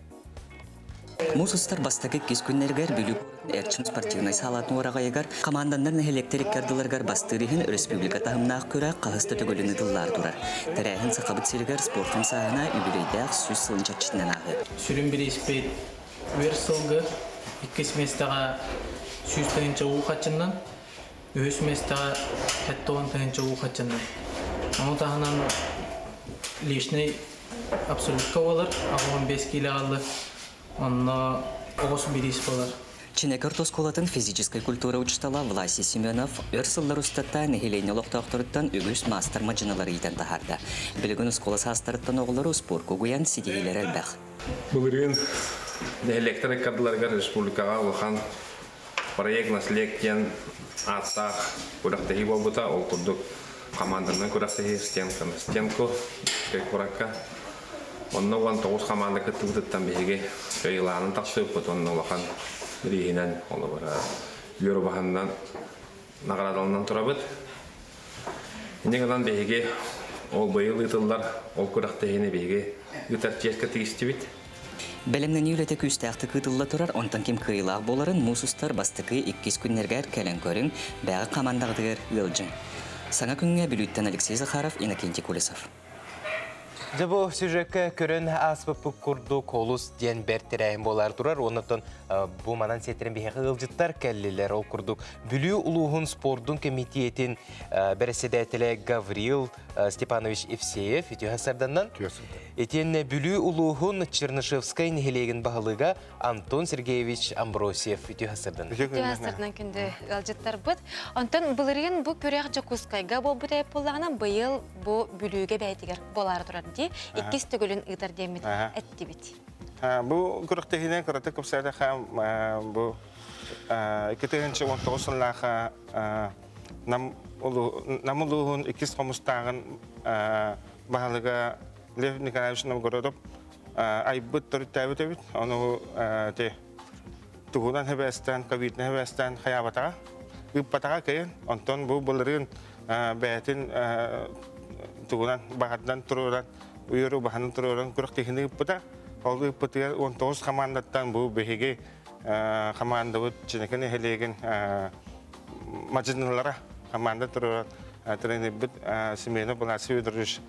Муус устар бастакы иккис күннэригэр Бүлүү Эрчим спортивнай саалатын уораҕайыгар команданнар нэһилиэктэр икки ардыларыгар бастыыр иһин республика таһымнаах күрэх хаһыс да төгүлүн ыытыллаары турар. Тэрээһин Сахабыт сиригэр спорт хамсааһына үбүлүөйдээх 100 сылын чэрчитинэн ааһыа. Сүрүн бирииспит үөр сылгы, иккис миэстэҕэ 100 тыһыынча уу хаччыннан, үһүс миэстэҕэ 70 тыһыынча уу хаччыннан. Ону таһынан личный абсолютка буолар, 85 киилэ аҕаллы, онно оҕус бириис буолар. Чинэкэ орто оскуолатын физическэй культура учуутала Власий Семенов өр сыллар устата нэһилиэнньэ олохтоохторуттан үгүс маастар мадьыналары иитэн таһаарда. Билигин оскуола саастарыттан оҕолору спорка угуйан ситиһиилэрэ элбэх. Былырыын нэһилиэктэр ыккардыларыгар республикаҕа улахан проект «Наследие» диэн ааттаах күрэхтэһии буолбута. Ол курдук команданан күрэхтэһии стенка на стенку куоракка. Онно 19 команда кыттыбытыттан биһиги кыайыылаанын тахсыбыппыт. Онно улахан бирииһинэн, холобура, үөр убаһанынан наҕараадаланан турабыт. Инньэ гынан биһиги ол быйыл ыытыллар ол күрэхтэһиини биһиги ыытар чиэскэ тигистибит. Бэлэмнэнии үлэтэ күүстээхтик ыытылла турар, онтон ким кыайыылаах буоларын муус устар бастакы иккис күннэргэр кэлэн көрүҥ, бэҕэ хамаандаҕытыгар ыалдьыҥ. Саҥа күҥҥэ Бүлүүттэн Алексей Захаров, Иннокентий Колесов. Дьэ бу сюжекка көрөн ааспыппыт курдук олус диэн бэрт тэрээһин буолаар турар. Оннуттан бу манан сиэтэрин биһиэхэ ыалдьыттар кэллилэр. Ол курдук Бүлүү улууһун спордун кэмитиэтин бэрэссэдээтэлэ Гаврил Степанович Евсеев үтүө сарданнан. Итиэннэ Бүлүү улууһун Чернышевскай нэһилиэгин баһылыга Антон Сергеевич Амбросьев үтүө сарданнан. Үтүө сарданнан күндү ыалдьыттарбыт. Онтон былырыын бу күрэх Дьокуускайга буолбут эбит буоллаҕына, быйыл бу Бүлүүгэ бэйэтигэр буолаары турар дии. Иккис төгүлүн ыытар диэммит эттибит. Бу күрэхтэһиинэн кыратык кэпсээтэххэ бу 2019 сыллааха Нам улууһун иккис хомустааҕын баһылыга Лев Николаевич Новгородов айбыт төрүттээбит эбит. Ону те тугунан хэбээстээн, ковидна хэбээстээн хайаабатаҕа, ыыппатаҕа кыйын. Онтон бу былырыын бэйэтин тугунан баҕардан туруоран, уйар убаһанын туруоран күрэхтэһиини ыыппыта. Ол ыыппытыгар 19 хамаандаттан бу биһиги хамаандабыт Чинэкэ нэһилиэгин мадьынылара хамаанда туруоран тренербит Семенов Власий Федорович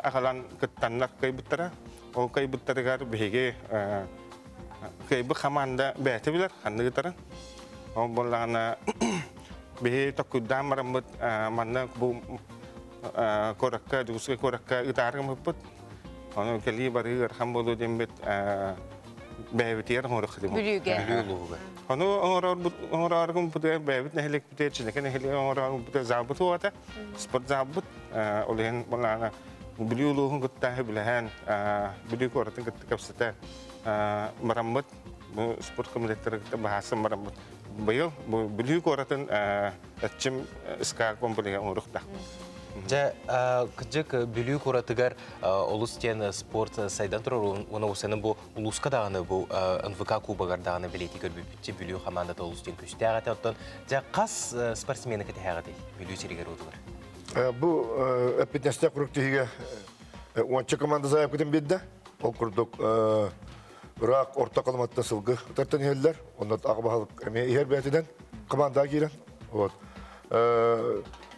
аҕалан кыттаннар кыайбыттара. Ол кыайбыттарыгар биһиги кыайбыт хамаанда бэйэтэ билэр ханныгытарын. Ол буоллаҕына биһи токкуйдаан бараммыт манна бу куоракка, Дьокуускай куоракка ытаары гыммыппыт. Ону кэлии барыы ыарахан буолуо диэммит бэйэбитигэр оҥоруох этим. Бүлүүгэ. Бүлүү улууһугар. Ону оҥороргуммутугар бэйэбит нэһилиэкпитигэр Чинэкэ нэһилиэгэр оҥороргуммутугар залбыт уота, спорт залбыт. Ол иһин былаана Бүлүү улууһун кытта сөбүлэһэн, Бүлүү куоратын кытта кэпсэтэн бараммыт, бу спорт комитеттары кытта баһаасан бараммыт. Быйыл бу Бүлүү куоратын Эрчим СК комплекса оҥоруохтаахпыт. Дьэ, кырдьык, Бүлүү куоратыгар олус диэн спорт сайдан турар уонна усаны бу улууска даҕаны бу НВК кубогар даҕаны бэлиэтии көрбүппүт Бүлүү хамаандата олус диэн күүстээх этэ. Оттон дьэ хас спортсмены кэтэһэҕитий Бүлүү сиригэр-уотугар? Бу эппитинэстээх куруук тиһигэ уонча команда заявкатын биэрдэ. Ол курдук ыраах орто Халыматтан сылгы ытартан иһэллэр. Онно аҕа баһылык эмиэ иһэр бэйэтинэн командаҕа киирэн. Вот.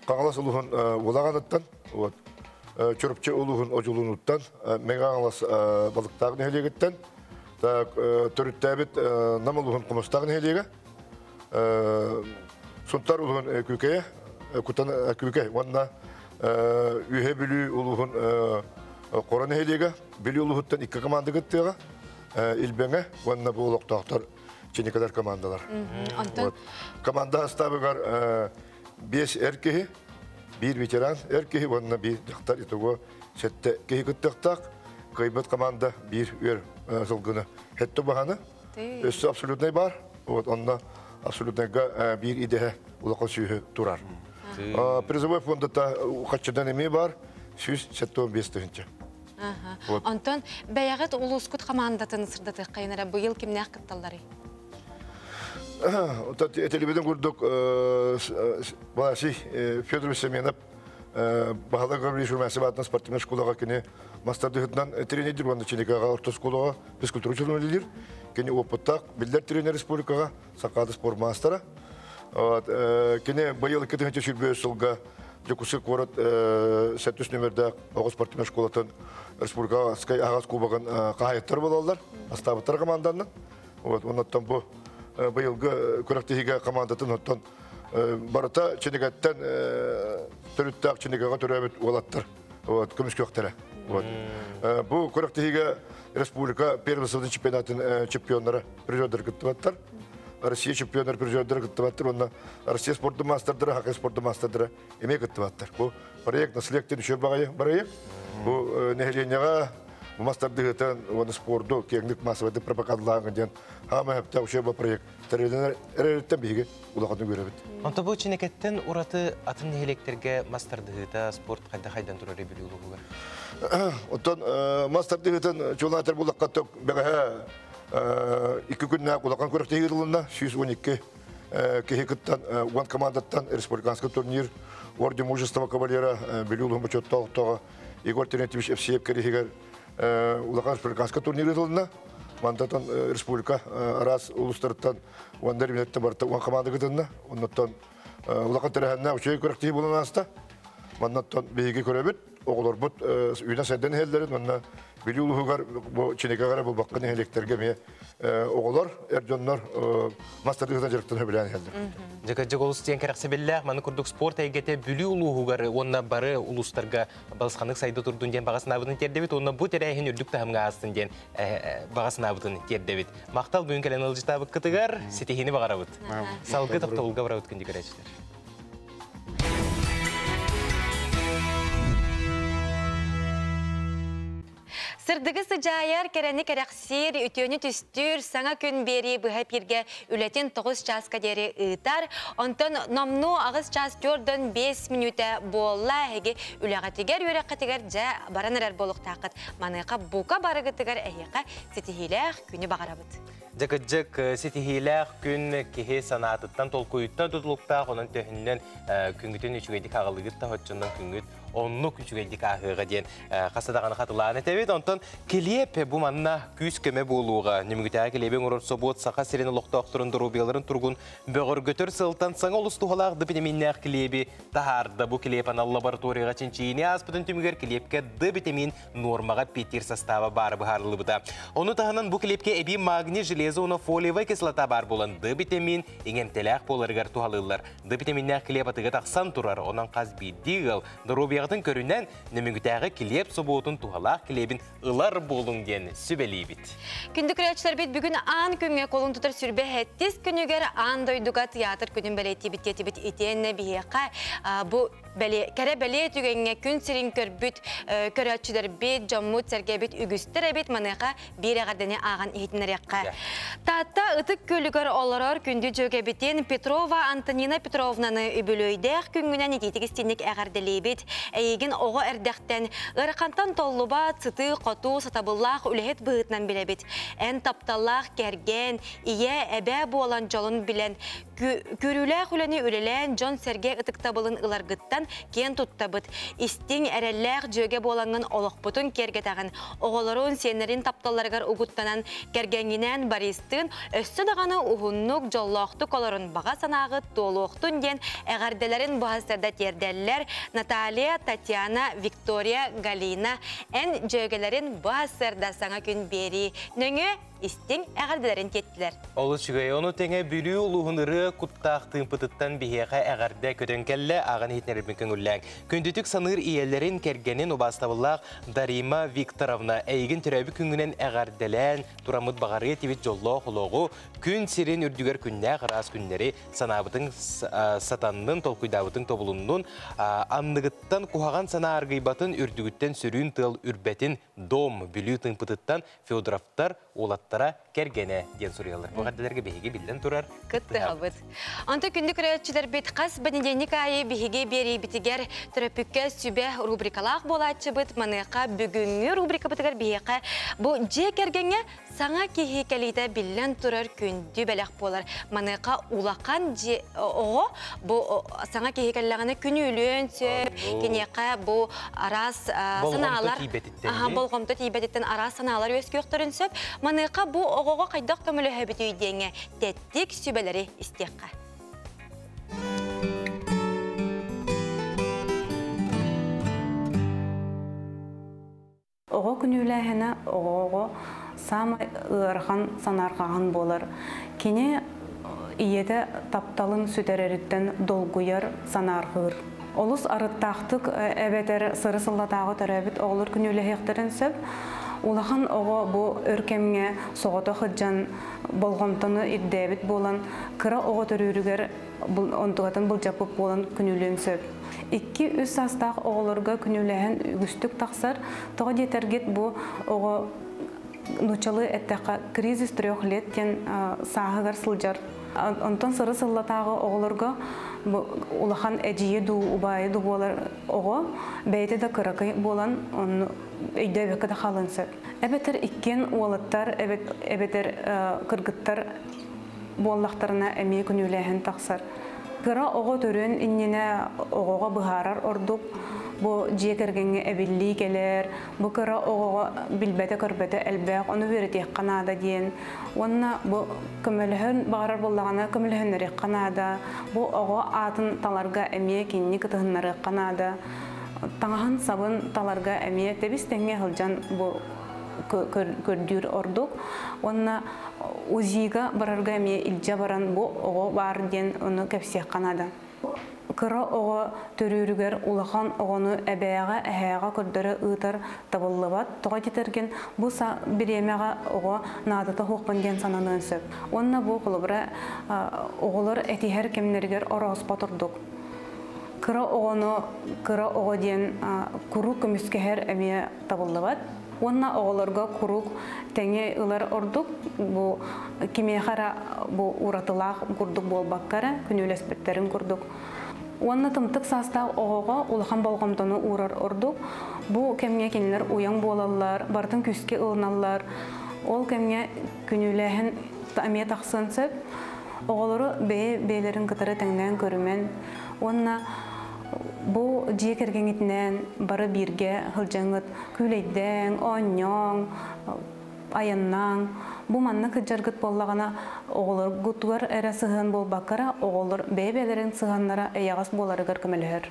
Хаҥалас улууһун Улаҕаныттан, вот. Чурапчы улууһун Одьулуунуттан, Мэҥэ Хаҥалас Балыктаах нэһилиэгиттэн, төрүттээбит Нам улууһун Хомустаах нэһилиэгэ, Сунтаар улууһун Күүкэйэ, Кутан Күүкэй уонна Үөһээ Бүлүү улууһун Хоро нэһилиэгэ, Бүлүү улууһуттан икки команда кыттыаҕа, Илбэҥэ уонна бу олохтоохтор Чиникалар командалар. Онтон Команда астаабыгар биэс эр киһи, биир ветеран эр киһи уонна биир дьахтар итого сэттэ киһи кыттыахтаах. Кыайбыт команда биир үөр сылгыны хетте баһаны. Өссө абсолютнай бар. Вот онно абсолютнайга биир идэһэ улахан сүүһү турар. Призовой фондата хаччыдан эмиэ бар 175 тыһынча. Онтон бэйэҕит улуускут хамаандатын сырдатыаххайын эрэ быйыл кимнээх кытталларый? Этилибитин курдук Васий Федорович Семенов Баһылай Гаврильевич Румянцев спортивнай школаҕа кини мастардыһытынан тренердир уонна Чиникаҕа орто оскуолаҕа физкультура учууталынан үлэлиир. Кини опыттаах биллэр тренер республикаҕа Сахаада спорт маастара. Кини быйыл 2025 сылга Дьокуускай куорат 7 нөмердээх оҕо спортивнай школатын республиканскай аһаҕас кубогын хаһаайыттар буолаллар, астаабыттар команданан. Вот, оннуттан бу быйылгы күрэхтэһиигэ командатын оттон барыта Чинигэттэн төрүттээх Чинигэҕэ төрөөбүт уолаттар вот, көмүскүөхтэрэ. Вот. Бу күрэхтэһиигэ республика первенствотын чемпионатын чемпионнара призердары кыттыбаттар. Россия чемпионнар призердары кыттыбаттар уонна Россия спордун маастардара, хоккей спордун маастардара эмиэ кыттыбаттар. Бу проект наследие үчүгэй баҕайы проект. Бу нэһилиэнньэҕэ мастардыһытын уонна спорду киэҥник массовайдык пропагандалааҥҥа диэн хаама сөптөөх үчүгэй проект тэрилинэр эрэриттэн биһиги улаханнык үөрэбит. Онто бу Чинэкэттэн ураты атын нэһилиэктэргэ мас тардыһыыта спорт хайдах хайдан турар Бүлүү улууһугар? Оттон мас тардыһыытын чулаатар буллахха бэҕэһээ икки күннээх улахан күрэхтэһии ыытылынна. 112 киһи кыттан уон командаттан республиканский турнир Орден мужества кавалера Бүлүү улууһун бочуоттаах Егор Терентьевич Евсеев кэриһигэр улахан республиканскай турнир ыытылынна. Мантан республика араас улуустарыттан уонна ребенеттен барыта уон команда кытынна. Оннуттан улахан тэрээһиннээх үчүгэй күрэхтэһии буолан ааста. Маннаттан биһиги көрөбүт, оҕолорбут үүнэ сайдан иһэллэрин уонна Бүлүү улууһугар бу Чиникэҕэ булбакка нэһилиэктэргэ эмиэ оҕолор, эр дьоннор мас тардыһыытынан дьарыктан сөбүлээн иһэллэр. Дьэ, олус диэн кэрэхсэбиллээх, маны курдук спорт эйгэтэ Бүлүү улууһугар уонна бары улуустарга балысханнык сайда турдун диэн баҕа санаабытын тиэрдэбит уонна бу тэрээһин үрдүк таһымҥа аастын диэн баҕа санаабытын тиэрдэбит. Махтал бүгүн кэлэн ыалдьытаабыккытыгар ситиһиини баҕарабыт. Салгыы тохтобулга барабыт күндү көрөөччүлэр. Сырдыгы сыдьаайар, кэрэни кэрэхсиир, үтүөнү түстүүр, саҥа күн биэрии быһа эпииргэ үлэтин 9 чааска диэри ыытар. Онтон номнуо 8 чаас 4-5 мүнүүтэ буолла. Эһиги үлэҕитигэр, үөрэххитигэр дьэ баран эрэр буолуохтааххыт. Маныаха бука барыгытыгар эһиэхэ ситиһиилээх күнү баҕарабыт. Дьэ кырдьык, ситиһиилээх күн киһи санаатыттан, толкуйуттан тутулуктаах, онон төһүннэн күҥҥүтүн үчүгэйдик аҕалыгыт да оччонон күҥҥүт оннук үчүгэйдик ааһыаҕа диэн хаса даҕаны хатылаан этэбит. Онтон килиэп бу манна күүс-көмө буолууга Нөмүгүтээҕи килиэби оҥорор собуот Саха сирин олохтоохторун доруобуйаларын туругун бөҕөргөтөр сылтан саҥа олус туһалаах Д битэмииннээх килиэби таһаарда. Бу килиэп анал лабораторияҕа чинчийиини ааспытын түмүгэр килиэпкэ Д битэмиин нуормаҕа эппиэттиир састааба баара быһаарыллыбыта. Ону таһынан бу килиэпкэ эбии магний, железо уонна фолиевай кислота баар буолан Д битэмиин иҥэмтэлээх буоларыгар туһалыыллар. Д битэмииннээх килиэп атыыга тахсан турар, онон хас биирдии ыал доруобуйаҕытын көрүнэн Нөмүгүтээҕи килиэп собуотун туһалаах килиэбин ылар буолуҥ диэн сүбэлиибит. Күндү көрөөччүлэрбит бүгүн аан күҥҥэ колун тутар сүрбэ сэттис күнүгэр аан дойдуга театр күнүн бэлиэтиибит диэтибит итиэннэ биһиэхэ бу кэрэ бэлиэ түгэҥҥэ күн сирин көрбүт көрөөччүлэрбит, дьоммут, сэргэбит үгүстэр эбит. Маныаха биир эҕэрдэни ааҕан иһитиннэриэххэ. Таатта Ытык Күөлүгэр олорор күндү дьүөгэбитин Петрова Антонина Петровнаны үбүлүөйдээх күҥҥүнэн итиитик истиҥник эҕэрдэлиибит. Эйигин оҕо эрдэхтэн ыарахантан толлубат, сытыы-хотуу, сатабыллаах үлэһит быһыытынан билэбит. Эн тапталлаах кэргэн, ийэ, эбээ буолан дьолун билэн, Көрүүлээх үлэни үлэлээн дьон-сэргэ ытыктабылын ыларгыттан киэн туттабыт. Истиҥ, эрэллээх дьүөгэ буолаҥҥын олохпутун киэргэтэҕин. Оҕолорун, сиэннэрин тапталларыгар угуттанан, кэргэҥҥинээн Бористыын өссө даҕаны уһуннук, дьоллоохтук олорун баҕа санааҕыт туолуохтун диэн эҕэрдэлэрин быһа тиэрдэллэр Наталья, Татьяна, Виктория, Галина. Эн дьүөгэлэрин бу сарсыарда саҥа күн биэрии нөҥүө истиҥ эҕэрдэлэрин тиэттилэр. Олус үчүгэй. Ону тэҥэ Бүлүү улууһун ырыа куттаах тыымпытыттан биһиэхэ эҕэрдэ көтөн кэллэ, ааҕан иһитиннэрэрбин көҥүллээҥ. Күндүтүк саныыр ийэлэрин, кэргэнин убаастабыллаах Дарима Викторовна эйигин төрөөбүт күҥҥүнэн эҕэрдэлээн тураммыт баҕарыа этибит дьоллоох олоҕу, күн сирин үрдүгэр күннээх ыраас күннэри санаабытыҥ сатаннын, толкуйдаабытыҥ тобулуннун, анныгыттан куһаҕан санаа аргыйбатын, үрдүгүттэн сөрүүн тыал үрбэтин, дом Бүлүү тыымпытыттан Федоровтар уолаттара кэргэнэ диэн суруйаллар. Бу эҕэрдэлэргэ биһиги биллэн турар кыттыһабыт. Онто күндү көрөөччүлэрбит хас понедельник аайы биһиги биэриибитигэр төрөппүккэ сүбэ рубрикалаах буолааччыбыт. Маныаха бүгүҥҥү рубрикабытыгар биһиэхэ бу дьиэ кэргэҥҥэ саҥа киһи кэлиитэ биллэн турар күндү бэлэх буолар. Маныаха улахан дьиэ оҕо бу саҥа киһи кэллэҕинэ күнүүлүөн сөп, киниэхэ бу араас санаалар болҕомто тиийбэтиттэн араас санаалар үөскүөхтэрин сөп. Маныаха бу оҕоҕо хайдах көмөлөһөбүтүй диэҥҥэ тэттик сүбэлэри истиэххэ. Оҕо күнүүлээһинэ оҕоҕо саамай ыарахан санаарҕааһын буолар. Кини ийэтэ тапталын сүтэрэриттэн долгуйар, санаарҕыыр. Олус арыттаахтык эбэтэр сыры-сыллатааҕы төрөөбүт оҕолор күнүүлэһиэхтэрин сөп. Улахан оҕо бу өр кэмҥэ соҕотох сылдьан болҕомтону ирдээбит буолан, кыра оҕо төрүүрүгэр онтукатын былдьаппыт буолан күнүүлүөн сөп. Икки-үс саастаах оҕолорго күнүүлэһэн үгүстүк тахсар. Тоҕо диэтэргит бу оҕо нууччалыы эттэххэ кризис трех лет диэн сааһыгар сылдьар. Онтон сыры сыллатааҕы оҕолорго улахан эдьиийэ дуу, убаайы дуу буолар оҕо бэйэтэ да кыракый буолан онну өйдөөбөккө да хаалыан сөп. Эбэтэр иккиэн уолаттар, эбэтэр кыргыттар буоллахтарына эмиэ күнүүлээһин тахсар. Кыра оҕо төрүөн иннинэ оҕоҕо быһаарар ордук бу дьиэ кэргэҥҥэ эбиллии кэлэр, бу кыра оҕоҕо билбэтэ-көрбөтө элбэх, ону үөрэтиэххэ наада диэн. Уонна бу көмөлөһөн баҕарар буоллаҕына көмөлөһүннэриэххэ наада. Бу оҕо аатын таларга эмиэ кинини кытыһыннарыахха наада. Таҥаһын сабын таларга эмиэ тэбис-тэҥҥэ сылдьан бу көрдүүр ордук. Уонна УЗИга барарга эмиэ илдьэ баран бу оҕо баар диэн ону кэпсиэххэ наада. Кыра оҕо төрүүрүгэр улахан оҕону эбээҕэ, эһээҕэ көрдөрө ыытар табыллыбат. Тоҕо диэтэргин бу бириэмэҕэ оҕо наадата суохпун диэн сананыан сөп. Уонна бу холобура оҕолор этиһэр кэмнэригэр орооспот ордук. Кыра оҕону кыра оҕо диэн куруук көмүскэһэр эмиэ табыллыбат. Уонна оҕолорго куруук тэҥи ылар ордук, бу кимиэхэ эрэ бу уратылаах курдук буолбакка эрэ, күнүүлэспиттэрин курдук. Уонна тымтык саастаах оҕоҕо улахан болҕомтону уурар ордук. Бу кэмҥэ кинилэр уйаҥ буолаллар, барытын күүскэ ылыналлар. Ол кэмҥэ күнүүлээһин эмиэ тахсыан сөп. Оҕолору бэйэ бэйэлэрин кытары тэҥнээн көрүмэн уонна бу дьиэ кэргэҥҥитинээн бары бииргэ сылдьаҥҥыт күүлэйдээҥ, оонньооҥ, айаннааҥ. Бу манна кырдьаргыт буоллаҕына оҕолоргутугар эрэ сыһыан буолбакка эрэ оҕолор бэйэ-бэйэлэрин сыһыаннара эйэҕэс буоларыгар көмөлөһөр.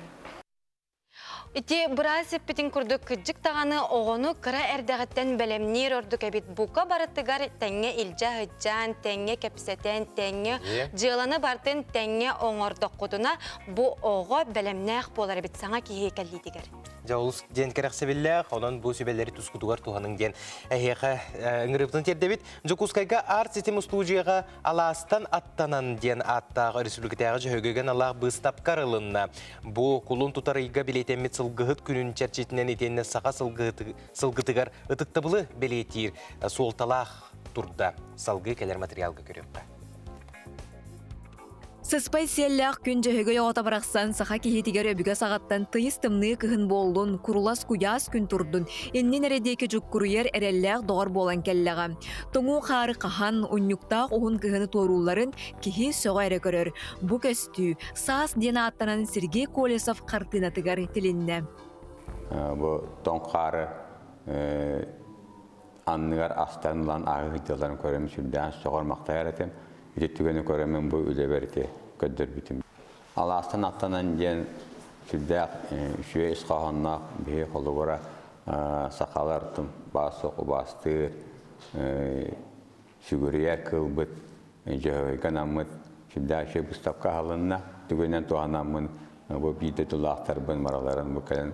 Ити быраас эппитин курдук кырдьык даҕаны оҕону кыра эрдэҕиттэн бэлэмниир ордук эбит. Бука барытыгар тэҥҥэ илдьэ сылдьан, тэҥҥэ кэпсэтэн, тэҥҥэ дьыаланы бартын тэҥҥэ оҥордоххутуна бу оҕо бэлэмнээх буолар эбит саҥа киһи кэллиитигэр. Дьэ олус диэн кэрэхсэбиллээх, онон бу сүбэлэри тускутугар туһаныҥ диэн эһиэхэ ыҥырыыбытын тиэрдэбит. Дьокуускайга арт ситим устуудьуйаҕа Алаастан аттанан диэн ааттаах өрөспүүбүлүкэтээҕи дьөһөгөйгө аналлаах быыстапка арылынна. Бу кулун тутар ыйга бэлиэтэммит сылгыһыт күнүн чэрчитинэн итиэннэ саха сылгытыгар ытыктабылы бэлиэтиир суолталаах турда. Салгыы кэлэр материалга көрүөххэ. Сыспай сиэллээх күн дьөһөгөй оҕото барахсан саха киһитигэр өбүгэ саҕаттан тыйыс тымныы кыһын буоллун, курулас куйаас күн турдун, иннин эрэ диэки дьуккуруйар эрэллээх доҕор буолан кэллэҕэ. Тоҥуу хаары хаһан, унньуктаах уһун кыһыны туоруулларын киһи сөҕө эрэ көрөр. Бу көстүү Саас диэн ааттанан Сергей Колесов хартыынатыгар тилиннэ. Бу тоҥ хаары анныгар астарын ылан ааһыы сылдьалларын көрөммүн сүрдээх сөҕөр-махтайар этим. Ити түгэни көрөммүн бу үлэбэр ити көрдөрбүтүм. Алаастан аттанан диэн сүрдээх үчүгэй ис хоһоонноох биһи холобура сахалар баас убаастыыр сүгүрүйэр кыылбыт дьөһөгөйгө анаммыт сүрдээх үчүгэй быыстапка аһылынна. Түгэнинэн туһанаммын бу биирдэ тулаахтарбын бараларын бу кэлэн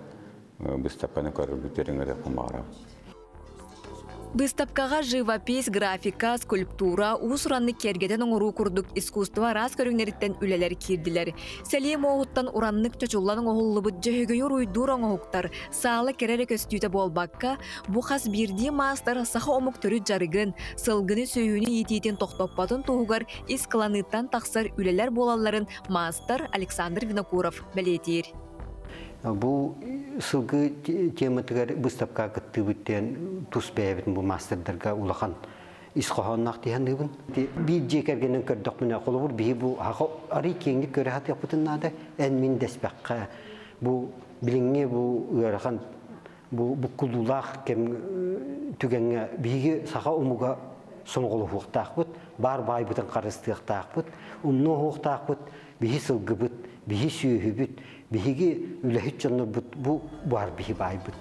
быыстапканы көрөргүтүгэр ыҥырыахпын баҕарабын. Быыстапкаҕа живопись, графика, скульптура, уус-ураннык киэргэтэн оҥоруу курдук искусство араас көрүҥнэриттэн үлэлэр киирдилэр. Сэлии муоһуттан ураннык чочуллан оҥоһуллубут дьөһөгөйү уруйдуур оҥоһуктар саала кэрэ эрэ көстүүтэ буолбакка, бу хас биирдии маастар саха омук төрүт дьарыгын, сылгыны сүөһүнү иитиитин тохтоппотун туһугар ис кыланыыттан тахсар үлэлэр буолалларын маастар Александр Винокуров бэлиэтиир. Бу сылгы тематыгар быыстапкаҕа кыттыыбыт диэн тус бэйэбитин бу мастердарга улахан ис хоһоонноох дии саныыбын. Биир дьиэ кэргэнин көрдөхпүнэ, холобур, биһи бу арый киэҥник көрө сатыахпытын наада, эн-мин дэспэххэ. Бу билиҥҥи бу ыарахан бу буккулуулаах кэм түгэҥҥэ биһиги саха омуга сомоҕолоһуохтаахпыт, баар баайбытын харыстыахтаахпыт, умнуоһуохтаахпыт, биһи сылгыбыт, биһи сүөһүбүт, биһиги үлэһит дьоннорбут бу баар биһи баайбыт.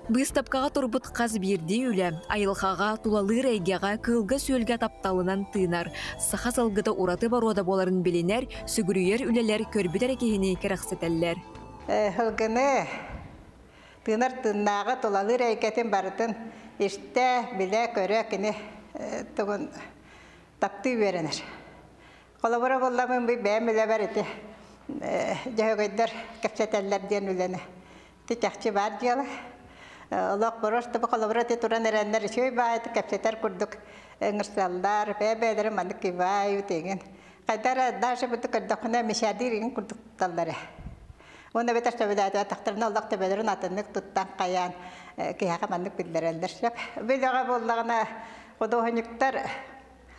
Быыстапкаҕа турбут хас биирдии үлэ айылҕаҕа, тулалыыр эйгэҕэ, кыылга-сүөлгэ тапталынан тыынар, саха сылгыта ураты боруода буоларын билинэр, сүгүрүйэр үлэлэр көрбүт эрэ киһини кэрэхсэтэллэр. Сылгыны тыынар тыыннааҕы тулалыыр эйгэтин барытын истэ, билэ, көрө кини тугун таптыы үөрэнэр. Холобура булламын бу бэйэм үлэбэр ити дьөһөгөйдөр кэпсэтэллэр диэн үлэни. Ити чахчы баар дьыала. Олох просто бу холобура ити туран эрэннэр үчүгэй баайы кэпсэтэр курдук ыҥырсаллар, бэйэ-бэйэлэрин маннык киваю тиҥин. Хайда эрэ даже бу көрдөххүнэ мишадир игин курдук тутталлар ээ. Уонна эбэтэр сөбүлээтибэтэхтэринэ олох төбөлөрүн атыннык туттан хайаан киһиэхэ маннык биллэрэллэр сөп. Бу үлэҕэ буоллаҕына худуоһунньуктар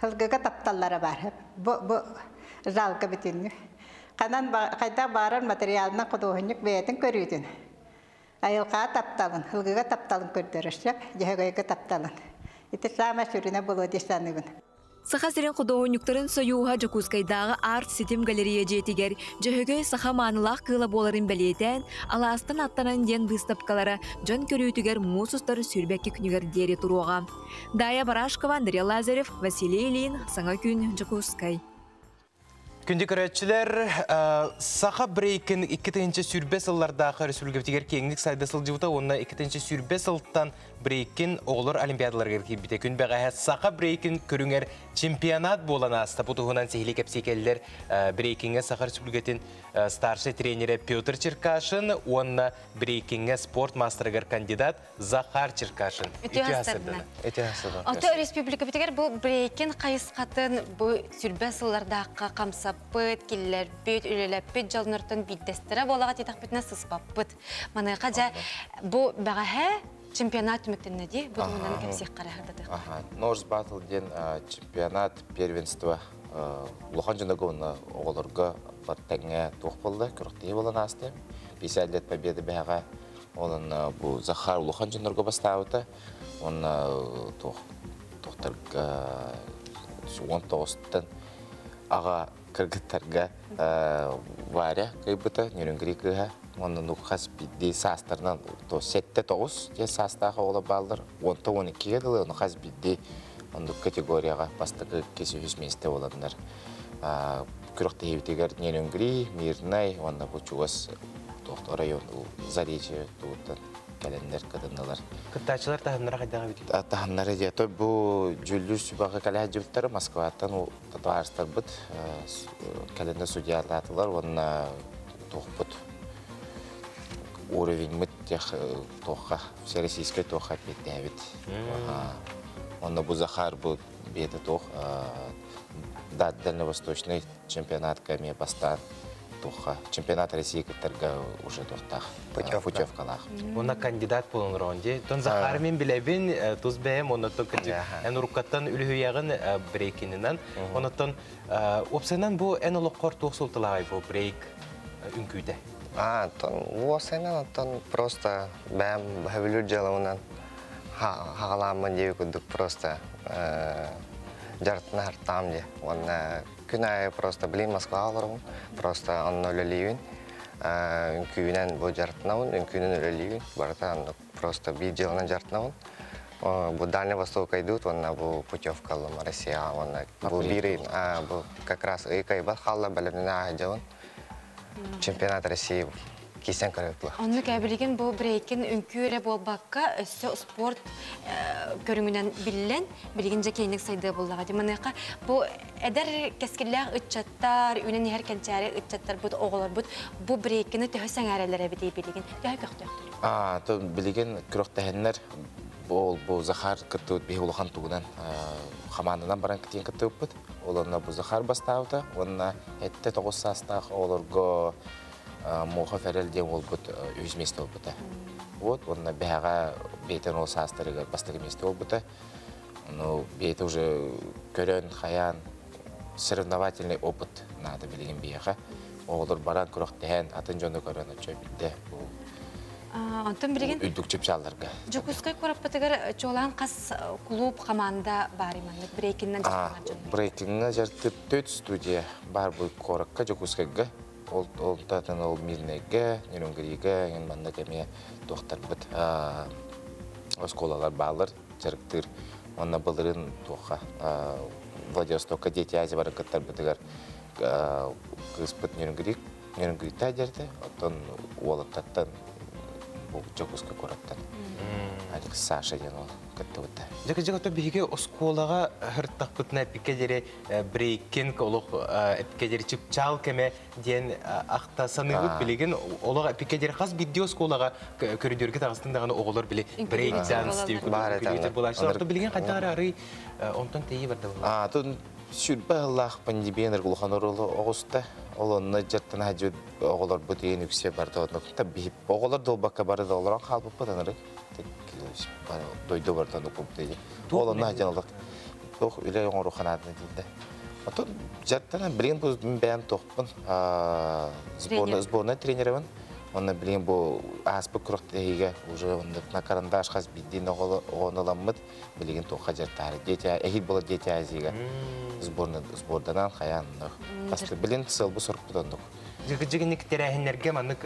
Сылгыга тапталлара баар. Бу, бу жалко бүтүннүү. Ханан хайдах баарар материалынан худуоһунньук бэйэтин көрүүтүн, айылҕаҕа тапталын, сылгыга тапталын көрдөрөр сөп, дьөһөгөйгө тапталын. Ити саамай сүрүнэ буолуо дии саныыбын. Саха сирин худуоһунньуктарын сойууһа Дьокуускайдааҕы арт-ситим галерея дьиэтигэр Дьөһөгөй саха маанылаах кыыла буоларын бэлиэтээн, алаастан аттанан диэн быыстапкалара дьон көрүүтүгэр муус устар 22 күнүгэр диэри туруоҕа. Дая Барашкова, Андрей Лазарев, Василий Ильин, Саҥа күн, Дьокуускай. Күндү көрөөччүлэр, саха брейкин 2020 сыллардаахы республикабытыгар киэҥник сайда сылдьыбыта уонна 2020 сылтан брейкин оҕолор олимпиадаларыгар киирбитэ. Күн бэҕэһээ саха брейкин көрүҥэр чемпионат буолан ааста. Бу туһунан сиһилии кэпсии брейкиҥҥэ Саха Республикатын старшай тренерэ Петр Черкашин уонна брейкиҥҥэ спорт маастарыгар кандидат Захар Черкашин. Үтүө сырдына. Ото республикабытыгар бу брейкин хайысхатын бу сүрбэ сыллардаахха хамсаппыт, киллэрбит, үлэлэппит дьоннортон биирдэстэрэ буолаҕа титэхпитинэ сыспаппыт. Маныаха дьэ бу бэҕэһээ чемпионат түмүктэннэ дии, бу туһунан кэпсиэххэ эрэ. Норс Батл диэн чемпионат первенства улахан дьоннорго уонна оҕолорго тэҥҥэ туох буолла, күрэхтэһии буолан ааста. 50 лет победы бэһэҕэ Онон бу Захар улахан дьоннорго бастаабыта. Уонна туохтарга 19-тан аҕа кыргыттарга Варя кыйбыта, Нөрүнгри кыыһа. Уонна ну хас биирдии саастарынан 7-9 диэн саастаах оҕолор бааллар. 10-12-ге дылы, ону хас биирдии оннук категорияҕа бастакы үһүс миэстэ буоланнар. Күрэхтэһиибитигэр Нерюнгри, Мирнай уонна бу чугас район Заречье тугуттан кэлэннэр кытыннылар. Кыттааччылар таһымнара хайдаҕа бит? Таһымнара дьэ, той бу дьүүллүүр сүбэҕэ кэлэ Москваттан татуажтарбыт кэлэннэр судьялаатылар уонна туохпут уровеньмыт тех туохха всероссийскай туохха эппиэттээбит. Онно бу Захар бу бэйэтэ туох Дальневосточный чемпионатка эмиэ бастаан туохха чемпионат России кыттарга уже туохтаах путевкалаах. Уонна кандидат буолан олорон дии. Тон Захар мин билэбин, тус бэйэм, оннуттан эн уруккаттан үлүһүйэҕин брейкининэн. Оннуттан уопсайынан бу эн олоххор туох суолталааҕый бу брейк үҥкүүтэ? Тон уопсайынан оттон просто бэйэм сөбүлүүр дьыалабынан хаҕалааммын диэби курдук просто дьарыктана хартаам дии. Уонна күн аайы просто билин Москваҕа олоробун, просто онно үлэлиибин. Үҥкүүнэн бу дьарыктанабын, үҥкүүнэн үлэлиибин. Барыта оннук просто биир дьыаланан дьарыктанабын. Бу Дальний Восток идут, уонна бу путевка ыллым Россияҕа, уонна бу биир бу как раз ый кайбат хаалла бэлэмнэнэ сылдьабын. Чемпионат России киирсэн көрөбүт. Оннук билигин бу брейкин үҥкүү эрэ буолбакка, өссө спорт көрүҥүнэн биллэн, билигин дьэ киэҥник сайдыа буоллаҕа. Маныаха бу эдэр кэскиллээх ыччаттар, үүнэн иһэр кэнчээри ыччаттарбыт, оҕолорбут бу брейкини төһө сэҥээрэллэр эбитий билигин, төһө көхтөөхтөр? То билигин күрэхтэһэннэр ол бу Захар кыттыбыт биһи улахан тугунан хамаанданан баран кытыан кыттыбыппыт. Ол онно бу Захар бастаабыта, уонна этте 9 саастаах оҕолорго Муха Ферел диэн буолбут үһүс миэстэ буолбута. Вот, уонна бэһэҕэ бэйэтин ол саастарыгар бастакы миэстэ буолбута. Ну, бэйэтэ уже көрөн, хайаан, соревновательный опыт надо билигин биһиэхэ. Оҕолор баран күрэхтэһэн, атын дьону көрөн оччо билде. Онтон билигин үрдүк чыпчаалларга. Дьокуускай куораппытыгар чуолаан хас клуб, команда бар маннык брейкиннен дьарыктанар дьон? Брейкиҥҥа дьарыктыыр төрт студия бар бу куоракка, Дьокуускайга. Ол онтон ол Мирнэйгэ, Нерюнгригэ, эҥин маннык эмиэ туохтарбыт оскуолалар бааллар дьарыктыыр. Онно былырыын туохха Владивостокка Дети Азии баран кыттарбытыгар кыыспыт Нерюнгри Нерюнгриттэ дьэрдэ, оттон уолаттартан бу Дьокуускай куораттан Саша диэн ол кыттыбыта. Дьэ, дьэ, биһиги оскуолаҕа хыртахпытына эпикке диэри брейкинг олох эпикке диэри чыпчаал кэмэ диэн ахта саныыбыт билигин олох эпикке диэри хас биирдии оскуолаҕа көрүдүөргэ таҕыстын даҕаны оҕолор били брейк данс диэн буолааччылар. Билигин хайдах эрэ арый онтон тэйии барда буолла. Тун сүрбэ ыллаах пандемия улахан оруолу оҕуста. Ол онно дьаттан хаджы оҕолорбут иэн үксэ барды онно биһип оҕолор долбакка бары да олорон хаалбыппыт анырык дойду бартан укупты. Ол онно хаджан олох туох үлэ оҥору ханаатын дииллэ. Отон дьаттан билигин бу бэйэм туохпун сборная тренерибин. Онно билигин бу ааспыт күрэхтэһиигэ уже на карандаш хас биирдии оҕону билигин туохха дьартаары дети эһил буолар Дети Азияга сборданан хаян басты билин сыл бу сорукпут оннук. Жыгыжыгынник тэрээһиннэргэ маннык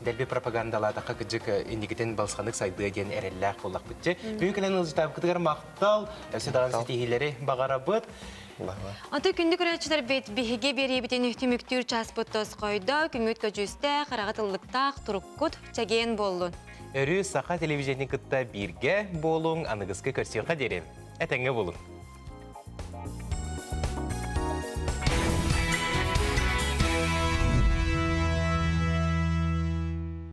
дэлби пропагандалаатахха кыдьык инникитин балысханнык сайдыа диэн эрэллээх буоллахпытчы. Бүгүн кэлэн ылдьытаабыкытыгар махтал, өссө даҕаны ситиһиилэри баҕарабыт. Онтон күндү көрөөччүлэрбит, биһиги биэриибитин түмүктүүр чааспыт тосхойдо, күҥҥүт көдьүүстээх, хараҕыт ыллыктаах, туруккут чэгиэн буоллун. Өрүү саха телевидениетин кытта бииргэ буолуҥ, аныгыскы көрсүөххэ диэри. Этэҥҥэ буолуҥ.